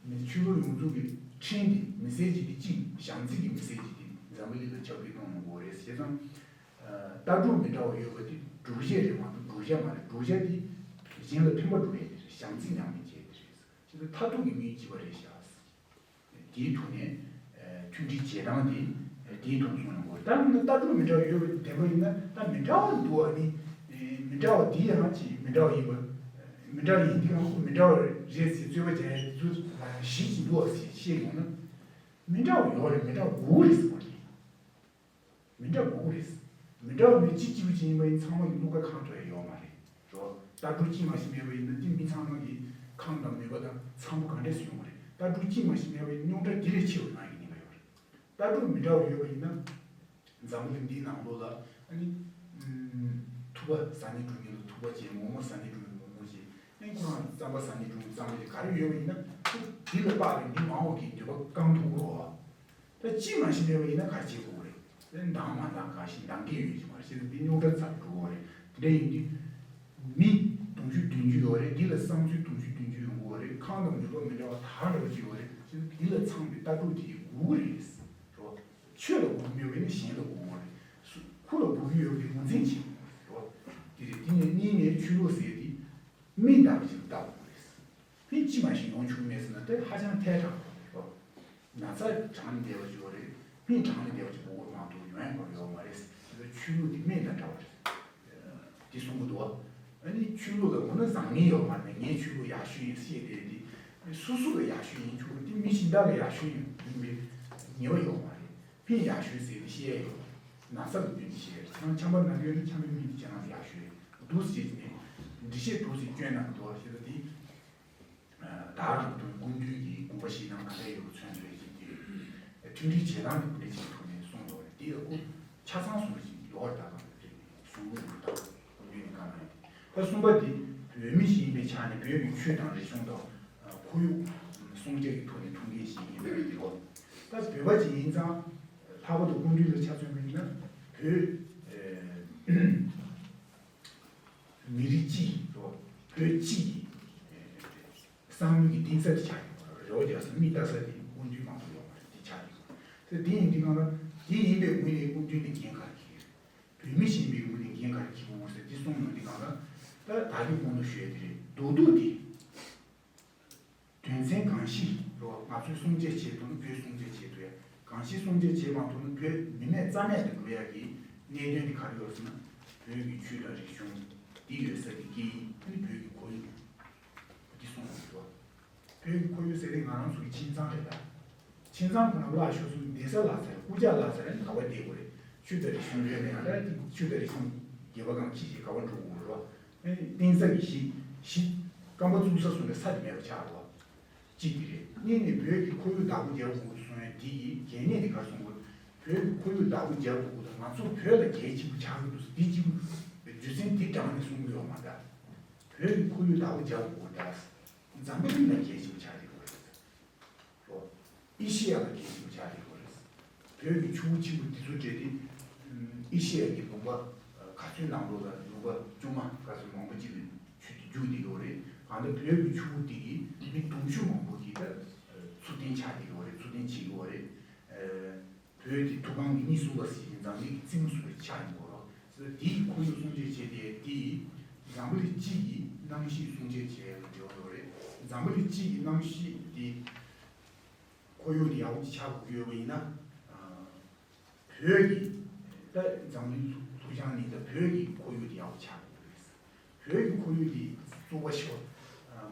མི་ཆོས་ལུགས་ཡོངས་རྫོགས་ཀྱི་ཁྲིམས་འདི་མི་སེར་གྱི་འདི་གཅིག་བྱམས་བརྩེ་གི་མི་སེར་གྱི་འདི་འཛམ་བུ་གླིང་ལ་ཁྱབ་སྤེལ་གཏོང་ཡོང་དགོས་རེད། བྱས་ཙང་། ལྟ་གྲུབ་མི་འདྲ་བ་ཡོད་པ་འདི་སྒྲུབ་བྱེད་རེད་མ་གཏོགས་བསྒྲུབ་བྱ་མ་རེད། བསྒྲུབ་བྱ་འདི་གཞན་ལ་ཕན་པ་སྒྲུབ་ཡས་དེ་རེད། བྱམས་བརྩེ་ཉམས་ལེན་བྱེད་དེ་རེད། བྱས་ཙང་མཐར་ཐུག་གི་མིང་གཅིག་པ་རེད་ཤག་དེའི་ཐོག་ནས་མཐུན་སྒྲིལ་བྱེད་སྟངས་དེ་དེའི་ཐོག་ནས་གསུངས་ཡོང་གི་རེད། ད་ལྟ་གྲུབ་མི་འདྲ་བ་ཡོད་པ་བདེན་པ་ཡིན་ན་ད་མི་འདྲ་བ་འདུག་བ་ནི་མི་འདྲ་བ་དེ་ཡང་ཅིག་མི་འདྲ་བ་ཡིན་པ། མི་འདྲ་བ་ཡིན་དུས་ཡང་ཁོ་མི་འདྲ་བ་རེད་ཟེར་རྩོད་པ་བྱས་ཚུལ་གཞི་ཅིག་འདུག་བ་ཟེར་བཤད་ཡོང་ན། མི་འདྲ་བ་ཡོད་རེད། མི་འདྲ་བ་དགོས་རེད་ཟེར་བ་རེད། མི་འདྲ་དགོས་རེད། མི་འདྲ་བ་མི་གཅིག་གཅིག་པུ་ཅིག་ཡིན་པ་ཡིན་ཚང་མ་གི་བླུག་པ་གང་ཐོག་ཡ་ཡོད་མ་རེད་རོ། ལྟ་གྲུབ་གཅིག་མ་ཞིག་མེད་པ་ཡིན་ན་དེ་མི་ཚང་མ་གི་ ཁམས་དང་མོས་པ་དང་འཚམ་པོ་ག་འདྲས་སུ་ཡོང་གི་རེད། ལྟ་གྲུབ་གཅིག་མ་ཞིག་མེད་པའི་རྙོག་དྲ་དེ་ལས་ཆེ་བའི་ནང་ཡིན་གཉིས་ཀ་ཡོད་རེད། ལྟ་གྲུབ་མི་འདྲ་བ་ཡོད་པ་ཡིན་ན། འཛམ་བུ་གླིང་འདིའི་ནང་ལོགས་ལ་ཨ་ནི། ཐུབ་པ་ཟ་ནས་འགྲོ་མཁན་ལ་ཐུབ་པ་བྱེད། མོག་མོག་ཟ་ནས་འགྲོ་མཁན་མོག་མོག་བྱེད། ཨ་ནི་ཁོ་རང་རྩམ་པ་ཟ་ནས་འགྲོ་མཁན་རྩམ་པ་བྱེད། ག་རེ་ཡོད་པ་ཡིན་ན་ཁོ་འདི་ལ་དཔག་པའི་མི་མང་བོ་གི་འདོད་པ་བསྐང་ཐུབ་ཀྱི་རེད་བ། ད་གཅིག་མ་ཞིག་མེད་པ་ཡིན་ན་ག་རེ་བྱེད་དགོས་རེད། ད་འདང་མ་འདང་ག་ཞིག་འདང་གི་ཡོད་ཀྱི་མ་རེད། བྱས་ཙང་འདི་རྙོག་དྲ་ཚ་པོ་འགྲོ་གི་རེད། དེ་འདྲ་ཡིན་དུས། མི་དུང་ཕྱུར་བདུན་ཅུ་ཡོད་རེད། འདི་ལ་བསམ་ཚུལ་དུང་ཕྱུར་བདུན་ཅུ་ཡོང་གི་ཡོད་རེད། ཁམས་དང་མོས་པ་མི་འདྲ་བ་དག་འདྲ་བ་ཅིག་ཡོད་རེད། བྱས་ཙང་འདི་ལ་ཚང་བའི་ལྟ་གྲུབ་དེ་ཡིས་སྒུག་གི་རེད། རེད་བ། ཆོས་ལ་སྒུག་མེད་པ་ཡིན་ན་གཞན་ལ་སྒུག་དགོས་རེད། སུ་ཁོ་ལ་སྒུག་གི་ཡོད་པའི་ངོས་འཛིན་བྱེད་དགོས་རེད། རེད་བ། དེ་རེད། དེ་ནས་གཉིས་ནས་ཆོས་ལུགས་ཟེར་དེ་སྨན་འདྲ་བ་ཞིག་ལ་ལྟ་དགོས་རེད། ཕན་ཅི་མ་ཞིག་ཡོང་བྱུང་མེད་ཟེར་ན་དེ་ཧ་ཅང་ཐལ་དྲགས་པ་རེད་བ། ན་ཚ་དྲག་ནས་བསྡད་པ་ཅིག་ཡོད་རེད། སྨན་དྲག་ནས་བསྡད་པ་ཅིག་དགོས་ཀྱི་མ་གཏོགས་ཡོང་ཡག་ཁོ་རང་ཡོད་མ་རེད་ཟེར། ཆོས་ལུགས་འདི་སྨན་དང་འདྲ་བ་རེད། འདི་གསུང་གི་འདུག་བ། ཨ་ནི་ཆོས་ལུགས་ལ་འོ་ན་བཟང་ངན་ཡོད་མ་རེད། ངའི་ཆོས་ལུགས་ཡག་ཤོས་ཡིན་ཟེར་བསྡད་དེ། སོ་སོ་ལ་ཡག་ཤོས་ཡིན་ཆོག་གི། འདི་མི་གཞན་དག་ལ་ཡག་ཤོས་ཡིན་ཡིན་པའི་ངེས་པ་ཡོད་མ་རེད། སྨན་ཡག་ཤོས་ཟེར་ནས་བཤད་ཡ་ཡོད། ན་ཚ་ལ་བསྟུན་ནས་བཤད་ཡ་རེད། ཁྱེད་རང་ཆམ་པ་ན་གི་ཡོད་ན་ཆམ་པའི་སྨན་དེ་ཁྱེད་རང་ལ་ཡག་ཤོས་རེད། འདུག་ཟེར་ནས་འགྲེལ་བཤད་འདུག་ཟེར་སྐྱོན་གནང་གི་འདུག་བ། ཞེས་པ་དེ། བདག་རང་དོན་ཀུན་འདུས་ཀྱི་དགོངས་པ་བཞེས་སྟངས་ག་འདྲ་ཡོད་པ་མཚོན་ཐུབ་ཡ་ཞིག་དེ་རེད། ཁྲིམས་སྒྲིག་བྱེད་སྟངས་ཀྱི་འདི་འདྲ་ཞིག་ཐོག་ནས་གསུངས་འདུག་རེད། དེ་ཡང་ཁོ་ཆ་ཚང་གསུངས་པ་ཞིག་ཡོད་རེད། ད་གང་རེད་གསུང་གི་འདུག་ད་ཀུན་འདུས་ནས་བཀའ་གནང་ཡོད། ད་གསུམ་པ་འདི་བོད་མི་ཞིག་ཡིན་པའི་ཆ་ནས་བོད་ཀྱི་ཆོས་དང་རིག་གཞུང་དང་ཁོར་ཡུག་སྲུང་སྐྱོབ་ཀྱི་ཐོག་ནས་ཐུགས་འགན་བཞེས་མཁན་རེད་དེ་རེད། ད་བོད་པ་ཅིག་ཡིན་ཙང་ལྷག་པར་དུ་ཀུན་འདུས་ལ་ཆ་མཚོན་པ་ཡིན་ན་བོད། མི་རིགས་སྤྱི་ཡི་རོ། བོད་སྤྱི་ཡི་བསམ་བློ་གི་གཏིང་ཟབ་ཅིག་ཆགས་ཡོད་པ་རེད། རེ་བ་རྒྱག་ས་མིག་ལྟ་ས་དེ་དབང་འདུས་མང་པོ་ཡོད་པ་རེད། དེ་ཆགས་ཡོད་པ་རེད། དེ་ཡིན་དུས་སྒང་ལ་དེ་ཡིན་པའི་ངོས་ནས་དབང་འདུས་ནས་འགན་ག་རེ་འཁྱེར་གི་རེད། བོད་མི་ཞིག་ཡིན་པའི་ངོས་ནས་འགན་ག་རེ་འཁྱེར་དགོས་ཟེར་དེ་གསུངས་ཡོང་དུས་སྒང་ལ། ད་ད་གིན་གོང་དུ་ཞུས་དེ་རེད། རྡོག་རྡོག་དེ། དོན་ཚན་གང་ཞིག་རོ། ང་ཚོས་སྲུང་བརྩི་བྱེད་ཐུབ་ན་བོད་སྲུང་བརྩི་བྱེད་ཐུབ་ཡ། གང་ཞིག་སྲུང་བརྩི་བྱེད་མ་ཐུབ་ན་བོད་མི་མེད་རྩ་མེད་དུ་འགྲོ་ཡ་གི་གནད་དོན་དེ་ག་རེ་ཡོད་ཟེར་ན། བོད་ཀྱི་ཆོས་དང་རིག་གཞུང་། འདི་ཡོད་ས་གི་སྐད་ཡིག་ནི་བོད་ཀྱི་ཁོར་ཡུག་འདི་གསུངས་ཡོད་འདུག་བོད་ཀྱི་ཁོར་ཡུག་ཟེར་དེ་ང་རང་ཚོ་གི་ཁྱིམ་ཚང་རེད་ད། ཁྱིམ་ཚང་ཁོ་ན་བརླག་ཤོར་སོང་། བསྡད་ས་བརླག་ཚར། རྐུབ་བཀྱག་བརླག་ཚར། ཨ་ནི་ག་པར་བསྡད་དགོས་རེད། ཆོས་དང་རིག་གཞུང་ཡོད་ན་ཡང་ད་ཅིག་ཆོས་དང་རིག་གཞུང་སྒེར་པ་གང་ཅི་ཞིག་ག་པར་འགྲོ་དགོས་རེད་བ། ཨ་ནི་གཏིང་ཟབ་ཀྱི་གཞི་གཞི་སྐམ་པ་བཙུགས་ས་སོང་ནས་ས་དེ་མེད་པ་ཆགས་རེད་བ། གཅིག་དེ་རེད། གཉིས་ནི་བོད་ཀྱི་ཁོར་ཡུག་བདག་པོ་རྒྱག་དགོས་ཀྱི་གསུང་ཡ་འདི་ཡི་གལ་གནད་དེ་ག་རེ་གསུང་དགོས། བོད་ཀྱི་ཁོར་ཡུག་བདག་པོ་རྒྱག་དགོས་ཀྱི་དང་ང་ཚོ་བོད་ལ་གལ་ཆེན་པོ་ཆགས་ཀྱི་འདུག་ཟེར་འདི་གཅིག་པུ་རྒྱུ་མཚན་འདི་དྲངས་ནས་གསུང་གི་ཡོད་མ་རེད། བོད་ཀྱི་ཁོར་ཡུག་བདག་པོ་རྒྱག་དགོས་ཀྱི་ད། འཛམ་བུ་གླིང་ལ་གལ་ཆེན་པོ་ཆགས་ཀྱི་ཡོད་རེད། ལོ། ཨེ་ཤེ་ཡ་ལ་གལ་ཆེན་པོ་ཆགས་ཀྱི་ཡོད་རེད། བོད་ཀྱི་ཆུ་བོ་ཆེན་པོ་འདི་ཚོ་འདྲ་དེ། ཨེ་ཤེ་ཡ་གི་ལུང་པ་ག་ཚོད་ནང་ལོགས་ལ་ལུང་པ་ལྕོག་མ་ག་ཚོད་མང་པོ་ཅིག་ལ་ཆུ་དེ་རྒྱུག་བསྡད་ཡོད་རེད། གང་ལྟར་བོད་ཀྱི་ཆུ་བོ་འདི་གིས་མི་དུང་ཕྱུར་མང་པོ་གི་ད་འཚོ་རྟེན་ཆགས་བསྡད་ཡོད་རེད། འཚོ་རྟེན་བྱེད་ཀྱི་ཡོད་རེད། བོད་ཀྱི་ཐུའུ་བཀྭན་གྱི་གཉིས་གསུམ་པ་ཟེར་བཞིན་འཛམ་གླིང་གི་རྩེ་མོ་སུ་རེད་ཆགས་ཡིན་གོ་རོགས། དེའི་ཁོར་ཡུག་སྲུང་བཅད་བྱས་ཏེ་དེ་ཡིས་འཛམ་བུ་གླིང་སྤྱི་ཡི་རྣམ་ཤེས་སྲུང་བཅད་བྱས་ཡོད་འབྲེལ་བ་ཡོད་རེད། འཛམ་བུ་གླིང་སྤྱི་ཡི་རྣམ་ཤེས་དེ་ཁོར་ཡུག་དེ་ཡག་པོ་ཅིག་ཆགས་དགོས་ཀྱི་ཡོད་པ་ཡིན་ན། བོད་ཀྱི་ད་འཛམ་གླིང་ཐུག་ཐུག་ཀྱང་ནི་ད་བོད་ཀྱི་ཁོར་ཡུག་དེ་ཡག་པོ་ཆགས་དགོས་ཀྱི་རེད། བོད་ཀྱི་ཁོར་ཡུག་འདི་བཙོག་པ་ཞིག་པ།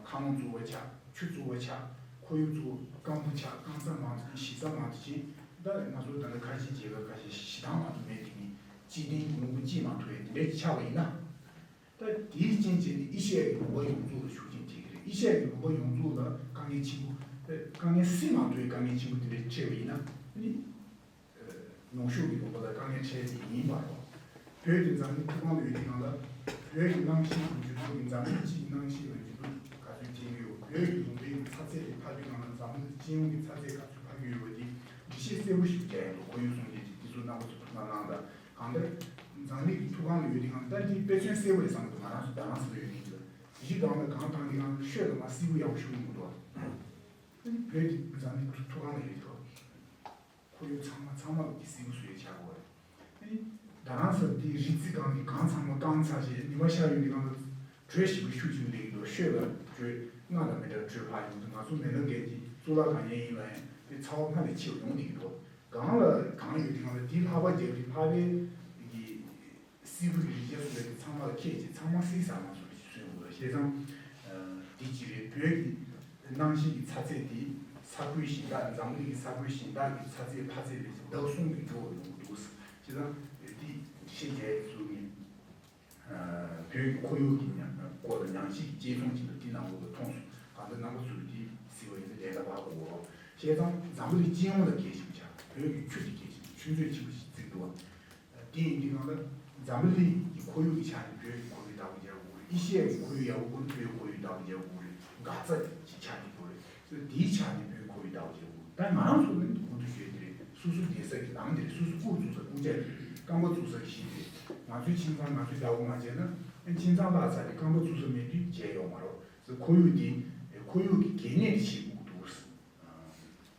ཁ་རླངས་བཙོག་པ་ཆགས། ཆུ་བཙོག་པ་ཆགས། ཁོར་ཡུག་བཙོག་སྐམ་པོ་ཆགས། སྐམ་ས་མང་དུ་ཕྱིན། ཞིང་ས་མང་དུ་ཕྱིན། ད་ང་ཚོ་ད་ལྟ་ཁ་ཆེའི་རྒྱལ་ཁབ་ཁ་ཤས་ཤིང་ཐང་མང་དུ་མེད་དེ་ནི་སྐྱེ་ལྡན་གྱི་ལུང་པ་སྐྱེ་མ་ཐུབ་ཡ་དེ་འདྲ་ཅིག་ཆགས་པ་ཡིན་ན། ད་དེའི་རྐྱེན་བྱས་ནས་ཨེ་ཤེ་ཡ་གི་ལུང་པ་ཡོངས་རྫོགས་ལ་ཤུགས་རྐྱེན་ཐེབས་ཀྱི་རེད། ཨེ་ཤེ་ཡ་གི་ལུང་པ་ཡོངས་རྫོགས་ལ་དཀའ་ངལ་ཆེན་པོ། དཀའ་ངལ་སེལ་མ་ཐུབ་པའི་དཀའ་ངལ་ཆེན་པོ་དེ་འདྲ་འཕྲད་པ་ཡིན་ན་ནི། ནུབ་ཕྱོགས་ཀྱི་ལུང་པ་ལ་དཀའ་ངལ་འཕྲད་ཀྱི་ཡིན་པ་རེད། བོད་ཀྱི་འཛམ་གླིང་ཐོག་ཁང་ལ་ཡོད་དུས་སྒང་ལ། བོད་ཀྱི་རྣམ་ཤེས་ཀྱི་འགྱུར་ལྡོག་གིས་འཛམ་གླིང་སྤྱིའི་རྣམ་ཤེས་ལ་འགྱུར་ལྡོག་ག་ཚོད་ཐེབས་ཀྱི་ཡོད། བོད་ཀྱི་ལུང་པའི་ཚ་ཚད་དེ་འཕར་དུས་སྒང་ལ་འཛམ་གླིང་སྤྱི་ཡོངས་ཀྱི་ཚ་ཚད་ག་ཚོད་འཕར་གྱི་ཡོད་པ་དེ་འགྲེལ་བཤད་གསལ་པོ་ཞིག་རྒྱག་ཡ་འདུག་ཁོར་ཡུག་སྲུང་བཅད་ཀྱི་དེ་ཚོ་རྣམ་པ་ཚོ་ཐུགས་སྣང་གནང་དང་། གང་ལྟར་འཛམ་གླིང་གི་ཐོག་ཁང་ལ་ཡོད་དུས་སྒང་ལ་ད་འདི་དཔེ་མཚོན་གསལ་པོ་རེད་བསམ་གྱི་འདུག་ང་རང་ཚོ་རྡ་རམ་ས་ལ་ཡོད་མཁན་ཚོ་ལ། གཞི་སྒང་ལ་གང་བཏང་དུས་སྒང་ལ་ཤོད་ལ་མ་སིལ་བུ་ཡག་པོ་ཞིག་ཡོང་གི་འདུག་ཨ་ནི་བོད་འདི་འཛམ་གླིང་ཐོག་ཁང་ལ་ཡོད་དུས། ཁོར་ཡུག་ཚང་མ་ཚང་མ་ལ་གི་སིལ་བུ་བཟོས་ཆགས་པ་རེད། ཨ་ནི་རྡ་རམ་ས་ལ་དེའི་རི་རྩེ་སྒང་གི་གངས་ཚང་མ་བཀང་ཚར་རྗེས་ཉི་མ་ཤར་ཡོང་དུས་སྒང་ལ་དྲོད་ཞིབ་པོ་ཤུགས་ཆེན་པོ་སླེབས་ཀྱི་འདུག་ཤོད་ལ་དྲོད་སྔར་དང་མི་འདྲ་དྲོད་འཕར་ཡོང་དུས་ང་ཚོ་མེ་ལོང་གན་གྱི་གཙུག་ལག་ཁང་ཡན་ཡིན་པ་ཡིན་དེ་ཚ་བ་སྔར་ལས་ཆེ་བ་ཡོང་བསྡད་ཀྱི་འདུག་གངས་ལ་གངས་ཡོད་དུས་སྒང་ལ་དེའི་ལྷགས་པ་རྒྱབ་དུས་ལྷགས་པའི་གི་སིལ་བུ་གི་རི་རྒྱ་སོགས་ལས་ཀྱི་ཚང་མ་ལ་ཁད་ཀྱིས་ཚང་མ་སིལ་ཚར་མ་སོང་བའི་ཚུལ་འདུག་བྱས་ཙང་། འདི་གཅིག་རེད། བོད་ཀྱི་གནམ་གཤིས་ཀྱི་ཚ་ཚད་དེ་ས་ཁུལ་གཞན་དག་འཛམ་གླིང་གི་ས་ཁུལ་གཞན་དག་གི་ཚ་ཚད་ཕ་ཚད་ལས་ཀྱི་ཟླ་བ་གསུམ་གྱི་མགྱོགས་པ་ཡོང་གི་འདུག་བྱས་ཙང་འདི་འགྲེལ་བཤད་རྒྱག་ཡས་ཚུལ་ནི། བོད་ཀྱི་ཁོར་ཡུག་གི་ཉམས་སྐོར་ལ་ཉམས་ཞིབ་ཀྱི་དཔྱད་རྩོམ་ཅིག་ལ་འདི་ནང་ལོགས་ལ་མཐོང་སོང་། ད་ལྟ་རྣམ་པ་ཚོས་དེ་གཟིགས་པ་ཡིན་ན་ལས་ཀ་བར་གོ། བྱས་ཙང་འཛམ་བུ་གླིང་སྤྱི་ཡོངས་ལ་གལ་ཆེན་པོ་ཆགས། བོད་ཀྱི་ཆུ་དེ་གལ་ཆེན་པོ། ཆུ་མཛོད་ཆེན་པོ་ཞིག་བརྩིགས་འདུག་བ། དེ་ཡིན་དུས་སྒང་ལ་འཛམ་བུ་གླིང་གི་ཁོར་ཡུག་གི་ཆ་ནས་བོད་ཀྱི་ཁོར་ཡུག་བདག་པོ་རྒྱག་དགོས་རེད། ཨེ་ཤི་ཡ་གི་ཁོར་ཡུག་ཡག་པོ་དགོས་ན་བོད་ཀྱི་ཁོར་ཡུག་བདག་པོ་རྒྱག་དགོས་རེད། འགག་རྩ་ཅིག་ཆགས་ཀྱི་འདུག་རེད། སོ་དེའི་ཆ་ནས་བོད་ཁོར་ཡུག་བདག་པོ་རྒྱག་དགོས། ད་ང་རང་ཚོ་ནི་གོང་དུ་ཞུས་དེ་རེད། སོ་སོ་བསྡད་ས་གི་ལམ་དེ་རེད། སོ་སོ་རྐུབ་བཙུགས་ས་རྐུབ་བཀྱག་དེ་རེད། རྐང་པ་བཙུགས་ས་གི་གཞི་དེ་རེད། ང་ཚོའི་ཁྱིམ་ཚང་ང་ཚོས་བདག་པོ་མ་བྱས་ན། ཁྱིམ་ཚང་བརླག་ཚར་རེད། རྐང་པ་བཙུགས་ས་མེད་དུས་བྱས་ཡོད་མ་རེད། སོ་ཁོར་ཡུག་དེ་ཁོར་ཡུག་གི་གལ་གནད་དེ་ཤེས་དགོས་འདུག་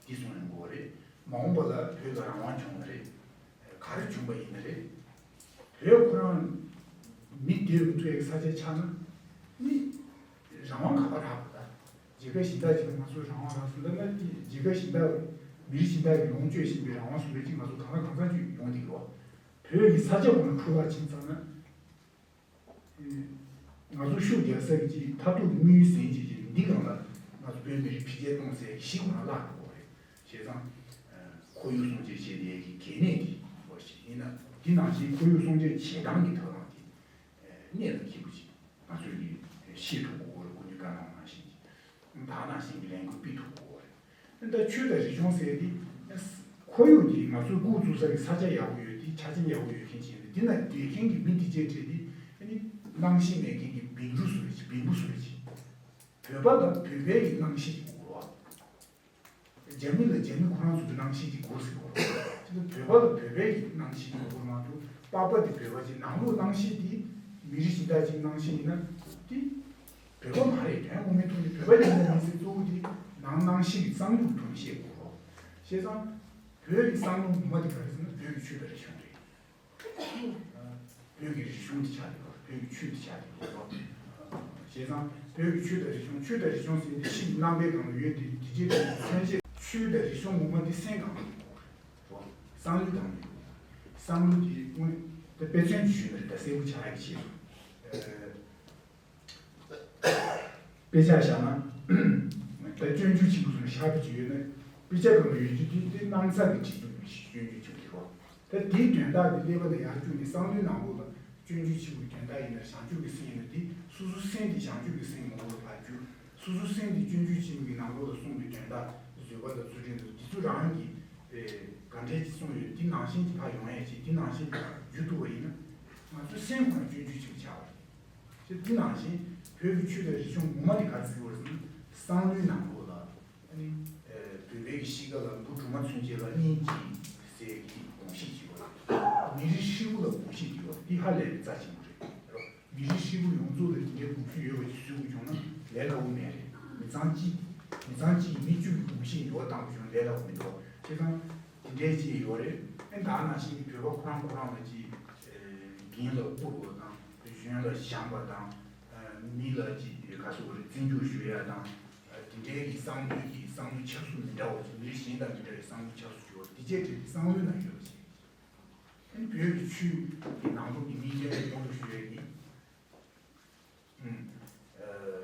འདི་གསུངས་ཡོང་གི་རེད། མ་འོངས་པ་ལ་བོད་ལ་རང་དབང་བྱུང་ན་རེད། ག་རེ་བྱུང་པ་ཡིན་ན་རེད། བོད་ཁོ་རང་མི་སྡོད་མི་ཐུབ་པའི་ས་ཆ་ཆགས་ན་ནི་རང་དབང་ག་པར་རག་གི་ད། རྒྱལ་ཁབ་གཞན་དག་ཅིག་ལ་ང་ཚོས་རང་དབང་རག་སོང་ད་ན། རྒྱལ་ཁབ་གཞན་དག་མི་རིགས་གཞན་དག་གིས་ལོངས་སྤྱོད་བཞིན་པའི་རང་དབང་བཟོ་འདྲ་ཅིག་ང་ཚོ་གང་ལ་གང་འཚམ་ཅིག་ཡོང་བསྡད་ཀྱི་རེད། བོད་ཀྱི་ས་ཆ་ཁོ་ན་འཕྲོ་བརླག་ཕྱིན་ཚར་ན། ང་ཚོ་ཤུགས་རྒྱག་ས་གི་ཅིག་མཐར་ཐུག་གི་དམིགས་ཡུལ་ཟིན་བྱས་ཀྱི་འདི་སྒང་ལ་ང་ཚོ་བོད་མི་རིགས་འཕེལ་རྒྱས་གཏོང་སའི་གཞི་ཁོ་ན་བརླག་འགྲོ་གི་རེད། བྱས་ཙང་ཁོར་ཡུག་སྲུང་སྐྱོབ་བྱེད་ཡས་ཀྱི་གལ་གནད་དེ་བ་ཞིག་ཡིན་ན། འདི་ནང་བཞིན་ཁོར་ཡུག་སྲུང་སྐྱོབ་བྱེད་སྟངས་ཀྱི་ཐབས་ལམ་དེ་གནད་ལ་འཁེལ་པོ་ཅིག་ང་ཚོས་ཀྱི་ཤེས་ཐུབ་དགོས་རེད། སྐུ་ཉིད་བཀའ་གནང་ནང་བཞིན་གྱི། ད་ནང་བཞིན་གྱི་ལས་འགུལ་སྤེལ་ཐུབ་དགོས་རེད། ད་ཆོས་དང་རིག་གཞུང་ཟེར་དེ་ཁོར་ཡུག་དེ་ང་ཚོའི་རྐུབ་བཙུགས་ས་གི་ས་ཆ་ཡག་པོ་ཡོད་དེ། ཆ་རྐྱེན་ཡག་པོ་ཡོད་མཁན་ཅིག་ཡིན་ན། འདི་ན་སྡོད་མཁན་གྱི་མི་དེ་བཅས་བྲལ་ཏེ་ཨ་ནི་རྣམ་ཤེས་མེད་མཁན་གྱི་བེམ་རུ་བཟོ་རེད་ཅིག་བེམ་པོ་བཟོ་རེད་ཅིག་བོད་པ་ལ་བོད་པའི་གི་རྣམ་ཤེས་ཅིག་དགོས་རེད། རྒྱ་མི་ལ་རྒྱ་མི་ཁོ་རང་ཚོ་གི་རྣམ་ཤེས་ཅིག་དགོས་ཟེར་གོ། ཅི་ལྟར་བོད་པ་ལ་བོད་པའི་གི་རྣམ་ཤེས་ཅིག་དགོས་མ་གཏོགས། པགས་པ་དེ་བོད་པ་ཅིག་ནང་ལོགས་རྣམ་ཤེས་དེ་མི་རིགས་གཞན་དག་ཅིག་རྣམ་ཤེས་ཡིན་ན་དེ་བོད་པ་མ་རེད། དོན་ངོ་མའི་ཐོག་ནས་བོད་པ་ཡིན་པ་མིན་ཟེར། གཙོ་བོ་དེ་ནང་རྣམ་ཤེས་ཀྱི་བསམ་བློའི་ཐོག་ནས་བཤད་དགོས་རེད། བྱས་ཙང་བོད་ཀྱི་བསམ་བློ་ངོ་མ་དེ་ག་རེ་ཟེར་ན་བོད་ཀྱི་ཆོས་དང་རིག་གཞུང་རེད། བོད་ཀྱི་རིག་གཞུང་དེ་ཆགས་ཡོད། བོད་ཀྱི་ཆོས་དེ་ཆགས་ཡོད། བྱས་ཙང་བོད་ཀྱི་ཆོས་དང་རིག་གཞུང་། ཆོས་དང་རིག་གཞུང་ཟེར་དེ་ཕྱི་རྣམ་པའི་སྒང་ལ་ཡོད་དེ། དེ་རྗེས་དེ་མཚོན་བྱེད། ཆོས་དང་རིག་གཞུང་ངོ་མ་དེ་སེམས་སྒང་ལ་ཡོད། བསམ་བློའི་སྒང་ལ་ཡོད། བསམ་བློ་དེ་དངོས་དེ་དཔེ་མཚོན་ཞུས་ན་རེད། ད་གསལ་པོ་ཆགས་ཡག་ཆེད་དུ། དཔེ་ཆ་བཞག་ན། ད་སྤྱོད་འཇུག་ཆེན་པོ་ཚོ་ནས་ཤར་བུ་ཅིག་ཡོད་ན། དཔེ་ཆ་གང་ལ་ཡོད་རྒྱུ་དེ་དེ་སྣང་ཚ་གི་ཁྲིད་དུ་སྤྱོད་འཇུག་ཆེན་པོ་ཞིག་རེད། ད་དེའི་དོན་དག་དེ་ཀླད་པ་ལ་ཡར་བཅུག་ནས་བསམ་བློའི་ནང་ལོགས་ལ་སྤྱོད་འཇུག་ཆེན་པོའི་དོན་དག་ཡིན་ན། བྱང་ཆུབ་ཀྱི་སེམས་ཡིན་ན། དེ་སོ་སོའི་སེམས་དེ་བྱང་ཆུབ་ཀྱི་སེམས་ངོ་བོར་ཕར་བསྒྱུར། སོ་སོའི་སེམས་དེ་སྤྱོད་འཇུག་ཆེན་པོའི་ནང་ལོགས་ལ་གསུངས་པའི་དོན་དག་བཟོད་པ་དང་ཚུལ་ཁྲིམས་དང་། དེ་ཚོ་རང་གིས་ག་འདྲས་ཀྱིས་གསུངས་ཡོད། དེ་ནང་བཞིན་གྱི་ཕར་ཡོང་ཡས་བྱེད། དེ་ནང་བཞིན་གྱི་བསྒྱུར་ཐུབ་པ་ཡིན་ན། ང་ཚོའི་སེམས་ཁོ་ན་སྤྱོད་འཇུག་ཆེན་པོ་ཆགས་པ་རེད། དེ་དེ་ནང་བཞིན་བོད་ཀྱི་ཆོས་དང་རིག་གཞུང་ངོ་མ་དེ་ག་རེ་ཟེར་དགོས་རེད་ཟེར་ན། བསམ་བློའི་ནང་ལོགས་ལ་ཨ་ནི་བོད་པའི་གི་གཤིས་ཀ་ལ་འབུ་གྲུ་མ་ཚུན་ཆད་ལ་སྙིང་རྗེ་ཟེར་གྱི་དགོངས་གཞི་ཅིག་ཡོད་རེད། མི་རིགས་ཧྲིལ་པོ་ལ་དགོངས་གཞི་ཅིག་ཡོད་རེད། འདི་ཧ་ལས་པའི་རྩ་ཆེན་པོ་རེད། མི་རིགས་ཧྲིལ་པོ་ཡོངས་རྫོགས་ལ་དེ་འདྲའི་དགོངས་གཞི་ཡོད་པ་ཅིག་བཟོ་དགོས་བྱུང་ན་ལས་སླ་པོ་མེད་རེད། མི་ཚང་གཅིག་མི་ཚང་གཅིག་གི་མི་བཅུ་གི་དགོངས་གཞི་འགྱུར་བ་བཏང་དགོས་བྱུང་ན་ལས་སླ་པོ་མི་འདུག་བྱས་ཙང་དེ་འདྲའི་ཅིག་ཡོད་རེད། ཨ་ནི་ད་ནང་བཞིན་གྱི་བོད་པ་ཁོ་རང་ཁོ་རང་ལ་ཅིག་འགན་ལ་བསྐུར་བ་དང་། གཞོན་ལ་བཞེངས་པ་དང་། མི་ལ་ཅིག་ག་ཟེར་དགོས་རེད། བརྩི་འཇོག་ཞུ་ཡ་དང་། དེ་འདྲའི་གི་བསམ་བློའི་གི་བསམ་བློ་ཆགས་སུ་མི་འདྲ་བ་ཅིག་མི་རིགས་གཞན་དང་མི་འདྲ་བའི་བསམ་བློ་ཆགས་སུ་འགྱུར་བ། དེ་བཅས་བྲལ་ཏེ་བསམ་བློའི་ནང་ཡོད་པ་ཅིག་ཨ་ནི་བོད་ཀྱི་ཆོས་ཀྱི་ནང་དོན་གྱི་སྙིང་དོན་ལ་ཡོངས་སུ་ཞུ་ཡ་ཡིན། ཨུམ།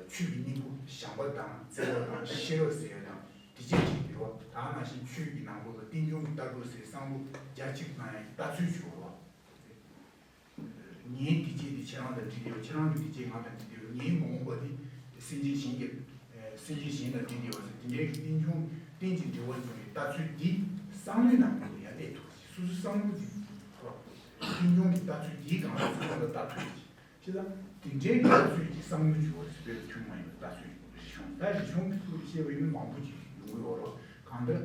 ཆོས་ཀྱི་སྙིང་པོ་བྱམས་པ་དང་བརྩེ་བ་དང་ཤེས་རབ་ཟེར་ཡ་དང་དེ་བཅས་ཀྱི་འགྱུར་བ། ད་ནང་བཞིན་ཆོས་ཀྱི་ནང་ལོགས་ལ་རྟེན་འབྱུང་གི་ལྟ་གྲུབ་ཟེར་བསམ་བློ་རྒྱ་ཆེ་རུ་གཏོང་ཡ་གི་ལྟ་ཚུལ་ཞིག་ཡོད་རེད། ངའི་བདེ་སྐྱིད་དེ་ཁྱེད་རང་དང་འགྲིག་བསྡད་ཡོད། ཁྱེད་རང་གི་བདེ་སྐྱིད་ང་དང་འགྲིག་བསྡད་ཡོད། ངའི་མ་འོངས་པ་དེ་སེམས་ཅན་གཞན་གྱི་སེམས་ཅན་གཞན་དང་འགྲིག་བསྡད་ཡོད་ཟེར། དེ་འདྲའི་གི་རྟེན་འབྱུང་རྟེན་གྱི་འབྲེལ་བ་འབྱུང་བའི་ལྟ་ཚུལ་འདི་བསམ་བློའི་ནང་ལོགས་ལ་ཡར་སླེབས་ཐུབ་པ་ཞིག་སོ་སོའི་བསམ་བློ་འདི་རྟེན་འབྱུང་གི་ལྟ་ཚུལ་འདིའི་སྒང་ལ་བསམ་བློ་ལ་ལྟ་ཐུབ་པ་ཞིག་བྱས་ཙང་དེ་འདྲའི་གི་ལྟ་ཚུལ་གྱི་བསམ་བློ་བྱུང་བ་རེད། བོད་ལ་ཐུན་མོང་མ་ཡིན་པའི་ལྟ་ཚུལ་རིག་གཞུང་། ད་རིག་གཞུང་གི་ཐོག་ནས་བཤད་པ་ཡིན་ན་མང་པོ་ཅིག་ཡོང་གི་ཡོད་རེད། གང་ལྟར་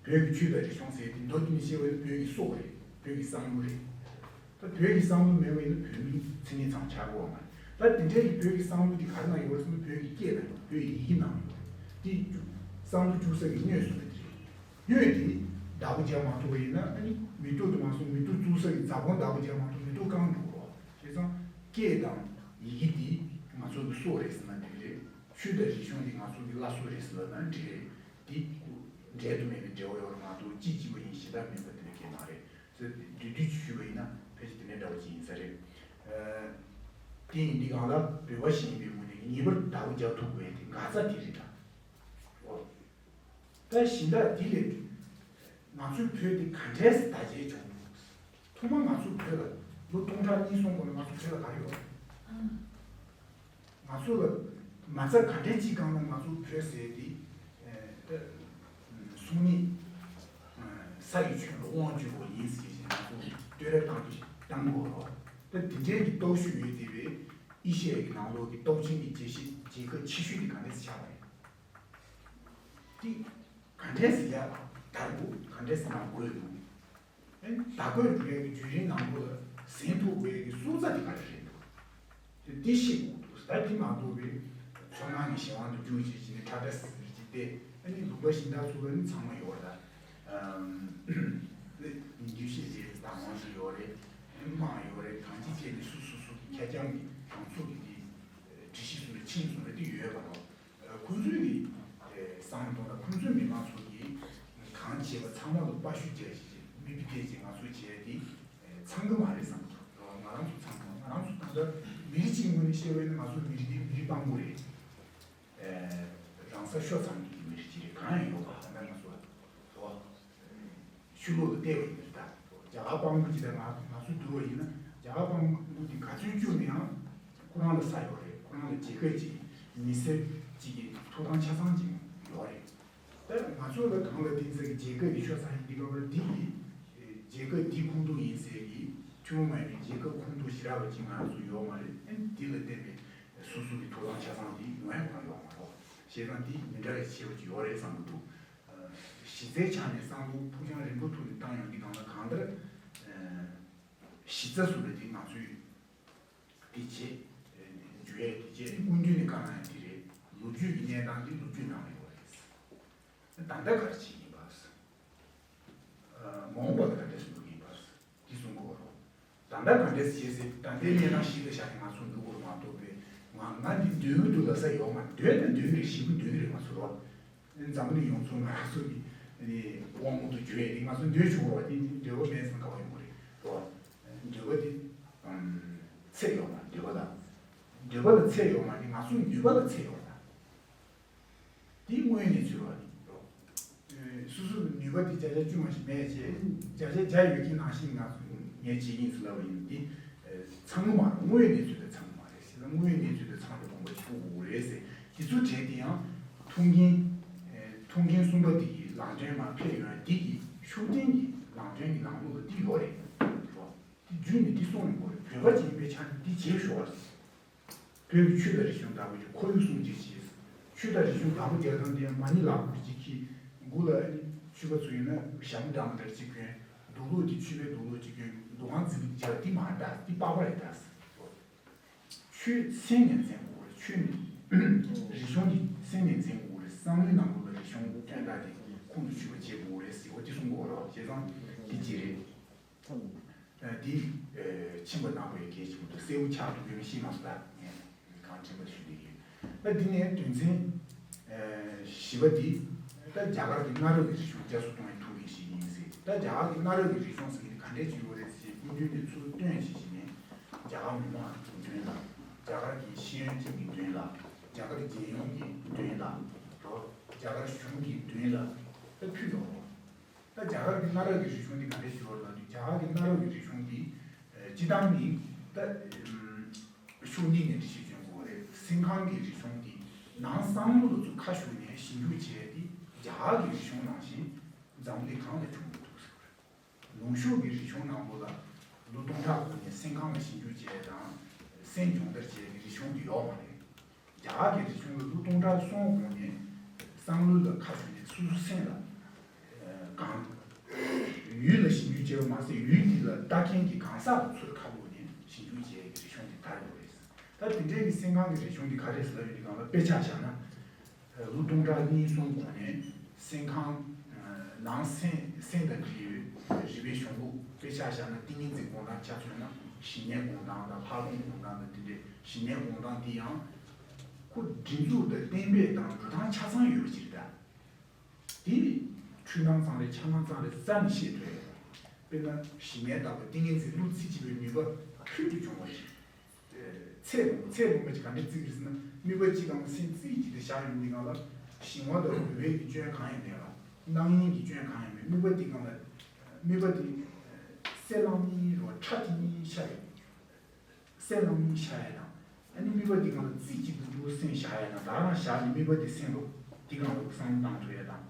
བོད་ཀྱི་ཆོས་དང་རིག་གཞུང་ཟེར་དེ་མདོར་བསྡུས་ནས་བཤད་པ་ཡིན་ན་བོད་ཀྱི་སྲོག་རེད། བོད་ཀྱི་བསམ་བློ་རེད། ད་བོད་ཀྱི་བསམ་བློ་མེད་པ་ཡིན་ན་བོད་མི་ཚེ་ངན་ཙམ་ཆགས་ཀྱི་ཡོད་མ་རེད། ད་དེ་འདྲའི་གི་བོད་ཀྱི་བསམ་བློ་དེ་ག་རེ་ནང་ཡོད་རེད་ཟེར་ན་བོད་ཀྱི་སྐད་ནང་ཡོད། བོད་ཡི་གེ་ནང་ཡོད་རེད། དེ་བསམ་བློ་འཇུག་ས་གི་སྣོད་ཟེར་ན་དེ་རེད། སྣོད་དེ་བདག་པོ་རྒྱག་མ་ཐུབ་པ་ཡིན་ན་ཨ་ནི་མེ་ཏོག་དེ་མ་སོང་མེ་ཏོག་བཙུགས་ས་གི་རྫ་བོང་བདག་པོ་རྒྱག་མ་ཐུབ། མེ་ཏོག་སྐམ་འགྲོ་གི་རེད། བྱས་ཙང་སྐད་དང་ཡི་གེ་འདི་ང་ཚོ་གི་སྲོག་རེད་ཟེར་ན་འགྲིག་གི་རེད། ཆོས་དང་རིག་གཞུང་འདི་ང་ཚོ་གི་བླ་སྲོག་རེད་ཟེར་ན་འགྲིག་གི་རེད། འདི་འབྲལ་དུ་མེད་པའི་འབྲེལ་བ་ཡོད་རེད་མ་གཏོགས་གཅིག་གཅིག་པ་ཡིན་གཞན་དག་མིན་པ་དེ་འདྲ་གང་ཡང་མ་རེད་ཟེར། བསྡུས་བསྡུས་ཞུས་པ་ཡིན་ན་ཕལ་ཆེར་དེ་འདྲ་འདྲ་བོ་ཅིག་ཡིན་ས་རེད། ཨ། དེ་ཡིན་དུས་སྒང་ལ་བོད་པ་ཞིག་ཡིན་པའི་ངོས་ནས་ངེས་པར་དུ་བདག་པོ་རྒྱག་ཐུབ་དགོས་ཡ་དེ་འགག་རྩ་དེ་རེད་ད། འོ། ད་གཞན་དག་དེ་ལས་ང་ཚོའི་བོད་དེ་ག་འདྲས་སེ་དར་རྒྱས་བྱུང་འདུག་ཐོག་མར་ང་ཚོ་བོད་ལ་ལོ་སྟོང་ཕྲག་གཉིས་གསུམ་གོང་ལ་ང་ཚོ་བོད་ལ་ག་རེ་ཡོད། ང་ཚོ་ལ་ མ་རྩ་ག་འདྲའི་ཅིག་སྒང་ལ་ང་ཚོ་བོད་ཟེར་དེ་ད་སུན་ནི་ས་ཡི་ཁྱོན་ལ་དབང་བསྒྱུར་བ་ཡིན་ཟེར་བཞིན་ང་ཚོ་བསྟོད་ར་བཏང་གི་བཏང་དགོས་རོགས། ད་དེ་འདྲའི་གི་སྟོབས་ཤུགས་ཡོད་དེ་བས་ཨེ་ཤེ་ཡའི་གི་ནང་ལོགས་ཀྱི་སྟོབས་ཆེན་གྱི་རྒྱལ་སྤྱི་རྒྱལ་ཁབ་ཆེ་ཤོས་དེ་ག་འདྲས་ཆགས་པ་རེད། དེ་ག་འདྲས་ཟེར་ཡ་དར་འགོ་ག་འདྲས་ཟེར་ན་དགོས་འདུག་ཨེ་བདག་པོས་འགྲོ་ཡ་གི་བརྒྱུད་རིམ་ནང་ལོགས་ལ་ཟིན་ཐུབ་དགོས་ཡ་གི་སྲོག་རྩ་དེ་ག་རེ་རེད་འདུག་དེ་འདི་ཤེས་དགོས་འདུག་ད་དེ་མ་གཏོགས་པའི་ཚོར་སྣང་གི་གཞན་དབང་དུ་རྒྱུག་བྱས་བྱས་ནས་ཁྲ་ཁྲ་ཟིག་ཟིག་བྱས་ཏེ་ཨ་ནི་ལུང་པ་གཞན་དག་ཚོ་ལ་ནི་ཚང་མ་ཡོད་རེད་ད། ཉིན་རྒྱུན་ཤེས་བྱས་བདག་དབང་ཞིག་ཡོད་རེད། དམངས་ཡོད་རེད། གང་ཅི་བྱས་ནས་སུ་སུ་སུ་གི་ཁེར་རྐྱང་གི་རང་ཚུགས་ཀྱི་དེ་སྒྲིག་གཞི་སུ་ལ་ཕྱིན་སོང་རེད་དེ་ཡོད་པ་རོ། ཁོང་ཚོའི་གི་བསམ་བློ་གཏོང་ན་ཁོང་ཚོའི་མི་མང་ཚོ་གིས་གང་བྱས་པ་ཚང་མ་ལ་དཔའ་ཤོད་བྱས་ཤིག་མི་བི་དེ་ཅིག་ང་ཚོ་བྱས་ཏེ་ཚང་གི་མ་རེད་བསམ་གི་འདུག་ང་རང་ཚོ་ཚང་གི་མ་ང་རང་ཚོ་ད་ལྟ་མི་རིགས་གཅིག་ངོས་ནས་བཤད་པ་ཡིན་ན་ང་ཚོ་མི་རིགས་འདི་མི་རིགས་དཔང་པོ་རེད། རང་ས་ཤོར་ཚང་གི་མི་རིགས་གཅིག་རེད། གང་ཡང་ཡོད་པ་ད་ལྟ་ང་ཚོ་ལ་ཆུ་ལོག་ལ་བལྟས་པ་ཡིན་ད། རྒྱ་གར་དཔང་པོ་ཅིག་ད་ང་ང་ཚོ་བསྡུར་བ་ཡིན་ན་རྒྱ་གར་དཔང་པོ་འདི་ག་ཚོད་བསྐྱུར་ན་ཡང་ཁོ་རང་ལ་ས་ཡོད་རེད། ཁོ་རང་ལ་རྒྱལ་ཁབ་ཅིག་མི་སེར་ཅིག་གི་ཐོབ་ཐང་ཆ་ཚང་ཅིག་ཡོད་རེད། ད་ང་ཚོ་ལ་གང་ལ་བརྟེན་ས་གི་རྒྱལ་ཁབ་ཡིན་ཤོག་ས་ཡིན་འདི་ག་བར་འདི་གི་རྒྱལ་ཁབ་འདི་ཁོངས་གཏོགས་ཡིན་ཟེར་གི་ཐུན་མོང་མ་ཡིན་པའི་རྒྱལ་ཁབ་ཁོངས་གཏོགས་ཞེ་དྲག་པ་ཅིག་ང་རང་ཚོ་ཡོད་མ་རེད། ཨ་ནི་འདི་ལ་བརྟེན་པའི་སོ་སོ་གི་ཐོབ་ཐང་ཆ་ཚང་འདི་ཡོང་ཡ་གང་ཡོད་མ་རེད། བྱས་ཙང་འདི་མི་འདྲ་བའི་ཆེ་བ་ཅིག་ཡོད་རེད་བསམ་གི་འདུག་གཞི་རྩའི་ཆ་ནས་བསམ་བློ་ཕུགས་རྒྱང་རིང་པོ་ཐོག་ནས་བཏང་ཡོང་གི་གང་ལ་གང་ལྟར་གཞི་རྩ་བཟོ་ལས་འདི་ང་ཚོས་འདི་བྱེད། འཇུ་ཡས་འདི་བྱེད། སྔོན་འགྲོ་ནས་བཀའ་གནང་ཡ་འདི་རེད། ལོ་རྒྱུས་ཀྱི་གནས་སྟངས་འདི་ལོ་རྒྱུས་ནང་ལ་ཡོད་རེད། ད་ལྟ་ག་རེ་བྱེད་ཀྱིན་པ། མ་འོངས་པ་ལ་ག་འདྲས་སུ་འགྲོ་གིན་པ། འདི་གསུང་གི་ཡོད་རེད། ད་ལྟ་ག་འདྲས་བྱེད་སྲིད་ད་ལྟའི་གནས་སྟངས་ཤིག་ལ་བཞག་ནས་ང་ཚོ་འགྲོ་དགོས་མ་གཏོགས་པས་ང་ང་འདི་འདོད་གི་འདུག་ལབ་ས་ཡོད་མ་རེད། འདོད་ད་འདོད་གི་རེད། ཞེ་པོ་འདོད་གི་རེད། ང་ཚོ་རོ། འཛམ་གླིང་ཡོངས་རྫོགས་ང་རང་ཚོ་གི་དབང་མོ་དུ་གྱུར་ཡས་དེ་ང་ཚོ་འདོད་ཆོག་རོ། དེ་འདོད་པ་མེད་ཙང་ག་བ་ཡོང་གི་རེད་རོ། འདོད་པ་དེ་ཚད་ཡོད་མ་རེད། འདོད་པ་དང་འདོད་པ་ལ་ཚད་ཡོད་མ་རེད། ང་ཚོ་ནུས་པ་ལ་ཚད་ཡོད་རེད། དེ་དངོས་གནས་ཚུལ་བ་རེད། སོ་སོ་ལ་ནུས་པ་དེ་བརྒྱ་ཆ་བཅུ་མ་ཞིག་མེད་ཅེས་བརྒྱ་ཆ་བརྒྱ་ཡོད་མཁན་ནང་བཞིན་ང་ཚོ་ངས་བྱེད་ཀྱིན་ཟེར་ལབ་པ་ཡིན། འདི་ཚང་མ་མ་རེད། དངོས་གནས་ཚུལ་དེ་ཚང་མ་མ་རེད། ཟེར་ན་དངོས་གནས་ཚུལ་དེ་ཚང་མ་དགོངས་པ་ཞུ་དགོས་རེད་ཟེར། དེ་ཚོ་བྲལ་ཏེ་ཡང་ཐུགས་འགན་ཐུགས་འགན་གསུམ་པ་དེ་གི་ལམ་སྟོན་མར་ཕེབས་ཡོང་ཡ་དེ་གི་ཤུགས་ལྡན་གྱི་ལམ་སྟོན་གྱི་ནང་ལོགས་ལ་འདི་ཡོད་རེད། དེ་བརྒྱུད་ནས་འདི་གསུངས་དགོས་རེད། བོད་པ་ཅིག་ཡིན་པའི་ཆ་ནས་འདི་བྱེད་ཤོག་ཟེར། བོད་ཀྱི་ཆོས་དང་རིག་གཞུང་བདག་པོ་ཡི་ཁོར་ཡུག་སྲུང་བརྩི་བྱེད། ཆོས་དང་རིག་གཞུང་བདག་པོ་རྒྱག་སྟངས་དེ་ཡང་མ་ཎི་ལག་པ་གཅིག་གིས་མགུ་ལ་ཨ་ནི་ཆོས་པ་ཚོ་ཡིན་ན་ཞྭ་མོ་འདྲ་མོ་འདྲ་གཅིག་གྱོན། འདུག་ལོག་དེ་ཆོས་པའི་འདུག་ལོག་གཅིག་གྱོན། འདུ་ཁང་རྫིག་པོ་གཅིག་བྱས་པ་དེ་མ་རེད་ད། དེ་པགས་པ་རེད་ད། ཆོས་སེམས་ནས་འཛིན་དགོས་རེད། ཆོས་ནི་རིག་གཞུང་གི་སེམས་ནས་འཛིན་དགོས་རེད། བསམ་བློའི་ནང་ལོགས་ལ་རིག་གཞུང་དོན་དག་དེ་ཁོང་དུ་ཆུད་པ་བྱེད་དགོས་རེད་ཟེར་བ་དེ་གསུང་དགོས་རེད། བྱས་ཙང་དེ་གཅིག་རེད། འདི་ཕྱིན་པ་ནག་པོའི་སྐད་ཆ་མ་གཏོགས་གསལ་པོ་ཆགས་འདུག་ཡོད་མེད་ཤེས་མ་སོང་། ད་ངས་གང་དྲན་པ་ཞུ་བསྡད་ཡོད། ད་འདི་ནས་དོན་ཚན་བཞི་པ་འདི་ད་རྒྱ་གར་གྱི་གནའ་རབས་ཀྱི་རིག་གཞུང་བསྐྱར་གསོ་གཏོང་བའི་ཐུགས་འགན་བཞེས་ཀྱི་ཡིན་ཟེར། ད་རྒྱ་གར་གྱི་གནའ་རབས་ཀྱི་རིག་གཞུང་ཟེར་མཁན་དེ་ག་འདྲས་ཅིག་ཡོད་རེད་ཟེར་སྐུ་མདུན་ནས་ཚུར་བཏོན་བྱས་བྱས་ནས་རྒྱ་གར་མི་མང་གི་མདུན་ལ། རྒྱ་གར་གྱི་ཤེས་ཡོན་ཅན་གྱི་མདུན་ལ། རྒྱ་གར་རྒྱལ་ཡོངས་ཀྱི་མདུན་ལ། རྒྱ་གར་གཞུང་གི་མདུན་ལ་ད་ཕུལ་ཡོང་རོགས། ད་རྒྱ་གར་གྱི་གནའ་རབས་ཀྱི་རིག་གཞུང་འདི་ག་འདྲས་ཞིག་ཡོད་ལབ་དུས་རྒྱ་གར་གྱི་གནའ་རབས་ཀྱི་རིག་གཞུང་འདི་སྤྱི་བཏང་ནི་ད་ཤུགས་གཉིས་ནས་འགྲེལ་བཤད་བྱེད་དགོས་རེད། སེམས་ཁམས་ཀྱི་རིག་གཞུང་འདི་ནང་བསམ་བློ་ལ་ཚུར་ཁ་ཞུགས་ནས་ཞིབ་འཇུག་བྱས་ཏེ་རྒྱ་གར་གྱི་རིག་གཞུང་ནང་བཞིན་འཛམ་གླིང་གང་ལ་བྱུང་མི་འདུག་ཟེར་བ་རེད། ལུང་ཤུགས་ཀྱི་རིག་གཞུང་ནང་ལོགས་ལ་ལོ་སྟོང་ཕྲག་གོང་ནས་སེམས་ཁམས་ལ་ཞིབ་འཇུག་བྱས་དང་སེམས་སྦྱོང་བརྡར་བྱས་ཀྱི་རིག་གཞུང་འདི་ཡོད་མ་རེད། རྒྱ་གར་གྱི་རིག་གཞུང་ལ་ལོ་སྟོང་ཕྲག་གསུམ་གོང་ནས་བསམ་བློ་ལ་ཁ་ཞུགས་ནས་སོ་སོ་སེམས་ལ་གང་ཡུལ་ལ་ཞིབ་འཇུག་བྱས་པ་མ་ཟད་ཡུལ་འདི་ལ་ལྟ་མཁན་གྱི་གང་ཟག་ལ་ཚུར་ཁ་ཕོག་ནས་ཞིབ་འཇུག་བྱས་ཀྱི་རིག་གཞུང་འདི་དར་ཡོད་རེད། ད་དེ་འདྲའི་གི་སེམས་ཁམས་ཀྱི་རིག་གཞུང་འདི་ག་རེ་ཟེར་ཡོད་ནི་གང་ལ་དཔེ་ཆ་བཞག་ན། ལོ་སྟོང་ཕྲག་གཉིས་གསུམ་གོང་ནས་སེམས་ཁམས་ནང་སེམས་སེམས་དང་འབྲེལ་བའི་རིག་པའི་གཞུང་ལུགས་དཔེ་ཆ་བཞག་ན་ཏིང་ངེ་འཛིན་སྒོམ་སྟངས་ཆ་མཚོན་ན་ཞི་གནས་སྒོམ་སྟངས་དང་ལྷག་མཐོང་སྒོམ་སྟངས་དང་དེ་འདྲའི་ཞི་གནས་སྒོམ་སྟངས་འདི་ཡང་ཁོ་སྒྲིག་འཛུགས་དང་གཏན་འབེབས་དང་འགྲོ་སྟངས་ཆ་ཚང་ཡོད་པ་ཅིག་རེད་ད། དེ་འཕྲུལ་སྣང་ཙམ་རེད། འཆར་སྣང་ཙམ་རེད་ཟེར་ནས་བཤད་ཐུབ་ཡོད། དཔེར་ན་ཞི་གནས་ལྟ་བུ་ཏིང་ངེ་འཛིན་བློ་རྩེ་གཅིག་པའི་ནུས་པ་ཕུལ་དུ་བྱུང་བ་རེད། ཚད་ལོངས་ཚད་ལོངས་པ་ཅིག་ག་འདྲ་བརྩི་གི་རེད་ཟེར་ན་དམིགས་པ་གཅིག་སྒང་ལ་སེམས་རྩེ་གཅིག་ཏུ་བཞག་ཡོང་དུས་སྒང་ལ་ཞི་བ་དང་རྒོད་པའི་གི་སྐྱོན་གང་ཡང་མེད་ལ་སྣང་བརྙན་གྱི་སྐྱོན་གང་ཡང་མེད། དམིགས་པ་འདི་སྒང་ལ་དམིགས་པ་འདི་གསལ་ལམ་གཉིས་རོ་ཁྲ་ཐིག་གཉིས་ཤར་ཡོང་། གསལ་ལམ་གཉིས་ཤར་ཡ་དང་ཨ་ནི་དམིགས་པ་འདི་སྒང་ལ་རྩེ་གཅིག་ཏུ་ སེམས་བཞག་ཡ་དང་། ད་རང་བཞག་ནས་དམིགས་པ་དེ་སེམས་ལ་དེ་གང་ལ་བསམ་བློ་བཏང་ཐུབ་ཡ་དང་།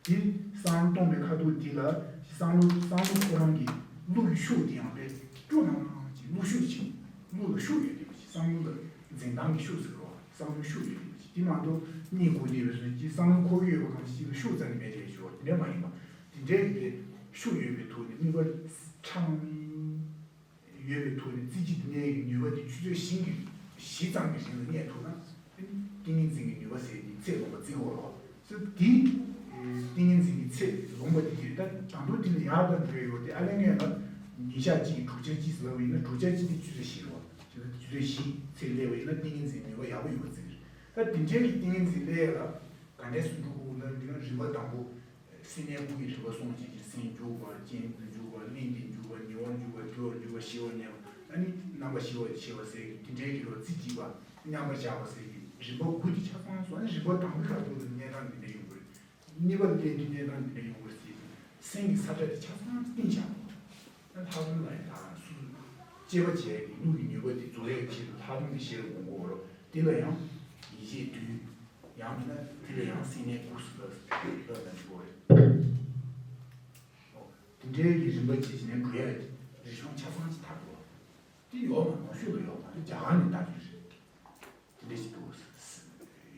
དེ་བསམ་བློ་གཏོང་བའི་ཁ་ཐུག་དེ་ལ་བསམ་བློ་བསམ་བློ་ཁོ་རང་གི་གློ་གི་ཤུགས་དེ་ཡང་དཔེ་སྐྱོ་ནང་ཅིག་གློ་ཤུགས་ཅིག་གློ་ལ་ཤུགས་ཡོད་དེ་བ་ཅིག་བསམ་བློ་ལ་འཛིན་སྟངས་ཀྱི་ཤུགས་ཟེར་བ། བསམ་བློ་ཤུགས་ཡོད་དེ་བ་ཅིག་དེ་མ་གཏོགས་གཉིད་ཁུག་དེ་བས་སོ་ཅིག་བསམ་བློ་ཁུག་ཡོད་པ་གང་ཞིག་ལ་ཤུགས་རྩ་ནས་མེད་དེ་ཤོག་དེ་འདྲ་མ་ཡིན་པ། དེ་འདྲའི་གི་ཤུགས་ཡོད་པའི་ཐོག་ནས་དམིགས་པ་ཁྲང་ཡོད་པའི་ཐོག་ནས་རྩེ་གཅིག་ཏུ་གནས་ཀྱི་ནུས་པ་དེ་ཆུ་ཚོད་བཞི་གི་བཞི་ཙམ་གྱི་རིང་ལ་གནས་ཐུབ་ན། ཏིང་ངེ་འཛིན་གྱི་ནུས་པ་ཟེར་དེ་ཚད་ལོངས་པ་བརྩི་དགོས་རེད་བ། ཟེར་དེ་ཏིང་ངེ་འཛིན་གྱི་ཚད་ལོངས་པ་དེ་དེ་ད་དང་པོ་དེ་ལ་ཡག་དང་འགྲོ་ཡོད་དེ། ཨ་ལས་ངན་ལ་ཉིན་ཞག་གཅིག་གི་དྲུག་ཆ་གཅིག་ཟེར་ལབ་པ་ཡིན་ན། དྲུག་ཆ་གཅིག་དེ་ཆུ་ཚོད་བཞི་རེད་བ། ཆུ་ཚོད་བཞི་ཚད་སླེབས་པ་ཡིན་ན་ཏིང་ངེ་འཛིན་ནུས་པ་ཡག་པོ་ཡོད་པ་བརྩི་གི་རེད། ད་དེ་འདྲའི་གི་ཏིང་ངེ་འཛིན་སླེབས་ཡ་ལ་ག་འདྲས་སུ་འགྲོ་དགོས་ན། འདི་ནི་རིམ་པ་དང་པོ། སེམས་གནས་དགུ་ཡི་རིམ་པ་སོང་བྱས་ཀྱི། སེམས་འཇུག་པ། རྐྱེན་དུ་འཇུག་པ། གླེང་སྟེ་འཇུག་པ། ཉེ་བར་འཇུག་པ། སྐྱོ་བར་འཇུག་པ། ཞི་བར་གནས་པ། ཨ་ནི་རྣམ་པར་ཞི་བ་ཞི་བ་ཟེར་གྱི་དེ་འདྲའི་གི་རོ་རྩེ་གཅིག་པ། མཉམ་པར་བཞག་པ་ཟེར་གྱི་རིམ་པ་དགུ་དེ་ཆ་ཚང་སོང་། ཨ་ནི་རིམ་པ་དང་པོའི་ཁ་ཐུག་ཏུ་གནས་སྟངས་འདི་འདྲ་ཡོང་གི་རེད། གཉིས་པ་ལ་སླེབས་དུས་གནས་སྟངས་འདི་འདྲ་ཡོང་གི་རེད་ཟེར་གྱི་སེམས་ཀྱི་ས་ཁྲ་དེ་ཆ་ཚང་བསྟན་བཞག་པ། ཨ་ལྷག་དོན་ལ་ཡང་ད་རང་སུ་གཅེས་པ་བྱས་ཏེ་གློ་གི་ནུས་པ་དེ་རྫོགས་ཡག་ཆེད་དུ་ལྷག་དོན་དེ་ཤེས་རབ་དགོངས་དགོས་རོ། དེ་ལ་ཡང་ཡིད་ཆེས་དུས། ཡང་མིན་ན་དེ་ལ་ཡང་སེམས་གནས་དགུ་ཟེར་ལབ་ལབ་ན་འགྲིག་གོ་རེད། ཨོ། དེ་འདྲའི་གི་རིམ་པ་བྱེད་ཀྱི་ནས་འགྲོ་ཡ་རེད། རིག་གཞུང་ཆ་ཚང་གཅིག་ཐག་རེད་བ། དེ་ཡོག་མ་ནང་ཤོས་ལ་ཡོག་མ་རེད། རྒྱ་གར་ནས་ལྟ་རྒྱུ་རེད། དེ་འདྲ་ཞིག་འདུག་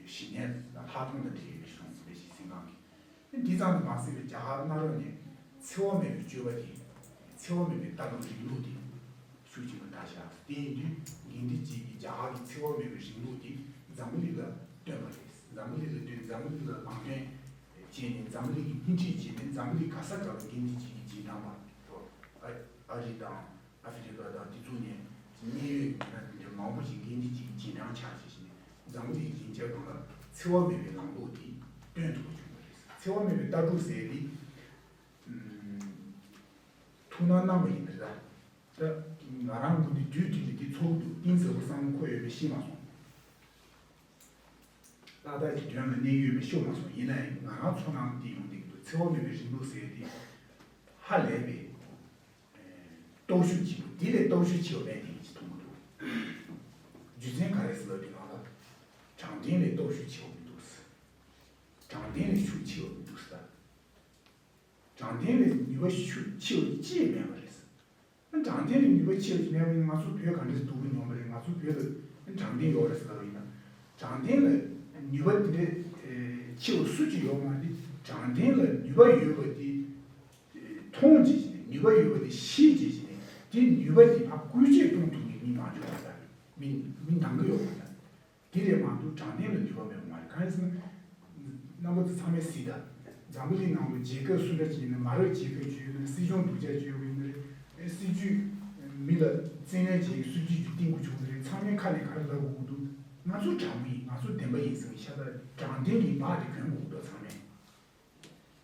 ཞི་གནས་དང་ལྷག་མཐོང་དང་འབྲེལ་བའི་རིག་གཞུང་དེ་འདྲ་ཞིག་སེམས་ཁམས་ཀྱི། འདི་ཙམ་དུ་མ་ཟད་པའི་རྒྱ་གར་གནའ་རབས་ནས་འཚེ་བ་མེད་པའི་སྤྱོད་པ་དེ། འཚེ་བ་མེད་པའི་ལྟ་གྲུབ་རིང་ལུགས་དེ་ཤུགས་ཆེན་པོ་དར་ཤག་དེ་ཡིན་དུས་དགེ་འདུན་གྱིས་ཀྱི་རྒྱ་གར་གྱི་འཚེ་བ་མེད་པའི་རིང་ལུགས་དེ་འཛམ་བུ་གླིང་ལ་སྟོན་པ་རེད། འཛམ་བུ་གླིང་ལ་སྟོན། འཛམ་བུ་གླིང་ལ་ལམ་སྟོན་བྱས་ནས་འཛམ་བུ་གླིང་གི་སྣེ་ཁྲིད་བྱས་ནས་འཛམ་བུ་གླིང་ག་ས་ག་ལ་དགེ་འདུན་གྱིས་ཀྱི་རྗེས་འབྲང་པ། ཨ་ཨ་རི་དང་། ཨ་ཧྥེ་རི་ཀ་དང་དེ་ཚོ་ནས་གནད་ཡོད་ཀྱི་མི་སྣ་དེ་འདྲ་མང་པོ་ཞིག་དགེ་འདུན་གྱི་རྗེས་འབྲང་ཆགས་བྱས་ཤིང་། འཛམ་བུ་གླིང་སྡིངས་ཆ་སྒང་ལ་འཚེ་བ་མེད་པའི་ལམ་ལུགས་དེ་སྟོན་ཐུབ་པ་བྱུང་བ་རེད། འཚེ་བ་མེད་པའི་ལྟ་གྲུབ་ཟེར་དེ་ཐུགས་སྣང་གནང་བ་ཡིན་ན་རེད། ད་ང་རང་ངོས་ནས་དུས་དེ་ནས་དེ་ཚོར་འདུག་གཏིང་ཟབ་པོ་བསམ་བློ་འཁོར་ཡོད་པའི་ཤེས་མ་སོང་། ཏག་ཏག་གི་དོན་ལ་གནས་ཡོད་པའི་ཤོག་མ་སོང་། ཡིན་ན་ཡང་ང་རང་ཚོར་སྣང་དེ་ཡོང་བསྡད་ཀྱི་འདུག་འཚེ་བ་མེད་པའི་རིང་ལུགས་ཟེར་དེ་ཧ་ལས་པའི་སྟོབས་ཤུགས་ཆེན་པོ། དེ་ལས་སྟོབས་ཤུགས་ཆེ་བ་མེད་དེ་ཅིག་མཐོང་གི་འདུག་རྒྱུ་མཚན་ག་རེ་ཟེར་ལབ་དུས་སྒང་ལ། དྲང་བདེན་ལས་སྟོབས་ཤུགས་ཆེ་བ་མི་འདུག་དྲང་བདེན་ལས་ཤུགས་ཆེ་བ་མི་འདུག་དྲང་བདེན་ལས་ནུས་པ་ཤུགས་ཆེ་བ་ཅིག་མེད་པ་རེད། དྲང་བདེན་ལ་ནུས་པ་ཆེ་བ་ཅིག་མེད་པ་ཡིན་ན། ང་ཚོ་བོད་ག་འདྲས་སྡུག་པོ་མྱོང་བ་རེད། ང་ཚོ་བོད་ལ་དྲང་བདེན་ཡོད་རེད་ཟེར་བ་ཡིན་ན། དྲང་བདེན་ལ་ནུས་པ་དེ་འདྲས་ཆེ་བ་སུ་གཅིག་ཡོད་མ་རེད། དྲང་བདེན་ལ་ནུས་པ་ཡོད་པ་དེ་མཐོང་བྱས་ནས། ནུས་པ་ཡོད་པ་དེ་ཤེས་བྱས་ནས། དེ་ནུས་པ་དེ་ཕར་བཀོལ་སྤྱོད་གཏོང་ཐུབ་མཁན་མི་མང་ཆེ་བ་ད་མི་མི་འདང་གི་ཡོད་མ་རེད། དེ་ལས་མང་དུ་དྲང་བདེན་ལ་ནུས་པ་མེད་པ་མ་རེད། གང་ཡིན་ཟེར་ན། རྣམ་པ་ཚོ་ཚང་མས་གཟིགས་དང་། འཛམ་བུ་གླིང་ནང་དུ་རྒྱལ་ཁབ་སུ་འདྲ་ཅིག་ཡིན་ན། མ་རབས་རྒྱལ་ཁབ་ཅིག་ཡོད་ན། སྲིད་སྐྱོང་སྡུག་ཅག་ཅིག་ཡོད་པ་ཡིན་ན་རེད། སྲིད་ཇུས་མི་ལ་བཙན་གནོན་བྱེད་ཀྱི་སྲིད་ཇུས་ཅིག་བཏིང་དགོས་བྱུང་ན་རེད། ཚང་མའི་ཁ་ནས་ག་རེ་ལབ་དགོས་ཀྱི་འདུག་ང་ཚོ་དྲང་མོ་ཡིན། ང་ཚོ་བདེན་པ་ཡིན་ཟེར་བའི་ཤ་སྟག་དྲང་བདེན་གྱི་འབག་དེ་གྱོན་དགོས་ཀྱི་འདུག་ཚང་མས།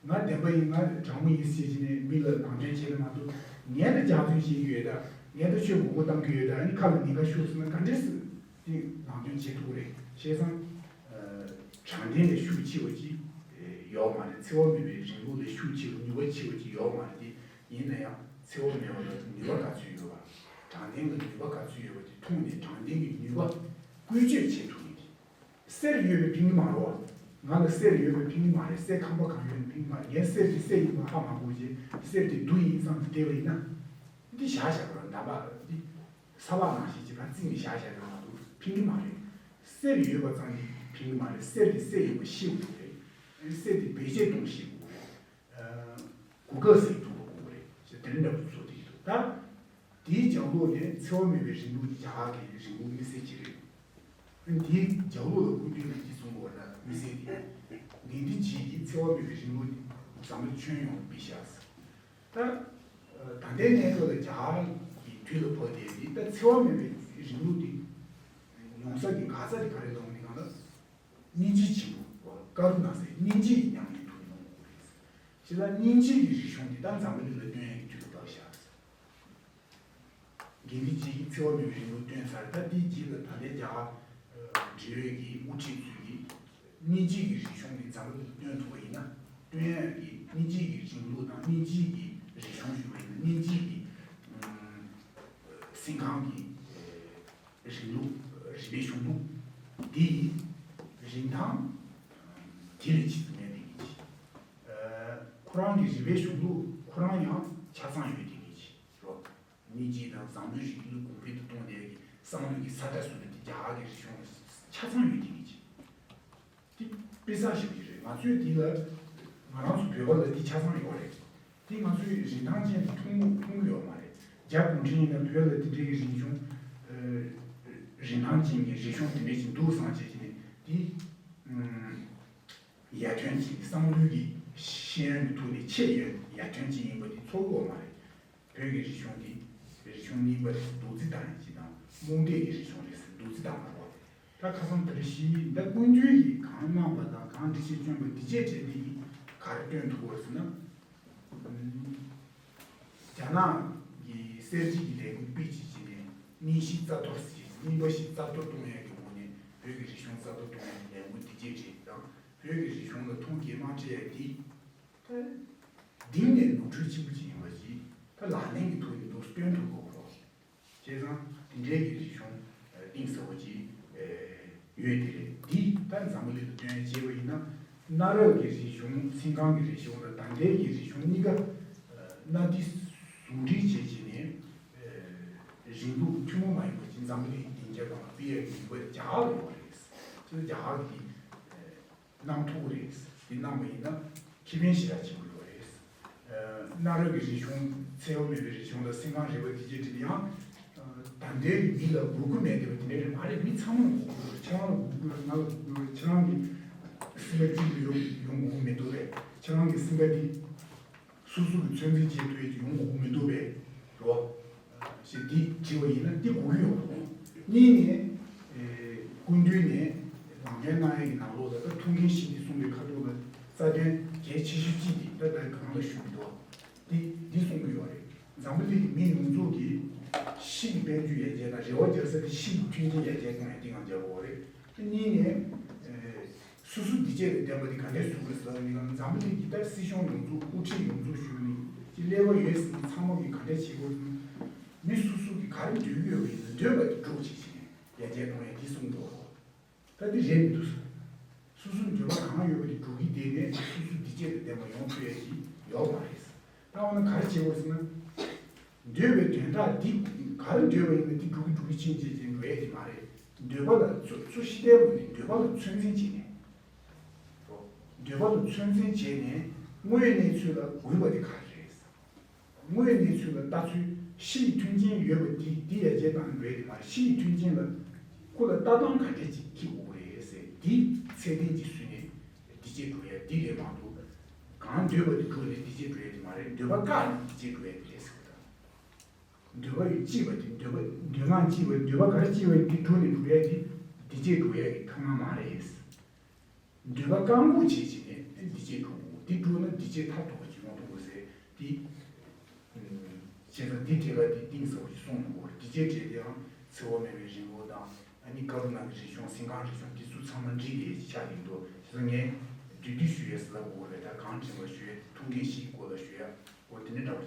ང་བདེན་པ་ཡིན། ང་དྲང་མོ་ཡིན་ཟེར་གྱི་ནས་མི་ལ་ནང་དོན་བྱེད་ན་མ་གཏོགས། ངས་ད་རྒྱབ་སྐྱོར་བྱེད་ཀྱི་ཡོད་ད། ངས་ད་ཆོས་མགོ་སྐོར་གཏོང་གི་ཡོད་ད། ཨ་ནི་ཁ་ལ་ཉེན་ཁ་ཤོར་སོང་ན་ག་འདྲས་སེ་དེ་ནང་དོན་བྱེད་ཐུབ་ཀྱི་རེད། བྱས་ཙང་། ཨ། དྲང་བདེན་ལས་ཤུགས་ཆེ་བ་ཅིག་ཡོད་མ་རེད། འཚེ་བ་མེད་པའི་རིང་ལུགས་ལས་ཤུགས་ཆེ་བ་ནུས་པ་ཆེ་བ་ཅིག་ཡོད་མ་རེད། དེ་ཡིན་ན་ཡང་འཚེ་བ་མེད་པ་ལ་ནུས་པ་ག་ཚོད་ཡོད་པ། དྲང་བདེན་ལ་ནུས་པ་ག་ཚོད་ཡོད་པ་དེ་མཐོང་ནས་དྲང་བདེན་གྱི་ནུས་པ་བཀོལ་སྤྱོད་བྱེད་ཐུབ་མཁན་དེ། གསེར་ཡོད་པའི་ཕིང་གི་མ་རེད་བ། ང་ལ་གསེར་ཡོད་པའི་ཕིང་གི་མ་རེད། གསེར་ཁང་པ་གང་ཡོད་ནི་ཕིང་གི་མ་རེད། ངས་གསེར་དེ་གསེར་ཡིན་པ་ཧ་མ་གོ་བྱས། གསེར་དེ་རྡོ་ཡིན་བསམ་སྟེ་བསྡད་པ་ཡིན་ན། འདི་བཞག་བཞག་པ་འདྲ་པ་འདི་ས་ཕག་ནང་བཞིན་གྱི་ཕར་བརྩིགས་ནས་བཞག་བཞག་པ་མ་གཏོགས་ཕིང་གི་མ་རེད། གསེར་ཡོད་པ་ཙམ་གྱིས་ཕིང་གི་མ་རེད། གསེར་དེ་གསེར་ཡིན་པ་ཤེས་དགོས་རེད། གསེར་དེ་བེད་སྤྱོད་གཏོང་ཤེས་དགོས་རེད། གོ་སྐབས་ཟིན་ཐུབ་པ་དགོས་རེད་ཅེས་དེ་འདྲ་བཟོ་དེ་འདུག་ད་དེའི་རྒྱབ་ལོགས་ནས་འཚེ་བ་མེད་པའི་རིང་ལུགས་ནི་རྒྱ་གར་གྱི་རིང་ལུགས་དམིགས་བསལ་ཅིག་རེད། དེའི་རྒྱབ་ལོགས་ལ་སྐུ་མདུན་ནས་འདི་གསུངས་པ་ན་དམིགས་བསལ་དེ། དགེ་འདུན་བྱེད་ཀྱི་འཚེ་བ་མེད་པའི་རིང་ལུགས་ནི་འཛམ་བུ་ཁྱོན་ཡོངས་ལ་ཕུལ་ཤག་ད་ད་ལྟའི་གནས་སྐབས་ལ་རྒྱ་གར་གྱི་དུས་ལ་བབ་སྟེ་འདི་ད་འཚེ་བ་མེད་པའི་རིང་ལུགས་འདི་ཡོང་ས་ཀྱི་འགག་རྩ་དེ་ག་རེ་ལོང་ནི་གང་ལ། སྙིང་རྗེ་ཆེན་པོ་བ་ཀ་རུ་ན་སེ་སྙིང་རྗེ་ཡི་ཉམས་ལེན་ཐུབ་ཡོང་དགོས་རེད། ཞེ་ལ་སྙིང་རྗེ་གི་རིག་གཞུང་འདི་ད་འཛམ་བུ་གླིང་ལ་སྟོན་ཡག་གི་དུས་ལ་བབས་ཤག་དགེ་འདུན་བྱེད་ཀྱི་འཚེ་བ་མེད་པའི་རིང་ལུགས་སྟོན་ཚར། ད་དེའི་རྗེས་ལ་ད་ལྟའི་རྒྱ་གར་འབྲེལ་ཡོད་ཀྱི་དབུ་ཁྲིད་ཚོས་ཀྱིས་སྙིང་རྗེ་གི་རིག་གཞུང་འདི་འཛམ་བུ་གླིང་ལ་སྟོན་ཐུབ་པ་ཡིན་ན། སྟོན་ཡག་གི་སྙིང་རྗེ་གི་རིང་ལུགས་དང་། སྙིང་རྗེ་གི་རིག་གཞུང་ཞུ་བ་ཡིན་ན། སྙིང་རྗེ་གི་སེམས་ཁམས་ཀྱི་རིང་ལུགས། རིག་པའི་གཞུང་ལུགས་འདི་ཡིས་ རིན་ཐང་དེ་ལས་ཆེ་ཙམ་མེད་དེ་གི་ཅི། ཁོ་རང་གི་རིག་པའི་གཞུང་ལུགས་ཁོ་རང་ཡང་ཆ་ཚང་ཡོད་དེ་གི་ཅི་རོ། མི་གཅིག་དང་བཟང་པོའི་རིག་གནས་གོང་འཕེལ་དུ་གཏོང་ནས་ཀྱི་བསམ་བློ་གི་ས་ཁྲ་བཟོ་ནས་དེ་རྒྱ་གར་གྱི་རིག་གཞུང་ལ་ཆ་ཚང་ཡོད་དེ་གི་ཅི། དེ་དཔེ་བཟང་ཞིག་ཡོད་རེད། ང་ཚོས་དེ་ལ་ང་རང་ཚོ་བོད་པ་ལ་དེ་ཆ་ཚང་ཡོད་རེད། དེ་ང་ཚོས་རིན་ཐང་ཅན་དུ་མཐོང་མཐོང་གི་ཡོད་མ་རེད། རྒྱ་གུང་ཁྲན་ཡིན་ན་བོད་ལ་དེ་འདྲའི་རིག་གཞུང་། རིན་ཐང་ཅན་གྱི་རིག་གཞུང་དེ་འདྲ་ཞིག་འདུག་བསམ་བྱས་ཀྱི་ནས་དེ་ཡར་ཐོན་ཅན་གྱི་བསམ་བློའི་གི་ཤེས་ཡོན་གྱི་ཐོག་ནས་ཆེས་ཡར་ཐོན་ཅན་ཡིན་པ་དེ་ཚོར་གི་ཡོད་མ་རེད། བོད་ཀྱི་རིག་གཞུང་འདི་རིག་གཞུང་རྙིང་པ་རེད་ཟེར་རྡོག་རྫིས་བཏང་ཡིན་གཅིག་དང་རྨོངས་དད་ཀྱི་རིག་གཞུང་རེད་ཟེར་རྡོག་རྫིས་བཏང་མ་རེད་བ། ད་ཁ་སང་དེ་རིང་ཞིག་ད་སྐུ་མདུན་གྱིས་གང་གནང་པ་དང་གང་འགྲེལ་བཤད་བསྐྱོན་པ་འདི་བཅས་བྲལ་འདི་གིས་ག་རེ་སྟོན་ཐུབ་པ་ཟེར་ན། རྒྱ་ནག་གི་གསར་བརྗེ་གི་ལས་འགུལ་སྤེལ་བྱེད་ཀྱི་ནས་གཉིས་བཞི་རྩ་གཏོར་ཟེར་གྱི་རྙིང་པ་བཞི་རྩ་གཏོར་གཏོང་ཡག་གི་སྒོ་ནས་བོད་ཀྱི་རིག་གཞུང་རྩ་གཏོར་གཏོང་ཡག་གི་ལས་འགུལ་འདི་བཅས་བྲལ་དང་བོད་ཀྱི་རིག་གཞུང་ལ་མཐོང་རྒྱས་མ་སྤྲད་ཡག་འདི། ད་གཏིང་ནས་ནོར་འཁྲུལ་ཆེན་པོ་ཅིག་ཡིན་པ་ཞིག་ད་ལག་ལེན་གྱི་ཐོག་ནས་འདུག་སྟོན་ཐུབ་དགོས་རོགས། བྱས་ཙང་དེ་འདྲའི་གི་རིག་གཞུང་གཏིང་ཟབ་པོ་ཅིག་ཡོད་དེ་རེད། འདི་ད་འཛམ་བུ་གླིང་དུ་སྟོན་བྱས་པ་ཡིན་ན་གནའ་རབས་ཀྱི་རིག་གཞུང་། སེམས་ཁམས་ཀྱི་རིག་གཞུང་དང་ད་ལྟའི་གི་རིག་གཞུང་གཉིས་ཀ་གནའ་དེང་ཟུང་འབྲེལ་བྱས་བྱས་ནས་རིང་ལུགས་ཐུན་མོང་མ་ཡིན་པ་ཅིག་འཛམ་བུ་གླིང་གི་སྡིངས་ཆ་སྒང་ལ་སྤེལ་ཡག་གི་ནུས་པ་རྒྱ་གར་ལ་ཡོད་རེད། ཅེས་རྒྱ་གར་གྱི་གནང་ཐུབ་ཀྱི་རེད། དེ་གནང་བ་ཡིན་ན་ཁེ་ཕན་ཞེ་དྲག་ཆེན་པོ་ཡོད་རེད། གནའ་རབས་ཀྱི་རིག་གཞུང་། འཚེ་བ་མེད་པའི་རིག་གཞུང་དང་སེམས་ཁམས་རིག་པ་དེ་བཅས་དེ་ཡང་ད་ལྟའི་མི་ལ་དགོས་མཁོ་མེད་བསྡད་པ་དེ་འདྲ་རེད་མ་རེད། མི་ཚང་མ་ལ་དགོས་མཁོ་ཡོད་རེད། ཁྱེད་རང་ལ་དགོས་མཁོ་ཡོད། ང་ལ་དགོས་མཁོ་ཡོད། ཁྱེད་རང་གི་སེམས་པ་གཅིག་ཏུ་ཡོང་ཡོང་དགོས་མཁོ་མི་འདུག་རེད། ཁྱེད་རང་གི་སེམས་པ་དེ། སོ་སོ་གི་ཚོད་འཛིན་བྱེད་ཐུབ་ཡས་ཀྱི་ཡོང་གི་མི་འདུག་པས་རོ། ཞེས་འདི་དྲིས་པ་ཡིན་ན་འདི་དགོས་ཀྱི་ཡོད་རེད། གཉིས་ནས། སྐུ་མདུན་ནས་ལམ་སྟོན་གནང་ཡས་ཀྱི་ནང་ལོགས་ལ་ད་ཐུགས་འགན་བཞེས་འདི་གསུངས་པའི་ཁ་ཐོག་ལ་རྩ་དོན་གལ་ཆེ་ཤོས་གཅིག་འདི་ད་ལྟ་གང་ལ་ཞུ་མི་འདུག་འདི་འདི་གསུང་གི་ཡོད་རེད། འཛམ་བུ་གླིང་གི་མི་ཡོངས་རྫོགས་ཀྱིས་ཕྱི་ཡི་དཔལ་འབྱོར་ཡར་རྒྱས་དང་རེ་བ་རྒྱག་ས་དེ་ཕྱི་ཡི་མཐུན་རྐྱེན་ཡར་རྒྱས་གཏོང་ཡས་འདི་གང་རྒྱག་དགོས་རེད། གཉིས་ནས། སོ་སོ་འདི་བྱས་ཏེ་བསྟན་པ་འདི་ག་འདྲས་བཟོ་དགོས་ཟེར་བ་ནི་འཛམ་བུ་གླིང་གི་ད་སྲིད་གཞུང་ཡོངས་རྫོགས། དབུ་ཁྲིད་ཡོངས་རྫོགས་ཞུ་ནི་ཅི་ཀླད་པ་ཡོད་ཟེར་ནི་ཚང་མ་གིས་ག་འདྲས་བྱེད་དགོས་ཟེར་ན། མི་སོ་སོ་གིས་ག་རེ་འདོད་ཀྱི་ཡོད་པ་ཡིན་ན་འདོད་པ་དེ་སྒྲུབ་བྱེད་ཅིག་ཡར་རྒྱས་གཏོང་ཡ་འདི་གསུངས་འདུག་ད་འདི་རེད་མི་འདུག་ཟེར། སོ་སོ་འདོད་པ་གང་ཡོད་པ་དེ་སྒྲུབ་ཀྱི་བསྡད་ནས་སོ་སོ་འདི་བྱས་ཏེ་བསྟན་པ་ཡོང་ཐུབ་ཡ་ཞིག་ཡོད་མ་རེད་ཟེར། ད་འོ་ན་ག་རེ་བྱེད་དགོས་ཟེར་ན། འདོད་པའི་དོན་དག་འདི་ག་རེ་འདོད་པ་ཡིན་ན་འདི་སྒྲུབ་ཀྱི་སྒྲུབ་ཀྱི་ཕྱིན་ཆད་ཅིག་འགྲོ་ཡ་དེ་མ་རེད། འདོད་པ་ལ་ཚུར་ཚུར་ཤེས་ལྡན་ངོས་ནས་འདོད་པ་ལ་ཚོད་འཛིན་བྱས་ནས། འདོད་པ་ལ་ཚོད་འཛིན་བྱས་ནས་དངོས་ཡོད་གནས་ཚུལ་ལ་དགོས་པ་དེ་ག་རེ་རེད། དངོས་ཡོད་གནས་ཚུལ་ལ་ལྟ་ཚུལ་ཕྱི་ཡི་མཐུན་རྐྱེན་ཡོད་པ་འདི་འདི་ཡར་རྒྱས་བཏང་འགྲོ་ཡ་དེ་མ་རེད། ཕྱི་ཡི་མཐུན་རྐྱེན་ལ་ཁོ་ལ་ལྟ་སྟངས་ག་འདྲས་ཅིག་འཁྱེར་དགོས་རེད་ཟེར་འདི་ཚད་ལྡན་གྱིས་བཟོས་ནས་འདི་བྱས་འགྲོ་ཡ་འདི་རེད་མ་གཏོགས། གང་འདོད་པ་དེ་སྒྲུབ་ནས་འདི་བྱས་འགྲོ་ཡ་དེ་མ་རེད། འདོད་པ་བཀག་ནས་འདི་བྱས་འགྲོ་ཡ་དེ་རེད་ཟེར་བ་དང་། འདོད་པ་ཡི་གཅིག་པ་དེ་འདོད་པ་འདོད་ངང་གཅིག་པ་འདོད་པ་ག་རེ་གཅིག་པ་འདི་སྒྲུབ་ནས་འགྲོ་ཡ་དེ་འདི་བྱས་འགྲོ་ཡ་གི་ཐབས་ལམ་མ་རེད། འདོད་པ་བཀག་འགོག་བྱེད་བྱེད་ནས་འདི་བྱས་འགྲོ་དགོས། འདི་འགྲུབ་ན་འདི་བྱས་མཐར་ཐུག་པ་ཅིག་ཡོང་ཐུབ་དགོས་ཟེར་འདི། བྱས་ཙང་འདི་ཐད་ཀར་འདི་གཏིང་ཟབ་པོ་ཞིག་གསུངས་འདུག་འདི་བྱས་བྲལ་དེའང་འཚེ་བ་མེད་པའི་རིང་ལུགས་དང་ཨ་ནི་ཀ་རུ་ཎ་གི་རིག་གཞུང་། སེམས་ཁམས་རིག་གཞུང་འདི་ཚོ་ཚང་མ་འགྲིག་ཡས་ཀྱི་ཆ་ཡིན་འདུག་བྱས་ཙང་ངས་བསྡུས་བསྡུས་ཞུ་ཡས་ཟེར་ལབ་དགོས་རེད། ད་གང་དྲན་པ་ཞུ་ཡས། ཐུགས་འགན་བཞེས་ཀྱི་སྐོར་ལ་ཞུ་ཡས་སྐོར་དེ་འདྲ་འདྲ་བོ་ཅིག